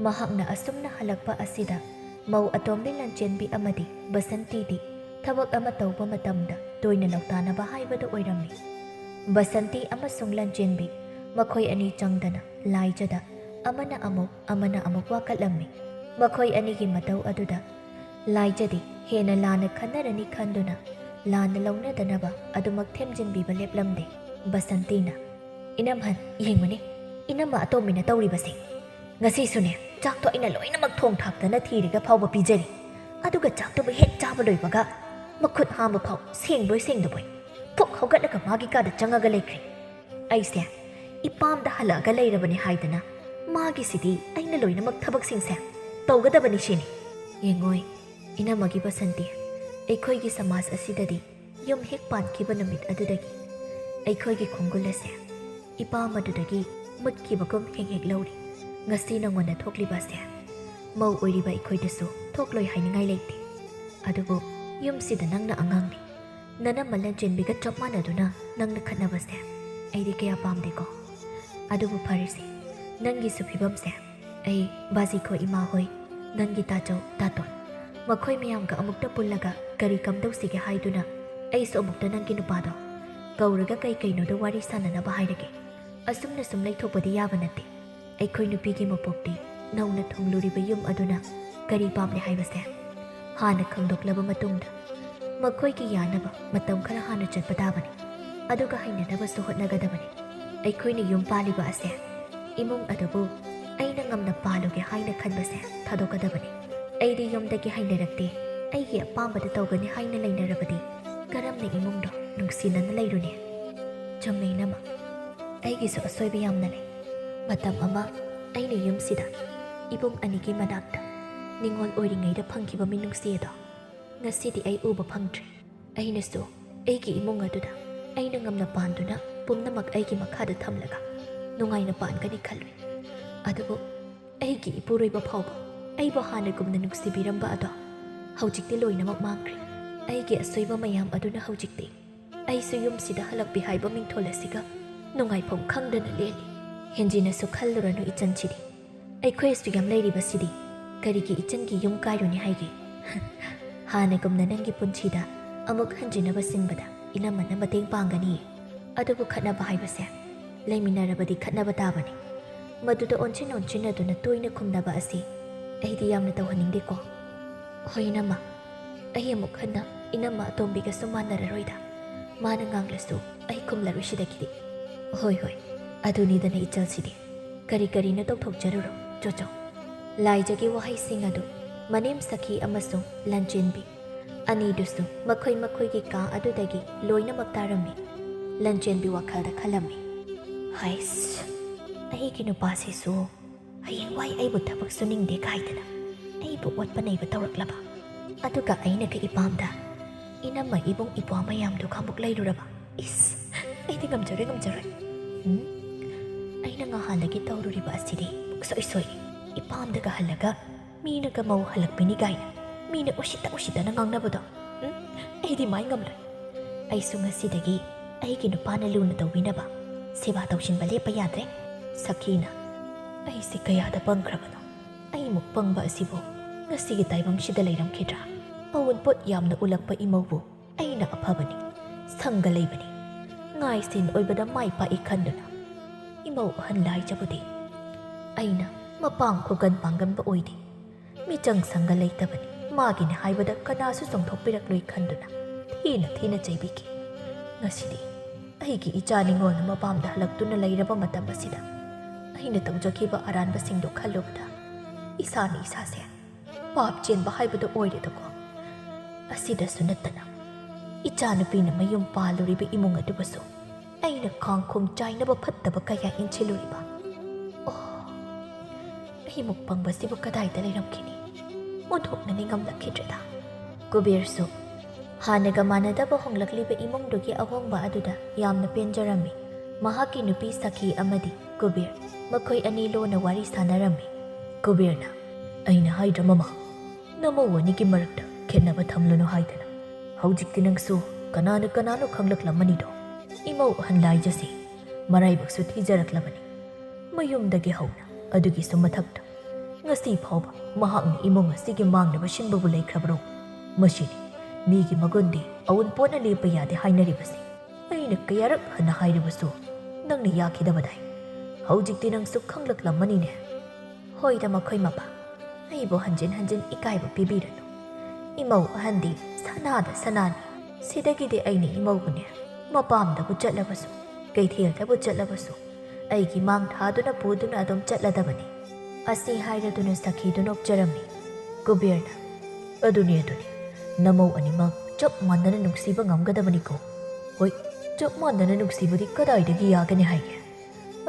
ꯃꯍꯥꯛꯅ ꯑꯁꯨꯝꯅ ꯍꯜꯂꯛꯄ ꯑꯁꯤꯗ ꯃꯧ ꯑꯇꯣꯝꯕꯤ ꯂꯟꯆꯦꯟꯕꯤ ꯑꯃꯗꯤ ꯕꯁꯟꯇꯤꯗꯤ ꯊꯕꯛ ꯑꯃ ꯇꯧꯕ ꯃꯇꯝꯗ ꯇꯣꯏꯅ ꯂꯧꯇꯥꯅꯕ ꯍꯥꯏꯕꯗꯨ ꯑꯣꯏꯔꯝꯃꯤ꯫ ꯕꯁꯟꯇꯤ ꯑꯃꯁꯨꯡ ꯂꯟꯆꯦꯟꯕꯤ ꯃꯈꯣꯏ ꯑꯅꯤ ꯆꯪꯗꯅ ꯂꯥꯏꯖꯗ ꯑꯃꯅ ꯑꯃꯨꯛ ꯑꯃꯅ ꯑꯃꯨꯛ ꯋꯥꯀꯠꯂꯝꯃꯤ꯫ ꯃꯈꯣꯏ ꯑꯅꯤꯒꯤ ꯃꯇꯧ ꯑꯗꯨꯗ ꯂꯥꯏꯖꯗꯤ ꯍꯦꯟꯅ ꯂꯥꯟꯅ ꯈꯟꯅꯔꯅꯤ ꯈꯟꯗꯨꯅ ꯂꯥꯟꯅ ꯂꯧꯅꯗꯅꯕ ꯑꯗꯨꯃꯛ ꯊꯦꯝꯖꯤꯟꯕꯤꯕ ꯂꯦꯞꯂꯝꯗꯦ꯫ ꯕꯁꯟꯇꯤꯅ, "ꯏꯅꯝꯍꯟ, ꯌꯦꯡꯉꯨꯅꯦ, ꯏꯅꯝꯃ ꯑꯇꯣꯝꯕꯤꯅ ꯇꯧꯔꯤꯕꯁꯦ꯫ ꯉꯁꯤꯁꯨꯅꯦ, ꯆꯥꯛꯇꯣ ꯑꯩꯅ ꯂꯣꯏꯅꯃꯛ ꯊꯣꯡ ꯊꯥꯛꯇꯅ ꯊꯤꯔꯒ ꯐꯥꯎꯕ ꯄꯤꯖꯔꯤ꯫ ꯑꯗꯨꯒ ꯆꯥꯛꯇꯨꯕꯨ ꯍꯦꯛ ꯆꯥꯕ ꯂꯣꯏꯕꯒ ꯃꯈꯨꯠ ꯍꯥꯝꯕ ꯐꯥꯎ ꯁꯦꯡꯕꯣꯏ ꯁꯦꯡꯗꯕꯣꯏ ꯐꯨꯛ ꯍꯧꯒꯠꯂꯒ ꯃꯥꯒꯤ ꯀꯥꯗ ꯆꯪꯉꯒ ꯂꯩꯈ꯭ꯔꯦ꯫ ꯑꯩꯁꯦ ꯏꯄꯥꯝꯗ ꯍꯜꯂꯛꯑꯒ ꯂꯩꯔꯕꯅꯦ ꯍꯥꯏꯗꯅ ꯃꯥꯒꯤꯁꯤꯗꯤ ꯑꯩꯅ ꯂꯣꯏꯅꯃꯛ ꯊꯕꯛꯁꯤꯡꯁꯦ ꯇꯧꯒꯗꯕꯅꯤ ꯁꯤꯅꯤ꯫ ꯌꯦꯡꯉꯣꯏ, ꯏꯅꯝꯃꯒꯤ ꯕꯁꯟꯇꯤ, ꯑꯩꯈꯣꯏꯒꯤ ꯁꯃꯥꯖ ꯑꯁꯤꯗꯗꯤ ꯌꯨꯝ ꯍꯦꯛ ꯄꯥꯟꯈꯤꯕ ꯅꯨꯃꯤꯠ ꯑꯗꯨꯗꯒꯤ ꯑꯩꯈꯣꯏꯒꯤ ꯈꯣꯡꯒꯨꯜ ꯑꯁꯦ ꯏꯄꯥꯝ ꯑꯗꯨꯗꯒꯤ ꯃꯨꯠꯈꯤꯕꯒꯨꯝ ꯍꯦꯛ ꯍꯦꯛ ꯂꯧꯔꯤ꯫ ꯉꯁꯤ ꯅꯉꯣꯟꯗ ꯊꯣꯛꯂꯤꯕ ꯑꯁꯦ ꯃꯧ ꯑꯣꯏꯔꯤꯕ ꯑꯩꯈꯣꯏꯗꯁꯨ ꯊꯣꯛꯂꯣꯏ ꯍꯥꯏꯅꯤꯡꯉꯥꯏ ꯂꯩꯇꯦ꯫ ꯑꯗꯨꯕꯨ ꯌꯨꯝꯁꯤꯗ ꯅꯪꯅ ꯑꯉꯥꯡꯅꯤ꯫ ꯅꯅꯝꯃ ꯂꯟꯆꯦꯟꯕꯤꯒ ꯆꯞ ꯃꯥꯟꯅꯗꯨꯅ ꯅꯪꯅ ꯈꯠꯅꯕꯁꯦ ꯑꯩꯗꯤ ꯀꯌꯥ ꯄꯥꯝꯗꯦꯀꯣ꯫ ꯑꯗꯨꯕꯨ ꯐꯔꯦꯁꯦ, ꯅꯪꯒꯤꯁꯨ ꯐꯤꯕꯝꯁꯦ ꯑꯩ ꯕꯥꯖꯤꯈꯣ ꯏꯃꯥ ꯍꯣꯏ, ꯅꯪꯒꯤ ꯇꯥꯆꯧ ꯇꯥꯇꯣꯟ, ꯃꯈꯣꯏ ꯃꯌꯥꯝꯒ ꯑꯃꯨꯛꯇ ꯄꯨꯜꯂꯒ ꯀꯔꯤ ꯀꯝꯗꯧꯁꯤꯒꯦ ꯍꯥꯏꯗꯨꯅ ꯑꯩꯁꯨ ꯑꯃꯨꯛꯇ ꯅꯪꯒꯤ ꯅꯨꯄꯥꯗꯣ ꯀꯧꯔꯒ ꯀꯩ ꯀꯩꯅꯣꯗꯣ ꯋꯥꯔꯤ ꯁꯥꯟꯅꯅꯕ ꯍꯥꯏꯔꯒꯦ꯫ ꯑꯁꯨꯝꯅ ꯁꯨꯝ ꯂꯩꯊꯣꯛꯄꯗꯤ ꯌꯥꯕ ꯅꯠꯇꯦ꯫ ꯑꯩꯈꯣꯏ ꯅꯨꯄꯤꯒꯤ ꯃꯄꯣꯛꯇꯤ ꯅꯧꯅ ꯊꯨꯡꯂꯨꯔꯤꯕ ꯌꯨꯝ ꯑꯗꯨꯅ ꯀꯔꯤ ꯄꯥꯝꯂꯤ ꯍꯥꯏꯕꯁꯦ ꯍꯥꯟꯅ ꯈꯪꯗꯣꯛꯂꯕ ꯃꯇꯨꯡꯗ ꯃꯈꯣꯏꯒꯤ ꯌꯥꯅꯕ ꯃꯇꯝ ꯈꯔ ꯍꯥꯟꯅ ꯆꯠꯄ ꯇꯥꯕꯅꯤ꯫ ꯑꯗꯨꯒ ꯍꯩꯅꯅꯕꯁꯨ ꯍꯣꯠꯅꯒꯗꯕꯅꯤ꯫ ꯑꯩꯈꯣꯏꯅ ꯌꯨꯝ ꯄꯥꯜꯂꯤꯕ ꯑꯁꯦ ꯏꯃꯨꯡ ꯑꯗꯨꯕꯨ ꯑꯩꯅ ꯉꯝꯅ ꯄꯥꯜꯂꯨꯒꯦ ꯍꯥꯏꯅ ꯈꯟꯕꯁꯦ ꯊꯥꯗꯣꯛꯀꯗꯕꯅꯤ꯫ ꯑꯩꯗꯤ ꯌꯨꯝꯗꯒꯤ ꯍꯩꯅꯔꯛꯇꯦ, ꯑꯩꯒꯤ ꯑꯄꯥꯝꯕꯗ ꯇꯧꯒꯅꯤ ꯍꯥꯏꯅ ꯂꯩꯅꯔꯕꯗꯤ ꯀꯔꯝꯅ ꯏꯃꯨꯡꯗꯣ ꯅꯨꯡꯁꯤꯅꯅ ꯂꯩꯔꯨꯅꯤ? ꯆꯨꯝꯃꯦ ꯏꯅꯝꯃ, ꯑꯩꯒꯤꯁꯨ ꯑꯁꯣꯏꯕ ꯌꯥꯝꯅ ꯂꯩ꯫ ꯃꯇꯝ ꯑꯃ ꯑꯩꯅ ꯌꯨꯝꯁꯤꯗ ꯏꯕꯨꯡ ꯑꯅꯤꯒꯤ ꯃꯅꯥꯛꯇ ꯅꯤꯉꯣꯜ ꯑꯣꯏꯔꯤꯉꯩꯗ ꯐꯪꯈꯤꯕ ꯃꯤꯅꯨꯡꯁꯤ ꯑꯗꯣ ꯉꯁꯤꯗꯤ ꯑꯩ ꯎꯕ ꯐꯪꯗ꯭ꯔꯦ꯫ ꯑꯩꯅꯁꯨ ꯑꯩꯒꯤ ꯏꯃꯨꯡ ꯑꯗꯨꯗ ꯑꯩꯅ ꯉꯝꯅ ꯄꯥꯟꯗꯨꯅ ꯄꯨꯝꯅꯃꯛ ꯑꯩꯒꯤ ꯃꯈꯥꯗ ꯊꯝꯂꯒ ꯅꯨꯡꯉꯥꯏꯅ ꯄꯥꯟꯒꯅꯤ ꯈꯜꯂꯨꯏ꯫ ꯑꯗꯨꯕꯨ ꯑꯩꯒꯤ ꯏꯄꯨꯔꯣꯏꯕ ꯐꯥꯎꯕ ꯑꯩꯕꯨ ꯍꯥꯟꯅꯒꯨꯝꯅ ꯅꯨꯡꯁꯤꯕꯤꯔꯝꯕ ꯑꯗꯣ ꯍꯧꯖꯤꯛꯇꯤ ꯂꯣꯏꯅꯃꯛ ꯃꯥꯡꯈ꯭ꯔꯦ꯫ ꯑꯩꯒꯤ ꯑꯁꯣꯏꯕ ꯃꯌꯥꯝ ꯑꯗꯨꯅ ꯍꯧꯖꯤꯛꯇꯤ ꯑꯩꯁꯨ ꯌꯨꯝꯁꯤꯗ ꯍꯜꯂꯛꯄꯤ ꯍꯥꯏꯕ ꯃꯤꯡꯊꯣꯜ ꯑꯁꯤꯒ ꯅꯨꯡꯉꯥꯏꯐꯝ ꯈꯪꯗꯅ ꯂꯦꯜꯂꯤ꯫ ꯍꯦꯟꯖꯤꯟꯅꯁꯨ ꯈꯜꯂꯨꯔꯅꯨ ꯏꯆꯟꯁꯤꯗꯤ꯫ ꯑꯩꯈꯣꯏ ꯑꯁꯨꯛ ꯌꯥꯝ ꯂꯩꯔꯤꯕꯁꯤꯗꯤ ꯀꯔꯤꯒꯤ ꯏꯆꯟꯒꯤ ꯌꯨꯝ ꯀꯥꯏꯔꯨꯅꯤ ꯍꯥꯏꯒꯦ? ꯍꯥꯟꯅꯒꯨꯝꯅ ꯅꯪꯒꯤ ꯄꯨꯟꯁꯤꯗ ꯑꯃꯨꯛ ꯍꯟꯖꯤꯟꯅꯕ ꯁꯤꯟꯕꯗ ꯏꯅꯝꯃꯅ ꯃꯇꯦꯡ ꯄꯥꯡꯒꯅꯤ꯫ ꯑꯗꯨꯕꯨ ꯈꯠꯅꯕ ꯍꯥꯏꯕꯁꯦ ꯂꯩꯃꯤꯟꯅꯔꯕꯗꯤ ꯈꯠꯅꯕ ꯇꯥꯕꯅꯤ꯫ ꯃꯗꯨꯗ ꯑꯣꯟꯁꯤꯟ ꯑꯣꯟꯁꯤꯟꯅꯗꯨꯅ ꯇꯣꯏꯅ ꯈꯨꯝꯅꯕ ꯑꯁꯤ ꯑꯩꯗꯤ ꯌꯥꯝꯅ ꯇꯧꯍꯟꯅꯤꯡꯗꯦꯀꯣ꯫ ꯍꯣꯏ ꯏꯅꯝꯃ, ꯑꯩ ꯑꯃꯨꯛ ꯍꯟꯅ ꯏꯅꯝꯃ ꯑꯇꯣꯝꯕꯤꯒꯁꯨ ꯃꯥꯟꯅꯔꯔꯣꯏꯗ꯫ ꯃꯥꯅ ꯉꯥꯡꯂꯁꯨ ꯑꯩ ꯈꯨꯝꯂꯔꯣꯏ ꯁꯤꯗꯒꯤꯗꯤ꯫ ꯍꯣꯏ ꯍꯣꯏ, ꯑꯗꯨꯅꯤꯗꯅ ꯏꯆꯜꯁꯤꯗꯤ꯫ ꯀꯔꯤ ꯀꯔꯤꯅꯣ ꯇꯧꯊꯣꯛꯆꯔꯨꯔꯣ꯫ ꯆꯣ ꯆꯣ꯫ ꯂꯥꯏꯖꯒꯤ ꯋꯥꯍꯩꯁꯤꯡ ꯑꯗꯨ ꯃꯅꯦꯝ ꯁꯈꯤ ꯑꯃꯁꯨꯡ ꯂꯟꯆꯦꯟꯕꯤ ꯑꯅꯤꯗꯨꯁꯨ ꯃꯈꯣꯏ ꯃꯈꯣꯏꯒꯤ ꯀꯥ ꯑꯗꯨꯗꯒꯤ ꯂꯣꯏꯅꯃꯛ ꯇꯥꯔꯝꯃꯤ꯫ ꯂꯟꯆꯦꯟꯕꯤ ꯋꯥꯈꯜꯗ ꯈꯜꯂꯝꯃꯤ, "ꯍꯥꯏꯁ, ꯑꯩꯒꯤ ꯅꯨꯄꯥꯁꯤꯁꯨ ꯍꯌꯦꯡꯋꯥꯏ ꯑꯩꯕꯨ ꯊꯕꯛ ꯁꯨꯅꯤꯡꯗꯦ ꯀꯥꯏꯗꯅ ꯑꯩꯕꯨ ꯑꯣꯠꯄ ꯅꯩꯕ ꯇꯧꯔꯛꯂꯕ? ꯑꯗꯨꯒ ꯑꯩꯅꯒ ꯏꯄꯥꯝꯗ ꯏꯅꯝꯃ ꯏꯕꯨꯡ ꯏꯄ꯭ꯋꯥ ꯃꯌꯥꯝꯗꯨꯒ ꯑꯃꯨꯛ ꯂꯩꯔꯨꯔꯕ? ꯏꯁ, ꯑꯩꯗꯤ ꯉꯝꯖꯔꯣꯏ, ꯉꯝꯖꯔꯣꯏ꯫ ꯎꯝ? ꯑꯩꯅ ꯉꯍꯥꯟꯗꯒꯤ ꯇꯧꯔꯨꯔꯤꯕ ꯑꯁꯤꯗꯤ ꯄꯨꯡꯁꯣꯏ ꯁꯣꯏ꯫ ꯏꯄꯥꯝꯗꯒ ꯍꯜꯂꯒ ꯃꯤꯅꯒ ꯃꯧ ꯍꯜꯂꯛꯄꯤꯅꯤ ꯀꯥꯏꯅ ꯃꯤꯅ ꯎꯁꯤꯠꯇ ꯎꯁꯤꯠꯇꯅ ꯉꯥꯡꯅꯕꯗꯣ, ꯎꯝ? ꯑꯩꯗꯤ ꯃꯥꯏ ꯉꯝꯂꯣꯏ꯫ ꯑꯩꯁꯨ ꯉꯁꯤꯗꯒꯤ ꯑꯩꯒꯤ ꯅꯨꯄꯥꯅ ꯂꯨꯅ ꯇꯧꯕꯤꯅꯕ ꯁꯦꯕꯥ ꯇꯧꯁꯤꯟꯕ ꯂꯦꯞꯄ ꯌꯥꯗ꯭ꯔꯦ꯫" ꯁꯈꯤꯅ, "ꯑꯩꯁꯦ ꯀꯌꯥꯗ ꯄꯪꯈ꯭ꯔꯕꯅꯣ? ꯑꯩꯃꯨꯛ ꯄꯪꯕ ꯑꯁꯤꯕꯨ ꯉꯁꯤꯒꯤ ꯇꯥꯏꯕꯪꯁꯤꯗ ꯂꯩꯔꯝꯈꯤꯗ꯭ꯔꯥ? ꯑꯋꯨꯟꯄꯣꯠ ꯌꯥꯝꯅ ꯎꯠꯂꯛꯄ ꯏꯃꯧꯕꯨ ꯑꯩꯅ ꯑꯐꯕꯅꯤ, ꯁꯪꯒ ꯂꯩꯕꯅꯤ, ꯉꯥꯏꯁꯦꯟ ꯑꯣꯏꯕꯗ ꯃꯥꯏ ꯄꯥꯛꯏ ꯈꯟꯗꯨꯅ ꯏꯃꯧ ꯑꯍꯟ ꯂꯥꯏꯖꯕꯨꯗꯤ ꯑꯩꯅ ꯃꯄꯥꯡ ꯈꯨꯒꯟ ꯄꯥꯡꯒꯟꯕ ꯑꯣꯏꯗꯦ꯫ ꯃꯤꯆꯪ ꯁꯪꯒ ꯂꯩꯇꯕꯅꯤ, ꯃꯥꯒꯤꯅꯤ ꯍꯥꯏꯕꯗ ꯀꯅꯥꯁꯨ ꯆꯣꯡꯊꯣꯛꯄꯤꯔꯛꯂꯣꯏ ꯈꯟꯗꯨꯅ ꯊꯤꯅ ꯊꯤꯅ ꯆꯩꯕꯤꯈꯤ꯫ ꯉꯁꯤꯗꯤ ꯑꯩꯒꯤ ꯏꯆꯥ ꯅꯤꯉꯣꯜꯅ ꯃꯄꯥꯝꯗ ꯍꯜꯂꯛꯇꯨꯅ ꯂꯩꯔꯕ ꯃꯇꯝ ꯑꯁꯤꯗ ꯑꯩꯅ ꯇꯧꯖꯈꯤꯕ ꯑꯔꯥꯟꯕꯁꯤꯡꯗꯨ ꯈꯜꯂꯨꯕꯗ ꯏꯁꯥꯅ ꯏꯁꯥꯁꯦ ꯄꯥꯞ ꯆꯦꯟꯕ ꯍꯥꯏꯕꯗꯨ ꯑꯣꯏꯔꯦꯗꯀꯣ꯫ ꯑꯁꯤꯗꯁꯨ ꯅꯠꯇꯅ ꯏꯆꯥꯅꯨꯄꯤꯅ ꯃꯌꯨꯝ ꯄꯥꯜꯂꯨꯔꯤꯕ ꯏꯃꯨꯡ ꯑꯗꯨꯕꯨꯁꯨ ꯑꯩꯅ ꯈꯥꯡꯈꯣꯡ ꯆꯥꯏꯅꯕ ꯐꯠꯇꯕ ꯀꯌꯥ ꯏꯟꯁꯤꯜꯂꯨꯔꯤꯕ꯫ ꯑꯣ, ꯑꯩꯃꯨꯛ ꯄꯪꯕꯁꯤꯕꯨ ꯀꯗꯥꯏꯗ ꯂꯩꯔꯝꯈꯤꯅꯤ? ꯑꯣꯟꯊꯣꯛꯅ ꯅꯤꯡꯉꯝꯂꯛꯈꯤꯗ꯭ꯔꯦꯗ꯫ ꯀꯨꯕꯦꯔꯁꯨ ꯍꯥꯟꯅꯒ ꯃꯥꯟꯅꯗꯕ ꯍꯣꯡꯂꯛꯂꯤꯕ ꯏꯃꯨꯡꯗꯨꯒꯤ ꯑꯍꯣꯡꯕ ꯑꯗꯨꯗ ꯌꯥꯝꯅ ꯄꯦꯟꯖꯔꯝꯃꯤ꯫ ꯃꯍꯥꯛꯀꯤ ꯅꯨꯄꯤ ꯁꯈꯤ ꯑꯃꯗꯤ ꯀꯨꯕꯦꯔ ꯃꯈꯣꯏ ꯑꯅꯤ ꯂꯣꯟꯅ ꯋꯥꯔꯤ ꯁꯥꯟꯅꯔꯝꯃꯤ꯫ ꯀꯨꯕꯦꯔꯅ, "ꯑꯩꯅ ꯍꯥꯏꯗ꯭ꯔ ꯃꯃꯥ, ꯅꯃꯧ ꯑꯅꯤꯒꯤ ꯃꯔꯛꯇ ꯈꯦꯠꯅꯕ ꯊꯝꯂꯨꯅꯨ ꯍꯥꯏꯗꯅ꯫ ꯍꯧꯖꯤꯛꯇꯤ ꯅꯪꯁꯨ ꯀꯅꯥꯅ ꯀꯅꯥꯅꯣ ꯈꯪꯂꯛꯂꯝꯃꯅꯤꯗꯣ꯫ ꯏꯃꯧ ꯑꯍꯟ ꯂꯥꯏꯖꯁꯦ ꯃꯔꯥꯏꯕꯛꯁꯨ ꯊꯤꯖꯔꯛꯂꯕꯅꯤ꯫ ꯃꯌꯨꯝꯗꯒꯤ ꯍꯧꯅ ꯑꯗꯨꯒꯤꯁꯨ ꯃꯊꯛꯇ ꯉꯁꯤ ꯐꯥꯎꯕ ꯃꯍꯥꯛꯅ ꯏꯃꯨꯡ ꯑꯁꯤꯒꯤ ꯃꯥꯡꯅꯕ ꯁꯤꯟꯕꯕꯨ ꯂꯩꯈ꯭ꯔꯕ꯭ꯔꯣ? ꯃꯁꯤꯗꯤ ꯃꯤꯒꯤ ꯃꯒꯨꯟꯗꯤ ꯑꯋꯨꯟꯄꯣꯠꯅ ꯂꯦꯞꯄ ꯌꯥꯗꯦ ꯍꯥꯏꯅꯔꯤꯕꯁꯤ ꯑꯩꯅ ꯀꯌꯥꯔꯛ ꯍꯟꯅ ꯍꯥꯏꯔꯕꯁꯨ ꯅꯪꯅ ꯌꯥꯈꯤꯗꯕꯗꯥꯏ꯫ ꯍꯧꯖꯤꯛꯇꯤ ꯅꯪꯁꯨ ꯈꯪꯂꯛꯂꯝꯃꯅꯤꯅꯦ꯫" ꯍꯣꯏꯗ ꯃꯈꯣꯏ ꯃꯄꯥ, ꯑꯩꯕꯨ ꯍꯟꯖꯤꯟ ꯍꯟꯖꯤꯟ ꯏꯀꯥꯏꯕ ꯄꯤꯕꯤꯔꯅꯨ꯫ ꯏꯃꯧ ꯑꯍꯟꯗꯤ ꯁꯅꯥꯗ ꯁꯅꯥꯅꯤ꯫ ꯁꯤꯗꯒꯤꯗꯤ ꯑꯩꯅ ꯏꯃꯧꯕꯨꯅꯦ, ꯃꯄꯥꯝꯗꯕꯨ ꯆꯠꯂꯕꯁꯨ, ꯀꯩꯊꯦꯜꯗꯕꯨ ꯆꯠꯂꯕꯁꯨ, ꯑꯩꯒꯤ ꯃꯥꯡ ꯊꯥꯗꯨꯅ ꯄꯨꯗꯨꯅ ꯑꯗꯨꯝ ꯆꯠꯂꯗꯕꯅꯤ꯫ ꯑꯁꯤ ꯍꯥꯏꯔꯗꯨꯅ ꯁꯈꯤꯗꯨ ꯅꯣꯛꯆꯔꯝꯃꯤ꯫ ꯀꯨꯕꯦꯔꯅ, "ꯑꯗꯨꯅꯤ, ꯑꯗꯨꯅꯤ, ꯅꯃꯧ ꯑꯅꯤꯃꯛ ꯆꯞ ꯃꯥꯟꯅꯅ ꯅꯨꯡꯁꯤꯕ ꯉꯝꯒꯗꯕꯅꯤꯀꯣ꯫ ꯍꯣꯏ, ꯆꯞ ꯃꯥꯟꯅꯅ ꯅꯨꯡꯁꯤꯕꯗꯤ ꯀꯗꯥꯏꯗꯒꯤ ꯌꯥꯒꯅꯤ ꯍꯥꯏꯒꯦ?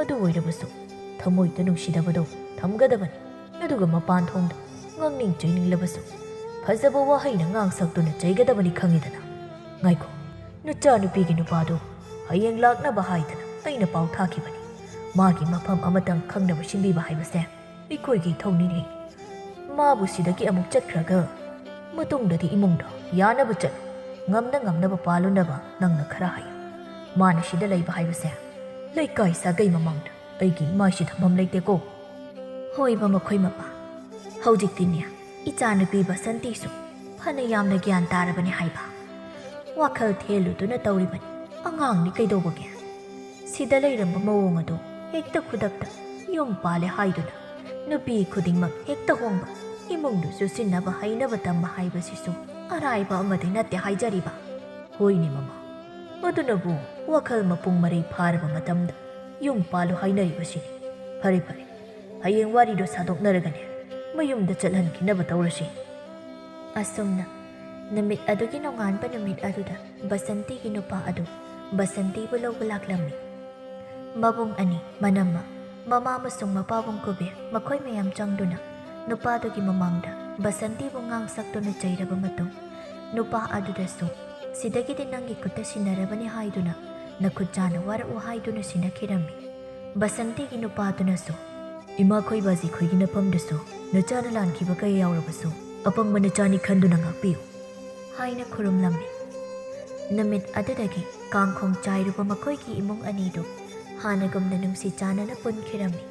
ꯑꯗꯨ ꯑꯣꯏꯔꯕꯁꯨ ꯊꯃꯣꯏꯗ ꯅꯨꯡꯁꯤꯗꯕꯗꯣ ꯊꯝꯒꯗꯕꯅꯤ, ꯑꯗꯨꯒ ꯃꯄꯥꯟ ꯊꯣꯡꯗ ꯉꯥꯡꯅꯤꯡ ꯆꯩꯅꯤꯡꯂꯕꯁꯨ ꯐꯖꯕ ꯋꯥꯍꯩꯅ ꯉꯥꯡ ꯁꯛꯇꯨꯅ ꯆꯩꯒꯗꯕꯅꯤ, ꯈꯪꯉꯤꯗꯅ꯫ ꯉꯥꯏꯈꯣ, ꯅꯆꯥꯅꯨꯄꯤꯒꯤ ꯅꯨꯄꯥꯗꯣ ꯍꯌꯦꯡ ꯂꯥꯛꯅꯕ ꯍꯥꯏꯗꯅ ꯑꯩꯅ ꯄꯥꯎ ꯊꯥꯈꯤꯕꯅꯤ꯫ ꯃꯥꯒꯤ ꯃꯐꯝ ꯑꯃꯇꯪ ꯈꯪꯅꯕ ꯁꯤꯟꯕꯤꯕ ꯍꯥꯏꯕꯁꯦ ꯑꯩꯈꯣꯏꯒꯤ ꯏꯊꯧꯅꯤꯅꯦ꯫ ꯃꯥꯕꯨ ꯁꯤꯗꯒꯤ ꯑꯃꯨꯛ ꯆꯠꯈ꯭ꯔꯒ ꯃꯇꯨꯡꯗꯗꯤ ꯏꯃꯨꯡꯗꯣ ꯌꯥꯅꯕ ꯆꯠꯂꯨ, ꯉꯝꯅ ꯉꯝꯅꯕ ꯄꯥꯜꯂꯨꯅꯕ ꯅꯪꯅ ꯈꯔ ꯍꯥꯏꯌꯨ꯫ ꯃꯥꯅ ꯁꯤꯗ ꯂꯩꯕ ꯍꯥꯏꯕꯁꯦ ꯂꯩꯀꯥꯏ ꯁꯥꯒꯩ ꯃꯃꯥꯡꯗ ꯑꯩꯒꯤ ꯏꯃꯥꯏꯁꯤ ꯊꯝꯐꯝ ꯂꯩꯇꯦꯀꯣ꯫" ꯍꯣꯏꯕ ꯃꯈꯣꯏ ꯃꯄꯥ, ꯍꯧꯖꯤꯛꯇꯤꯅꯦ ꯏꯆꯥꯅꯨꯄꯤ ꯕꯁꯟꯇꯤꯁꯨ ꯐꯅ ꯌꯥꯝꯅ ꯒ꯭ꯌꯥꯟ ꯇꯥꯔꯕꯅꯤ ꯍꯥꯏꯕ꯫ ꯋꯥꯈꯜ ꯊꯦꯜꯂꯨꯗꯨꯅ ꯇꯧꯔꯤꯕꯅꯤ꯫ ꯑꯉꯥꯡꯅꯤ ꯀꯩꯗꯧꯕꯒꯦ? ꯁꯤꯗ ꯂꯩꯔꯝꯕ ꯃꯑꯣꯡ ꯑꯗꯨ ꯍꯦꯛꯇ ꯈꯨꯗꯛꯇ ꯌꯨꯝ ꯄꯥꯜꯂꯦ ꯍꯥꯏꯗꯨꯅ ꯅꯨꯄꯤ ꯈꯨꯗꯤꯡꯃꯛ ꯍꯦꯛꯇ ꯍꯣꯡꯕ, ꯏꯃꯨꯡꯗꯨ ꯆꯨꯁꯤꯟꯅꯕ ꯍꯩꯅꯕ ꯇꯝꯕ ꯍꯥꯏꯕꯁꯤꯁꯨ ꯑꯔꯥꯏꯕ ꯑꯃꯗꯤ ꯅꯠꯇꯦ ꯍꯥꯏꯖꯔꯤꯕ꯫ ꯍꯣꯏꯅꯦ ꯃꯃꯥ, ꯑꯗꯨꯅꯕꯨ ꯋꯥꯈꯜ ꯃꯄꯨꯡ ꯃꯔꯩ ꯐꯥꯔꯕ ꯃꯇꯝꯗ ꯌꯨꯝ ꯄꯥꯜꯂꯨ ꯍꯥꯏꯅꯔꯤꯕꯁꯤꯅꯤ꯫ ꯐꯔꯦ ꯐꯔꯦ, ꯍꯌꯦꯡ ꯋꯥꯔꯤꯗꯣ ꯁꯥꯗꯣꯛꯅꯔꯒꯅꯦ ꯃꯌꯨꯝꯗ ꯆꯠꯍꯟꯈꯤꯅꯕ ꯇꯧꯔꯁꯤ꯫ ꯑꯁꯨꯝꯅ ꯅꯨꯃꯤꯠ ꯑꯗꯨꯒꯤ ꯅꯣꯡꯉꯥꯟꯕ ꯅꯨꯃꯤꯠ ꯑꯗꯨꯗ ꯕꯁꯟꯇꯤꯒꯤ ꯅꯨꯄꯥ ꯑꯗꯨ ꯕꯁꯟꯇꯤꯕꯨ ꯂꯧꯕ ꯂꯥꯛꯂꯝꯃꯤ꯫ ꯃꯕꯨꯡ ꯑꯅꯤ, ꯃꯅꯝꯃ, ꯃꯃꯥ ꯑꯃꯁꯨꯡ ꯃꯄꯥꯕꯨꯡ ꯀꯨꯕꯦꯔ, ꯃꯈꯣꯏ ꯃꯌꯥꯝ ꯆꯪꯗꯨꯅ ꯅꯨꯄꯥꯗꯨꯒꯤ ꯃꯃꯥꯡꯗ ꯕꯁꯟꯇꯤꯕꯨ ꯉꯥꯡ ꯁꯛꯇꯨꯅ ꯆꯩꯔꯕ ꯃꯇꯨꯡ, ꯅꯨꯄꯥ ꯑꯗꯨꯗꯁꯨ, "ꯁꯤꯗꯒꯤꯗꯤ ꯅꯪꯒꯤ ꯈꯨꯠꯇ ꯁꯤꯟꯅꯔꯕꯅꯤ" ꯍꯥꯏꯗꯨꯅ ꯅꯈꯨꯠ ꯆꯥꯅ ꯋꯥꯔꯛꯎ ꯍꯥꯏꯗꯨꯅ ꯁꯤꯟꯅꯈꯤꯔꯝꯃꯤ꯫ ꯕꯁꯟꯇꯤꯒꯤ ꯅꯨꯄꯥꯗꯨꯅꯁꯨ, "ꯏꯃꯥꯈꯣꯏ ꯕꯥꯖꯤꯈꯣꯏꯒꯤ ꯅꯐꯝꯗꯁꯨ ꯅꯆꯥꯅ ꯂꯥꯟꯈꯤꯕ ꯀꯌꯥ ꯌꯥꯎꯔꯕꯁꯨ ꯑꯄꯪꯕ ꯅꯆꯥꯅꯤ ꯈꯟꯗꯨꯅ ꯉꯥꯛꯄꯤꯌꯨ" ꯍꯥꯏꯅ ꯈꯨꯔꯨꯝꯂꯝꯃꯤ꯫ ꯅꯨꯃꯤꯠ ꯑꯗꯨꯗꯒꯤ ꯀꯥꯡꯈꯣꯡ ꯆꯥꯏꯔꯨꯕ ꯃꯈꯣꯏꯒꯤ ꯏꯃꯨꯡ ꯑꯅꯤꯗꯨ ꯍꯥꯟꯅꯒꯨꯝꯅ ꯅꯨꯡꯁꯤ ꯆꯥꯟꯅꯅ ꯄꯨꯟꯈꯤꯔꯝꯃꯤ꯫